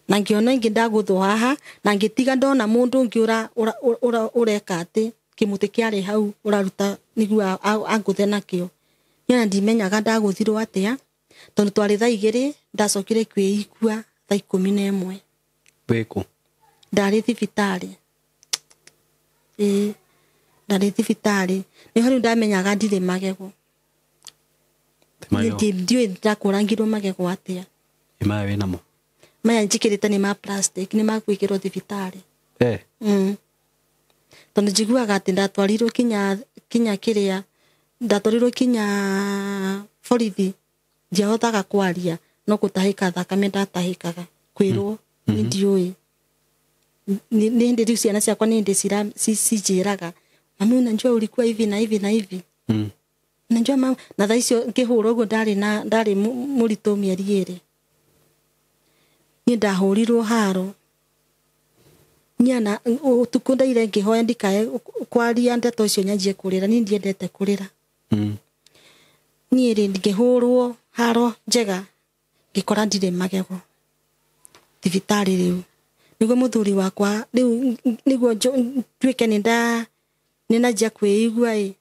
Na ngĩona ingĩ ndagũthwo haha na ngĩtiga ndona mũndũ ũngĩ ũreka atĩ kĩmũtĩ kĩarĩ hau ũraruta nĩguo angũthe nakĩo. Niĩ ona ndimenyaga ndagũthirwo atĩa tondũ twarĩ thaa 2 ndacokire kwĩigua thaa 11. Wĩkũ? Ndarĩ thibitarĩ. Ĩĩ, ndarĩ thibitarĩ. Nĩho rĩu ndamenyaga ndirĩ magego. Ndiũĩ ndakũrangirwo magego atĩa. Ĩ maya wĩ namo? Maya njĩkĩrĩte nĩ ma plastic, nĩ ma gwĩkĩrwo thibitarĩ. Tondũ njiguaga atĩ ndatwarirwo kinya kĩrĩa, ndatwarirwo kinya borithi, ndiahotaga kwaria, no gũtahĩka thakame ndatahĩkaga, kwĩrwo, nĩ ndiũĩ. Nĩ hĩndĩ rĩu ciana ciakwa nĩ hĩndĩ cinjĩraga, mami unajua ulikuwa hivi na hivi na hivi. Unajua mama, na thaa icio ngĩhũrwo ũguo ndarĩ mũritũ mĩeri 2. Niĩ ndahũrirwo haro. Niĩ na ũtukũ ndaire ngĩhoya ndikae kwaria ndeto icio nyanjie kũrĩra, niĩ ndiendete kũrĩra. Niĩ rĩ ngĩhũrwo haro njega, ngĩkora ndirĩ magego thibitarĩ rĩu. Nĩguo mũthuri wakwa rĩu nĩguo nduĩke nĩndanjia kwĩigua ĩ.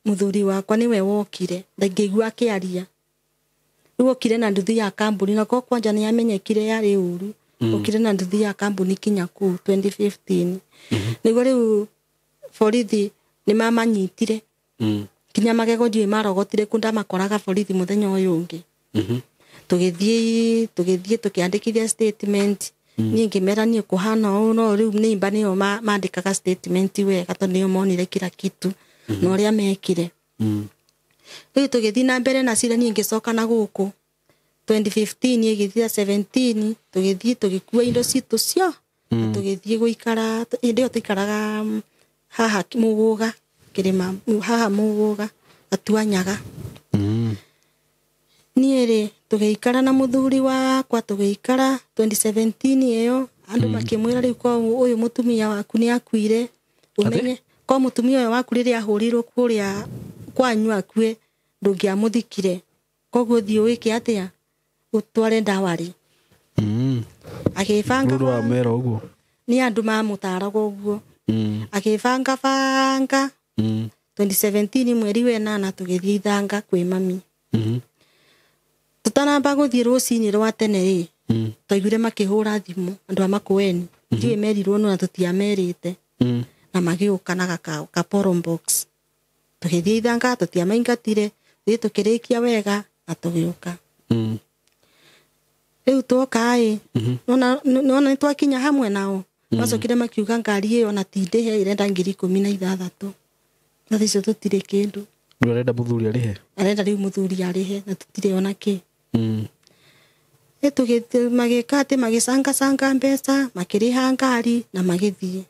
Mũthuri wakwa nĩwe wokire, ngĩigua akĩaria. Rĩu okire na nduthi ya kambuni, na ko kwanja nĩamenyekire yarĩ ũru. Okire na nduthi ya kambuni kinya kũu 2015. Nĩguo rĩu borithi nĩmamanyitire. Kinya magego ndiũĩ marogotire kũ, ndamakoraga borithi mũthenya ũyũ ũngĩ. Tũgĩthiĩ tũkĩandĩkithia statement. Niĩ ngĩmera niĩ kũhana ũũ, no rĩu nĩimba nĩo mandĩkaga statement wega tondũ nĩo monire kila kitu na ũrĩa mekire. Rĩu tũgĩthiĩ na mbere na cira, niĩ ngĩcoka na gũkũ 2015 ĩgĩthira 17, tũgĩthiĩ tũgĩkua indo citũ cio, tũgĩthiĩ gũikara. Hĩndĩ ĩyo tũikaraga haha Mũgũga, kĩrĩma haha Mũgũga, Gatuanyaga. Niĩ rĩ tũgĩikara na mũthuri wakwa, tũgĩikara 2017 ĩyo andũ makĩmwĩra rĩu ko ũyũ mũtumia waku nĩ akuire, ũmenye ko mũtumia ũyũ waku rĩrĩa ahũrirwo kũrĩa kwanyu akue ndũngĩamũthikire, koguo thiĩ wĩke atĩa, ũtware ndawarĩ. Agĩbanga Mũndũ wa mera ũguo nĩ andũ mamũtaraga ũguo. Agĩbanga banga 2017 mweri wa 8 tũgĩthiĩ Ithanga kwĩ mami. Tũtanamba gũthiĩ rũcinĩ rwa tene rĩ, twaiguire makĩhũra thimũ andũ a Makueni, ndiũĩ merirwo nũ na tũtiamerĩte, na magĩũka na kaporo box. Tũgĩthiĩ Ithanga tũtiamaingatire, tũthiĩ tũkĩrĩkia wega na tũgĩũka. Rĩu twoka ĩ, nona nĩtwakinya hamwe nao, macokire makiuga ngari ĩyo na ti ndĩhe, ĩrenda 16,000. Na thaa icio tũtirĩ kĩndũ. Rĩu arenda mũthuri arĩhe? Arenda rĩu mũthuri arĩhe na tũtirĩ ona kĩ. Magĩka atĩ magĩcangacanga mbeca, makĩrĩha ngari na magĩthiĩ.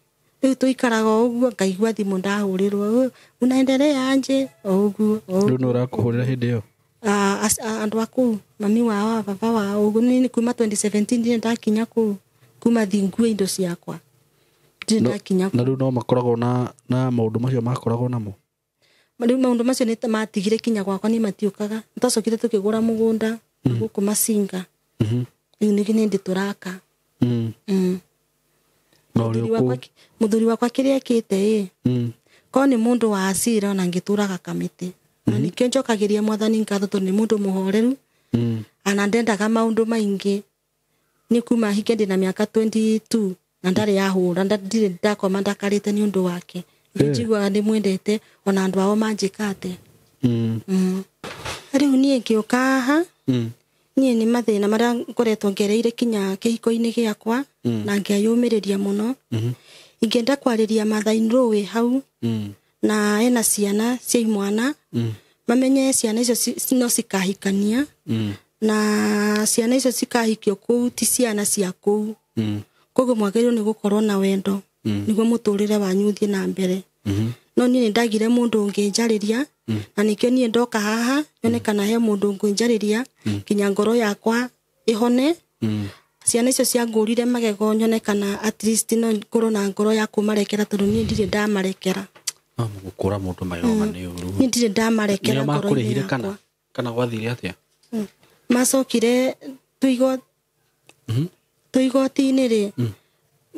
Rĩu tũikaraga o ũguo, ngaigua thimũ ndahũrĩrwo, unaendelea aje? O ũguo, o Rĩu nũ ũrakũhũrĩra hĩndĩ ĩyo? Andũ a kũu, mami wao, baba wao, ũguo. Niĩ kuma 2017 ndirĩ ndakinya kũu, kuma thiĩ ngue indo ciakwa. Ndirĩ ndakinya Na kũu. rĩu no makoragwo na maũndũ macio makoragwo namo? Rĩu maũndũ macio nĩ matigire kinya gwakwa, nĩ matiũkaga. Nĩtwacokire tũkĩgũra mũgũnda gũkũ Masinga. Rĩu nĩ hĩndĩ tũraka. Na ũrĩ kũu? Mũthuri wakwa kĩrĩa ekĩte ĩ, korwo nĩ mũndũ wa hasira ona angĩtũraga kamĩtĩ. Na nĩkĩo njokagĩria mwathani ngatho tondũ nĩ mũndũ mũhoreru. Ana ndendaga maũndũ maingĩ. Nĩ kuma hike ndĩ na mĩaka 22 na ndarĩ ahũra, ndirĩ ndakoma ndakarĩte nĩ ũndũ wake. Njiguaga ndĩmwendete ona andũ ao manjĩka atĩa. Rĩu niĩ ngĩũka haha, niĩ nĩ mathĩna marĩa ngoretwo ngereire kinya kĩhiko-inĩ gĩakwa, na ngeyũmĩrĩria mũno. Ingĩenda kwarĩria mother-in-law wĩ hau, na ena ciana cia imwana, mamenye ciana icio no cikahikania, na ciana icio cikahikio kũu ti ciana cia kũu. Koguo mwagĩrĩirwo nĩ gũkorwo na wendo, nĩguo mũtũrĩre wanyu ũthiĩ na mbere. No niĩ nĩ ndagire mũndũ ũngĩnjarĩria, na nĩkĩo niĩ ndoka haha nyone kana he mũndũ ũngĩnjarĩria nginya ngoro yakwa ĩhone. Ciana icio ciangũrire magego nyone kana at least no ngorwo na ngoro ya kũmarekera tondũ niĩ ndirĩ ndamarekera. No gũkũra mũndũ magego nĩ ũru. Niĩ ndirĩ ndamarekera Nĩo ngoro-inĩ makũrĩhire yakwa. kana gwathire atĩa? Macokire twĩ igoti-inĩ rĩ,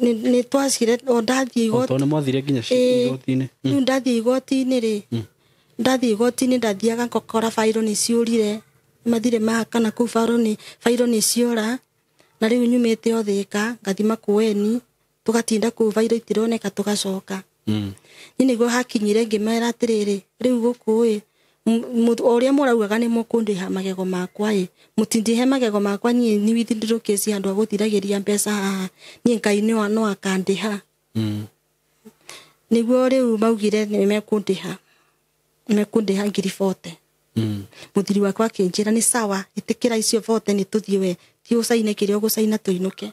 nĩ twacire o ndathiĩ igoti. Tondũ nĩ mwathire nginya igoti-inĩ. Rĩu ndathiĩ igoti-inĩ rĩ, ndathiĩ igoti-inĩ ndathiaga ngakora bairũ nĩ ciũrire, mathire mahakana kũu bairũ nĩ ciora, na rĩu nyumĩte o Thĩka ngathiĩ Makueni, tũgatinda kũu bairũ itironeka tũgacoka. Niĩ nĩguo hakinyire ngĩmera atĩrĩrĩ, rĩu gũkũ ĩ, o ũrĩa mũraugaga nĩ mũkũndĩha magego makwa ĩ, mũtindĩhe magego makwa niĩ nĩ withdraw case handũ ha gũthiragĩria mbeca haha, niĩ Ngai no akandĩha. Nĩguo rĩu maugire nĩ mekũndĩha, mekũndĩha 40,000. Mũthuri wakwa akĩnjĩra nĩ sawa, ĩtĩkĩra icio 40 nĩ tũthiĩ we, thiĩ ũcaine kĩrĩa ũgũcaina tũinũke.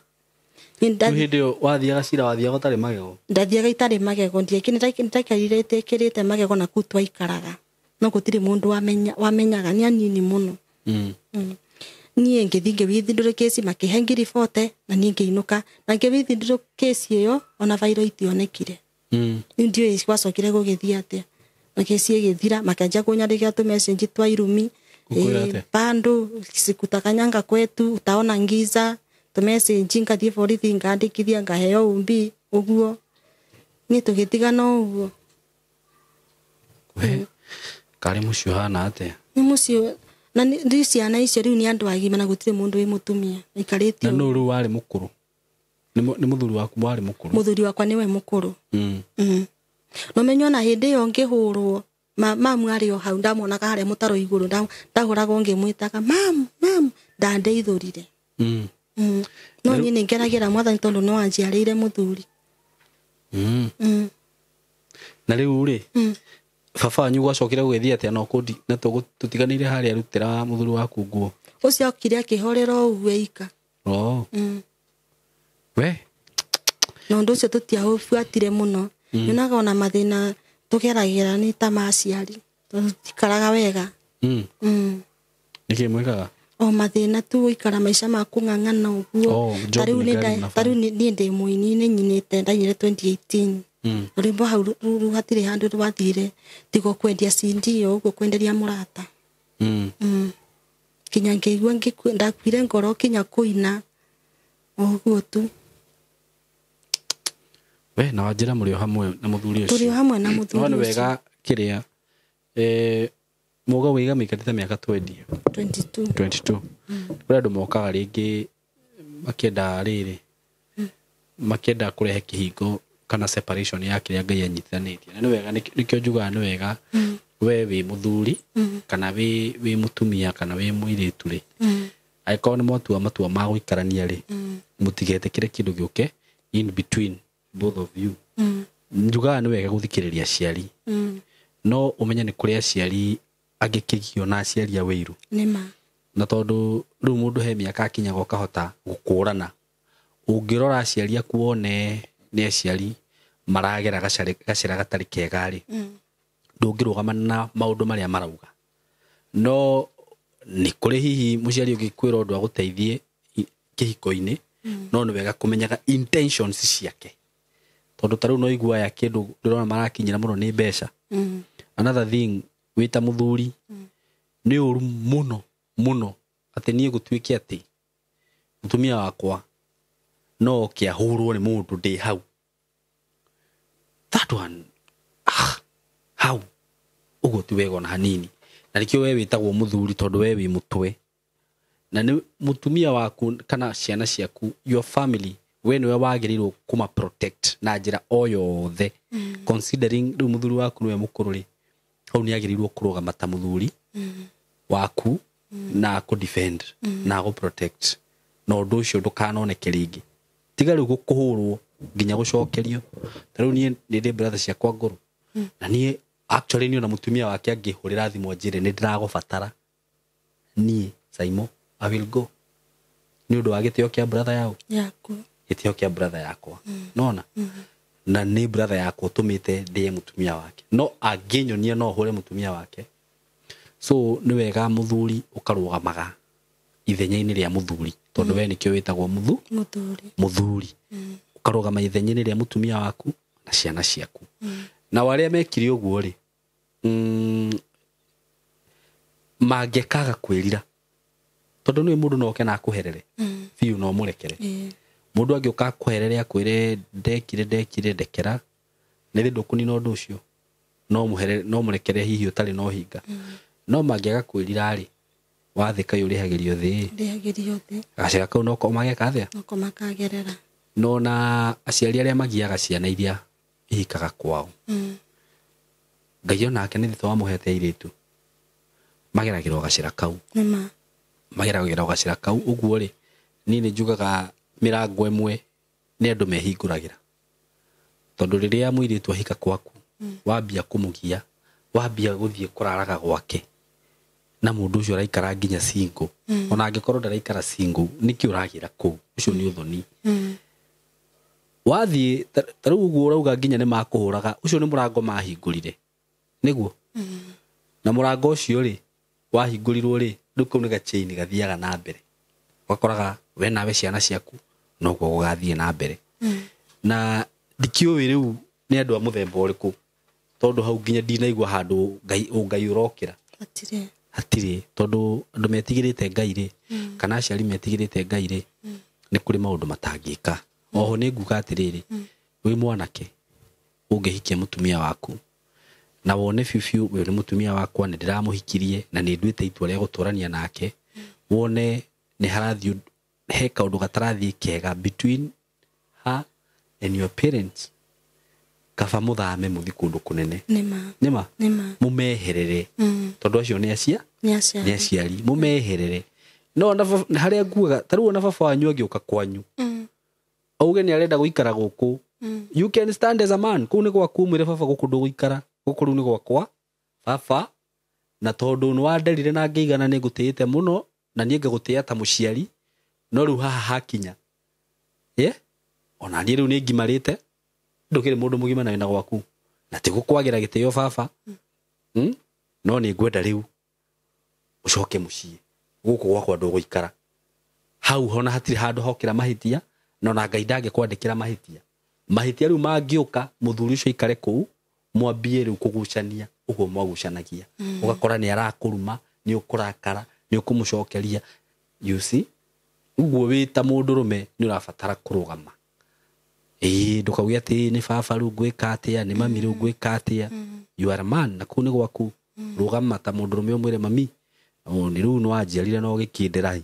Niĩ Rĩu hĩndĩ ĩyo wathiaga cira wathiaga ũtarĩ magego? Ndathiaga itarĩ magego, ndaikarire ĩtĩkĩrĩte magego na kũu twaikaraga, no gũtirĩ mũndũ wamenyaga, nĩ anini mũno. Niĩ ngĩthiĩ ngĩwithdraw case makĩhe 40,000 na niĩ ngĩinũka, na ngĩwithdraw case ĩyo ona bairũ itionekire. Rĩu ndiũĩ gwacokire gũgĩthiĩ atĩa, na kesi ĩgĩthira, makĩanjia kũnyandĩkĩra tũmessage twa irumi. Gũkwĩra atĩa? Bado sikutakanyanga kwetu utaona ngiza, tũmessage ngathiĩ borithi ngandĩkithia ngaheo umbi ũguo, niĩ tũgĩtigana ũguo. We, karĩ mũciĩ ũhana atĩa? Nĩ mũciĩ na rĩu ciana icio rĩu nĩ andũ agima na gũtirĩ mũndũ wĩ mũtumia maikarĩte Na ũguo. nũ rĩu warĩ mũkũrũ? Nĩ mũthuri waku warĩ mũkũrũ? Mũthuri wakwa nĩwe mũkũrũ. No menye ona hĩndĩ ĩyo ngĩhũrwo, mamu arĩ o hau, ndamuonaga harĩa mũtaro igũrũ, ndahũragwo ngĩmwĩtaga mamu, mamu, ndandeithũrire. No niĩ nĩ ngenagĩra Mwathani tondũ no anjiarĩire mũthuri. Na rĩu rĩ, baba wanyu gwacokire gũgĩthiĩ atĩa na ũkũndi, na tũtiganĩire harĩa arutĩra mũthuri waku nguo? Ũcio okire akĩhorera o ũguo eika. We? Na ũndũ ũcio tũtiaũbuatire mũno. Nyonaga ona mathĩna tũgeragĩra nĩ ta ma aciari, tondũ tũtikaraga wega. Nĩkĩ mwĩkaga? O mathĩna tu, gũikara maica ma kũng'ang'ana ũguo. Oh, job Ta rĩu nĩ ngari na ta rĩu niĩ ndĩ mũini, nĩ nyinĩte, ndainire 2018. Rwĩmbo hau rũu hatirĩ handũ rwathire, tiga kwendia CD o ũguo, kwenderia mũrata. Kinya ngĩigua ndakuire ngoro kinya kũina o ũguo tu. We, na wanjĩra mũrĩ o hamwe na mũthuri ũcio? Tũrĩ o hamwe na mũthuri No nĩ ũcio. wega kĩrĩa, mũga wĩiga mĩikarĩte mĩaka 20. 22. 22. Kũrĩ andũ mokaga rĩngĩ makĩenda rĩrĩ, makĩenda kũrehe kĩhingo kana separation ya kĩrĩa Ngai anyitithanĩtie. Na nĩ wega, nĩkĩo njugaga nĩ wega we wĩ mũthuri kana wĩ mũtumia kana wĩ mũirĩtu rĩ, angĩkorwo nĩ mwatua matua ma gũikarania rĩ, mũtigetĩkĩre kĩndũ gĩũke in between both of you. Njugaga nĩ wega gũthikĩrĩria aciari. No ũmenye nĩ kũrĩ aciari angĩkĩgio na aciari a wĩiru. Nĩ ma. Na tondũ rĩu mũndũ he mĩaka akinyaga ũkahota gũkũrana. Ũngĩrora aciari aku wone nĩ aciari maragera gacĩra gatarĩ kega rĩ, ndũngĩrũgama na maũndũ marĩa marauga. No nĩ kũrĩ hihi mũciari ũngĩkwĩra ũndũ agũteithie kĩhiko-inĩ, no nĩ wega kũmenyaga intentions ciake. Tondũ ta rĩu no igua aya kĩndũ ndĩrona marakinyĩra mũno nĩ mbeca. Another thing, wĩ ta mũthuri, nĩ ũru mũno mũno atĩ niĩ gũtuĩke atĩ mũtumia wakwa no oke ahũrwo nĩ mũndũ ndĩ hau. That one, hau ũguo ti wega ona hanini. Na nĩkĩo we wĩtagwo mũthuri tondũ we wĩ mũtwe. Na nĩ mũtumia waku kana ciana ciaku, your family, we nĩwe wagĩrĩirwo kũma protect na njĩra o yothe. Considering rĩu mũthuri waku nĩwe mũkũrũ rĩ, hau nĩ agĩrĩirwo kũrũgama ta mũthuri waku na akũ defend na akũ protect. Na ũndũ ũcio ndũkanoneke rĩngĩ. Tiga rĩu gũkũhũrwo nginya gũcokerio. Ta rĩu niĩ nĩ ndĩ brother ciakwa ngũrũ. Na niĩ actually niĩ ona mũtumia wake angĩhũrĩra thimũ anjĩre nĩ ndĩragũbatara, niĩ Saimo, I will go. Nĩ ũndũ wa gĩtĩo kĩa brother yao. Yaku. Gĩtĩo kĩa brother yakwa. Nona? Na nĩ brother yakwa ũtũmĩte ndĩe mũtumia wake. No angĩnyonia no hũre mũtumia wake. So nĩ wega mũthuri ũkarũgamaga ithenya-inĩ rĩa mũthuri. Tondu we nikio witagwo muthuri. Ukarugama ithenya-inĩ rĩa mutumia waku na ciana ciaku. Na arĩa mekire ũguo rĩ, mangĩkaga kwĩrira, tondu nĩ mũndũ no oke na akũherere biũ, no mũrekere. Mũndũ angĩũka akũherere akwĩre ndekire ndekera, nĩ ndũkũnina ũndũ ũcio, no mũherere, no mũrekere hihi ũtarĩ na ũhinga. No mangĩaga kwĩrira rĩ, wathĩ kai ũrĩhagĩrio thĩ, gacĩra kau no ko mageka athĩa, no ko makagerera. No na aciari arĩa magiaga ciana iria ihikaga kwao, Ngai onake nĩ thito wamũhete airĩtu, mageragĩrwo gacĩra kau. Mageragĩrwo gacĩra kau. Ũguo rĩ, niĩ nĩ njugaga mĩrango ĩmwe nĩ andũ mehingũragĩra, tondũ rĩrĩa mũirĩtu ahika kwaku, wambia kũmũgia, wambia gũthiĩ kũraraga gwake, na mũndũ ũcio araikara nginya single, ona angĩkorwo ndaraikara single, nĩkĩ ũragĩra kũu? Ũcio nĩ ũthoni. Wathiĩ ta rĩu ũguo ũrauga nginya nĩ makũhũraga, ũcio nĩ mũrango mahingũrire, nĩguo? Na mũrango ũcio rĩ, wahingũrirwo rĩ, rĩu kau nĩ gachain gathiaga na mbere, ũgakoraga we nawe ciana ciaku noguo gũgathiĩ na mbere. Na ndikĩũĩ rĩu nĩ andũ a mũthemba ũrĩkũ, tondũ hau nginya ndinaigua handũ Ngai ũrokĩra. Hatirĩ, tondũ andũ metigĩrĩte Ngai rĩ, kana aciari metigĩrĩte Ngai rĩ, nĩ kũrĩ maũndũ matangĩka. Oho nĩ nguga atĩrĩrĩ, wĩ mwanake ũngĩhikia mũtumia waku na wone biũ biũ ũyũ nĩ mũtumia wakwa, nĩ ndĩramũhikirie na nĩ nduĩte itua rĩa gũtũrania nake, wone nĩ harathiĩ he kaũndũ gatarathiĩ kega between her and your parents, kaba mũthame mũthi kũndũ kũnene. Nĩma mũmeherere, tondũ acio nĩ aciari, mũmeherere. No na harĩa nguaga ta rĩu ona baba wanyu angĩũka kwanyu auge nĩ arenda gũikara gũkũ, you can stand as a man. Kũu nĩ gwaku, mwĩre baba gũkũ ndũgũikara, gũkũ rĩu nĩ gwakwa baba, na tondũ nĩ wanderire na ngĩigana nĩ ngũtĩĩte mũno, na niĩ ngagũtĩĩa ta mũciari, no rĩu haha hakinya, ona niĩ rĩu nĩ ngimarĩte, ndũkĩrĩ mũndũ mũgima na wĩna gwaku, na ti gũkwagĩra gĩtĩo baba, no nĩ ngwenda rĩu ũcoke mũciĩ, gũkũ gwakwa ndũgũikara. Hau hona hatirĩ handũ hokĩra mahĩtia, no na Ngai ndangĩkwandĩkĩra mahĩtia. Mahĩtia rĩu mangĩũka, mũthuri ũcio aikare kũu, mwambie rĩu kũgucania ũguo mwagucanagia. Ũgakora nĩ arakũruma, nĩ ũkũrakara, nĩ ũkũmũcokeria. You see, ũguo wĩ ta mũndũrũme nĩ ũrabatara kũrũgama. Ndũkauge atĩ nĩ baba rĩu ngwĩka atĩa, nĩ mami rĩu ngwĩka atĩa. You are a man, na kũu nĩ gwaku. Rũgama ta mũndũrũme ũmwĩre mami, nĩ rĩu nĩ wanjiarire na ũgĩkĩndĩra,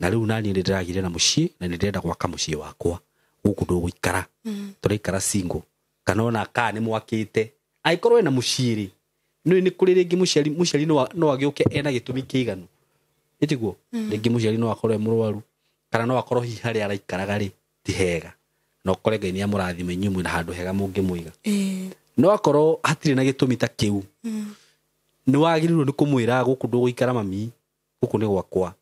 na rĩu naniĩ nĩ ndĩragire na mũciĩ, na nĩ ndĩrenda gwaka mũciĩ wakwa, gũkũ ndũgũikara, tũraikara single, kana ona kaa nĩ mwakĩte. Angĩkorwo wĩna mũciĩ rĩ, nĩ kũrĩ rĩngĩ mũciari no agĩũke ena gĩtũmi kĩiganu, ĩtiguo? Rĩngĩ mũciari no akorwo e mũrwaru, kana no akorwo hihi harĩa araikaraga rĩ ti hega, na ũkore Ngai nĩ amũrathima inyuĩ mwĩna handũ hega mũngĩmũiga. No akorwo hatirĩ na gĩtũmi ta kĩu, nĩ wagĩrĩirwo nĩ kũmwĩra gũkũ ndũgũikara mami, gũkũ nĩ gwakwa,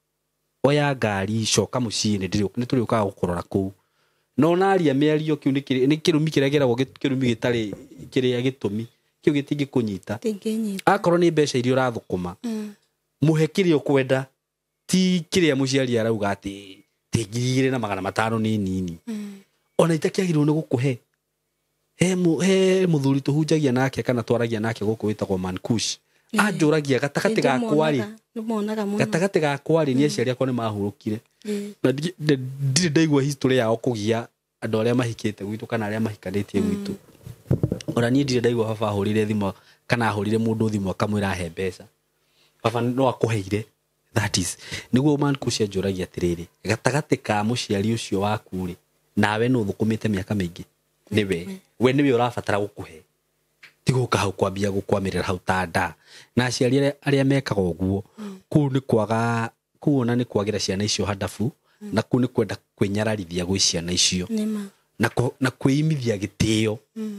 oya ngari coka mũciĩ, nĩ tũrĩũkaga gũkũrora kũu. No naria mĩario kĩu nĩ kĩrumi kĩrĩa kĩragwo kĩrumi gĩtarĩ kĩrĩa gĩtũmi kĩu gĩtingĩkũnyita. Akorwo nĩ mbeca iria ũrathũkũma, mũhe kĩrĩa ũkwenda, ti kĩrĩa mũciari arauga atĩ ti 2,500 nĩ nini. Ona itakĩagĩrĩirwo nĩ gũkũhe. He mũthuri tũhunjagia nake kana twaragia nake gũkũ wĩtagwo Mankush, anjũragia gatagatĩ gakwa rĩ, gatagatĩ gakwa rĩ, nĩ aciari akwa nĩ mahurũkire, na ndirĩ ndaigua history yao kũgia andũ arĩa mahikĩte gwitũ kana arĩa mahikanĩtie gwitũ. Ona niĩ ndirĩ ndaigua baba ahũrire thimũ kana ahũrire mũndũ thimũ akamwĩra ahe mbeca. Baba no akũheire. That is, nĩguo Mankush anjũragia atĩrĩrĩ, gatagatĩ ka mũciari ũcio waku rĩ, nawe nĩ ũthũkũmĩte mĩaka mĩingĩ, nĩwe we nĩwe ũrabatara gũkũhe, ti gũka hau kwambia gũkwamĩrĩra hau ta nda. Na aciari arĩa mekaga ũguo, kũu nĩ kwaga, kũu ona nĩ kwagĩra ciana icio handabu, na kũu nĩ kwenda kwĩnyararithia gwĩ ciana icio, na kwĩimithia gĩtĩo.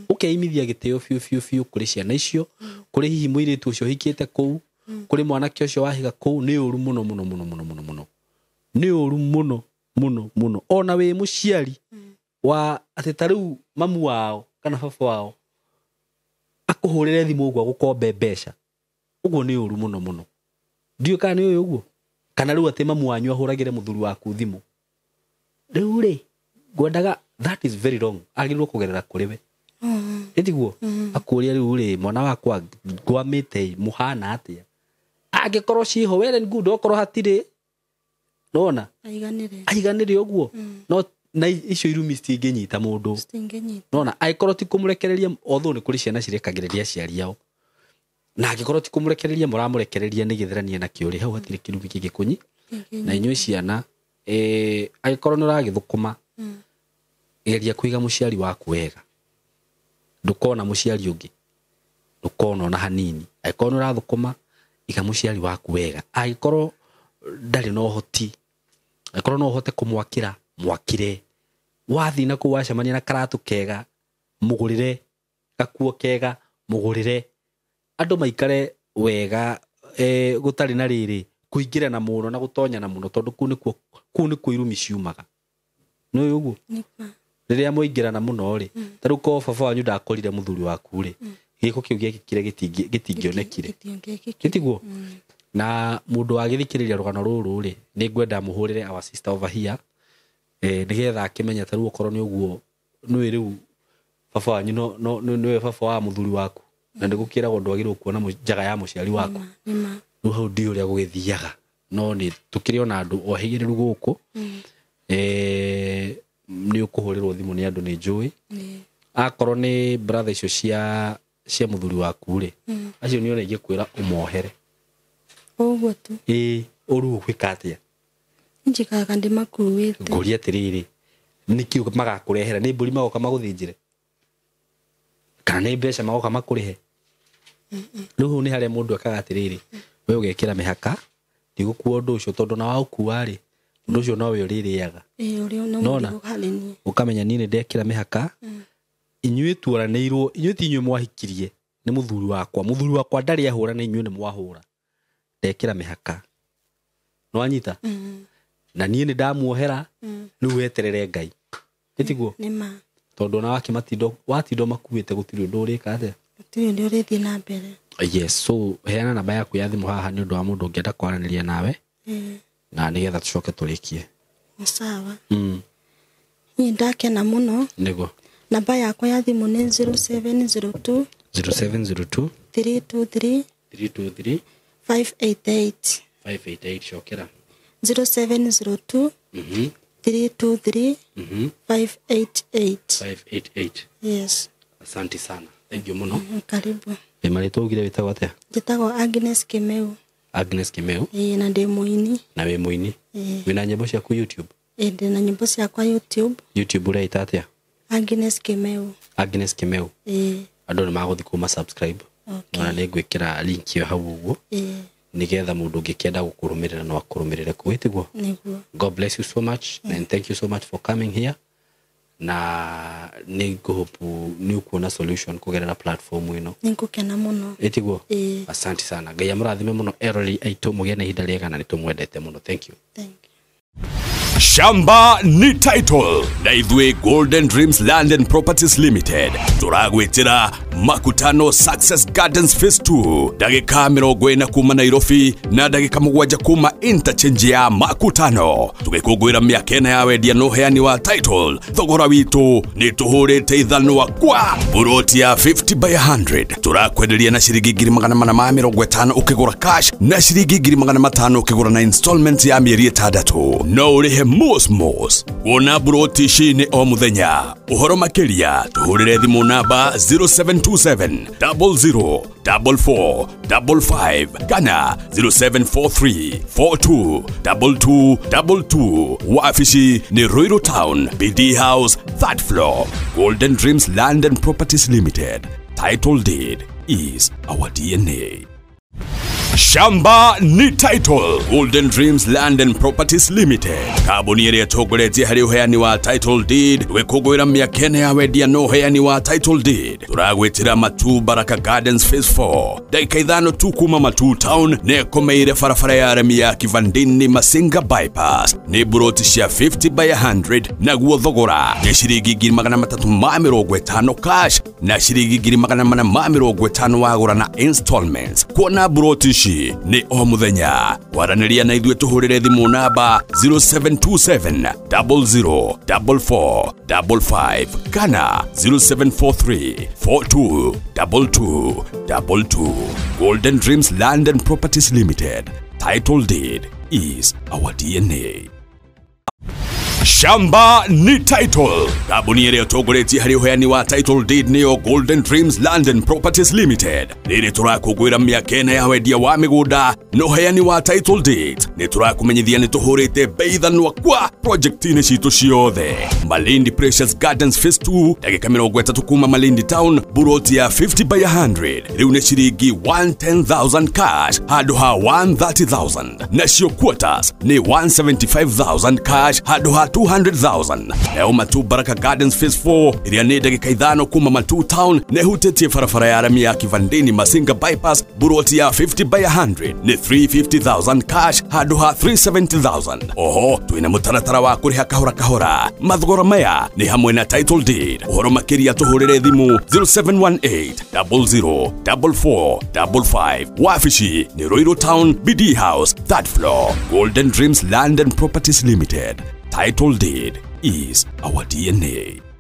Ũkeimithia gĩtĩo biũ biũ biũ kũrĩ ciana icio, kũrĩ hihi mũirĩtu ũcio ũhikĩte kũu, kũrĩ mwanake ũcio wahiga kũu. Nĩ ũru mũno mũno mũno mũno mũno mũno, nĩ ũru mũno mũno mũno. Ona wĩ mũciari wa atĩ ta rĩu mamu wao kana baba wao akũhũrĩre thimũ ũguo agũkombe mbeca, ũguo nĩ ũru mũno mũno. Ndiũĩ kana nĩ ũĩ ũguo, kana rĩu atĩ mamu wanyu ahũragĩre mũthuri waku thimũ Rĩu rĩ ngwendaga that is very wrong. Agĩrĩirwo kũgerera kũrĩ we. Ĩtiguo akũria rĩu rĩ mwana wakwa ngwamĩte mũhana atĩa. Angĩkorwo ciho well and good, okorwo hatirĩ nona aiganĩre ũguo. No na icio irumi citingĩnyita mũndũ, nona angĩkorwo ti kũmũrekereria, although nĩ kũrĩ ciana cirekagĩrĩria aciari ao, na angĩkorwo ti kũmũrekereria mũramũrekereria nĩ gĩtherania nakĩo rĩ, hau hatirĩ kĩrumi kĩngĩkũnyi. Na inyuĩ ciana angĩkorwo nĩ ũragĩthũkũma, geria kũiga mũciari waku wega, ndũkona mũciari ũngĩ, ndũkona ona hanini. Angĩkorwo nĩ ũrathũkũma, iga mũciari waku wega. Angĩkorwo ndarĩ na ũhoti, angĩkorwo no ũhote kũmwakĩra, mwakĩre. Wathiĩ na kũu wacemania na karatũ kega, mũgũrĩre, gakuo kega, mũgũrĩre. Andũ maikare wega, gũtarĩ na rĩrĩ kũingĩrana mũno na gũtonyana mũno, tondũ kũu nĩkuo irumi ciumaga. Nĩ ũguo rĩrĩa mwaingĩrana mũno rĩ, ta rĩu korwo baba wanyu ndakorire mũthuri waku rĩ, gĩko kĩu gĩekĩkire gĩtingĩonekire, gĩtiguo. Na mũndũ wagĩthikĩrĩria rũgano rũrũ rĩ, nĩ ngwenda mũhũrĩre our sister over here, nĩgetha akĩmenya ta rĩu okorwo nĩ ũguo, nĩwe rĩu baba wanyu no nĩwe baba wa mũthuri waku, na nĩgũkĩragwo ndwagĩrĩirwo kuona njaga ya mũciari waku. Rĩu hau ndiũĩ ũrĩa gũgĩthiaga, no nĩ tũkĩrĩ ona andũ ohĩgĩrĩru gũkũ. Nĩ ũkũhũrĩrwo thimũ nĩ andũ nĩ njũĩ. Akorwo nĩ brother icio cia mũthuri waku rĩ, acio nĩ ona ingĩkwĩra ũmohere ũguo tu. Ũru ũgwĩka atĩa? Njikaraga ndĩmakuĩte. Ngũria atĩrĩrĩ, nĩkĩ magakũrehera? Nĩ mbũri magoka magũthĩnjĩre, kana nĩ mbeca magoka makũrĩhe? Rĩu hau nĩ harĩa mũndũ ekaga atĩrĩrĩ, we ũgekĩra mĩhaka, ndigũkua ũndũ ũcio, tondũ na waũkua rĩ, ũndũ ũcio nowe ũrĩrĩaga. Nona ũkamenya niĩ nĩ ndekĩra mĩhaka. Inyuĩ tuoranĩirwo, inyuĩ ti inyuĩ mwahikirie, nĩ mũthuri wakwa. Mũthuri wakwa ndarĩ ahũra, na inyuĩ nĩ mwahũra. Ndekĩra mĩhaka. Nĩwanyita? Na niĩ nĩ ndamuohera, rĩu weterere Ngai. Ĩtiguo? Tondũ ona wakĩmatindo, watindo makuĩte gũtirĩ ũndũ ũrĩka atĩa? Gũtirĩ ũndũ ũrĩthiĩ na mbere. Yes, so heana namba yaku ya thimũ haha nĩ ũndũ wa mũndũ ũngĩenda kwaranĩria nawe, na nĩgetha tũcoke tũrĩkie. Sawa. Niĩ ndakena mũno. Nĩguo. Namba yakwa ya thimũ nĩ 0702 0702 323 323 588 588. Cokera. 0702 323 588 588. Yes. Asante sana. Thank you mũno. Karibu. Marĩtwa ugire wĩtagwo atĩa? Njĩtagwo Agnes Kimeu. Agnes Kimeu. Na ndĩ mũini. Na wĩ mũini. Wĩna nyĩmbo ciaku YouTube? Ndĩ na nyĩmbo ciakwa YouTube. YouTube ũreita atĩa? Agnes Kimeu. Agnes Kimeu. Andũ nĩ magũthiĩ kuma subscribe. Ona nĩ ngwĩkĩra link ĩyo hau ũguo, nĩgetha mũndũ ũngĩkĩenda gũkũrũmĩrĩra no akũrũmĩrĩre kũu, ĩtiguo? Nĩguo. God bless you so much and thank you so much for coming here. Na nĩ ngũhope nĩ ũkuona solution kũgerera platform ĩno. Nĩ ngũkena mũno. Ĩtiguo? Asante sana. Ngai amũrathime mũno eroreri aitũ, mũgĩe na ihinda rĩega na nĩ tũmwendete mũno. Thank you. Thank you. Shamba ni title na ithuĩ Golden Dreams Land and Properties Limited tũragwĩtĩra Makutano Success Gardens Phase 2, ndagĩka 40 kuma Nairobi na ndagĩka 7 kuma interchange ya Makutano. Tũgĩkũngũĩra mĩaka 4 ya wendia na ũheani wa title. Thogora witũ nĩ tũhũrĩte ithanwa kwa buroti ya 50 by 100 tũrakwenderia na ciringi 450 ũkĩgũra cash na ciringi 500 ũkĩgũra na installment ya mĩeri 6. No ũrĩhe mos kuona buroti ici nĩ o mũthenya. Ũhoro makĩria tũhũrĩre thimũ namba 0727 00 44 55 kana 0743 42 22 22. Wafici ni Ruiru Town, BD House, 3rd floor. Golden Dreams Land and Properties Limited. Title deed is our DNA. Shamba ni title. Golden Dreams Land and Properties Limited, kambuni ĩrĩa ĩtongoretie harĩ ũheani wa title deed. Gwĩkũngũĩra mĩaka 4 ya wendia na ũheani wa title deed, tũragwĩtĩra Matu Baraka Gardens Phase 4, ndagĩka 5 tu kuma Matu Town, na ĩkomeire barabara ya remi ya Kivandini Masinga Bypass. Nĩ buroti cia 50 by 100, naguo thogora nĩ ciringi 350 cash na ciringi 450 wagũra na installments. Kuona buroti Wabici nĩ o mũthenya. Kwaranĩria na ithuĩ tũhũrĩre thimũ namba 0727 00 44 55 kana 0743 42 22 22. Golden Dreams Land and Properties Limited. Title deed is our DNA. Shamba ni title. Kambuni ĩrĩa ĩtongoretie harĩ ũheani wa title deed nĩyo Golden Dreams Land and Properties Limited. Rĩrĩ tũrakũngũĩra mĩaka ĩna ya wendia wa mĩgũnda na ũheani wa title deed. Nĩ tũrakũmenyithia nĩ tũhũrĩte bei thanwa kwa project-inĩ citũ ciothe. Malindi Precious Gardens Phase 2, ndagĩka 30 kuma Malindi Town, buroti ya 50 by 100 rĩu nĩ ciringi 110,000 cash handũ ha 130,000. Nacio quarters nĩ 175,000 cash handũ ha 200,000. Nayo Matu Baraka Gardens Phase 4 ĩrĩa nĩ ndagĩka 5 kuma Matu Town na ĩhutĩtie barabara ya rami ya Kivandini Masinga Bypass, buroti ya 50 by 100 nĩ 350,000 cash handũ ha 370,000. Oho twĩna mũtaratara wa kũrĩha kahora kahora. Mathogora maya nĩ hamwe na title deed. Ũhoro makĩria tũhũrĩre thimũ 0718 00 44 55. Wabici nĩ Ruiru Town, BD House, 3rd floor. Golden Dreams Land and Properties Limited. Title deed is our DNA.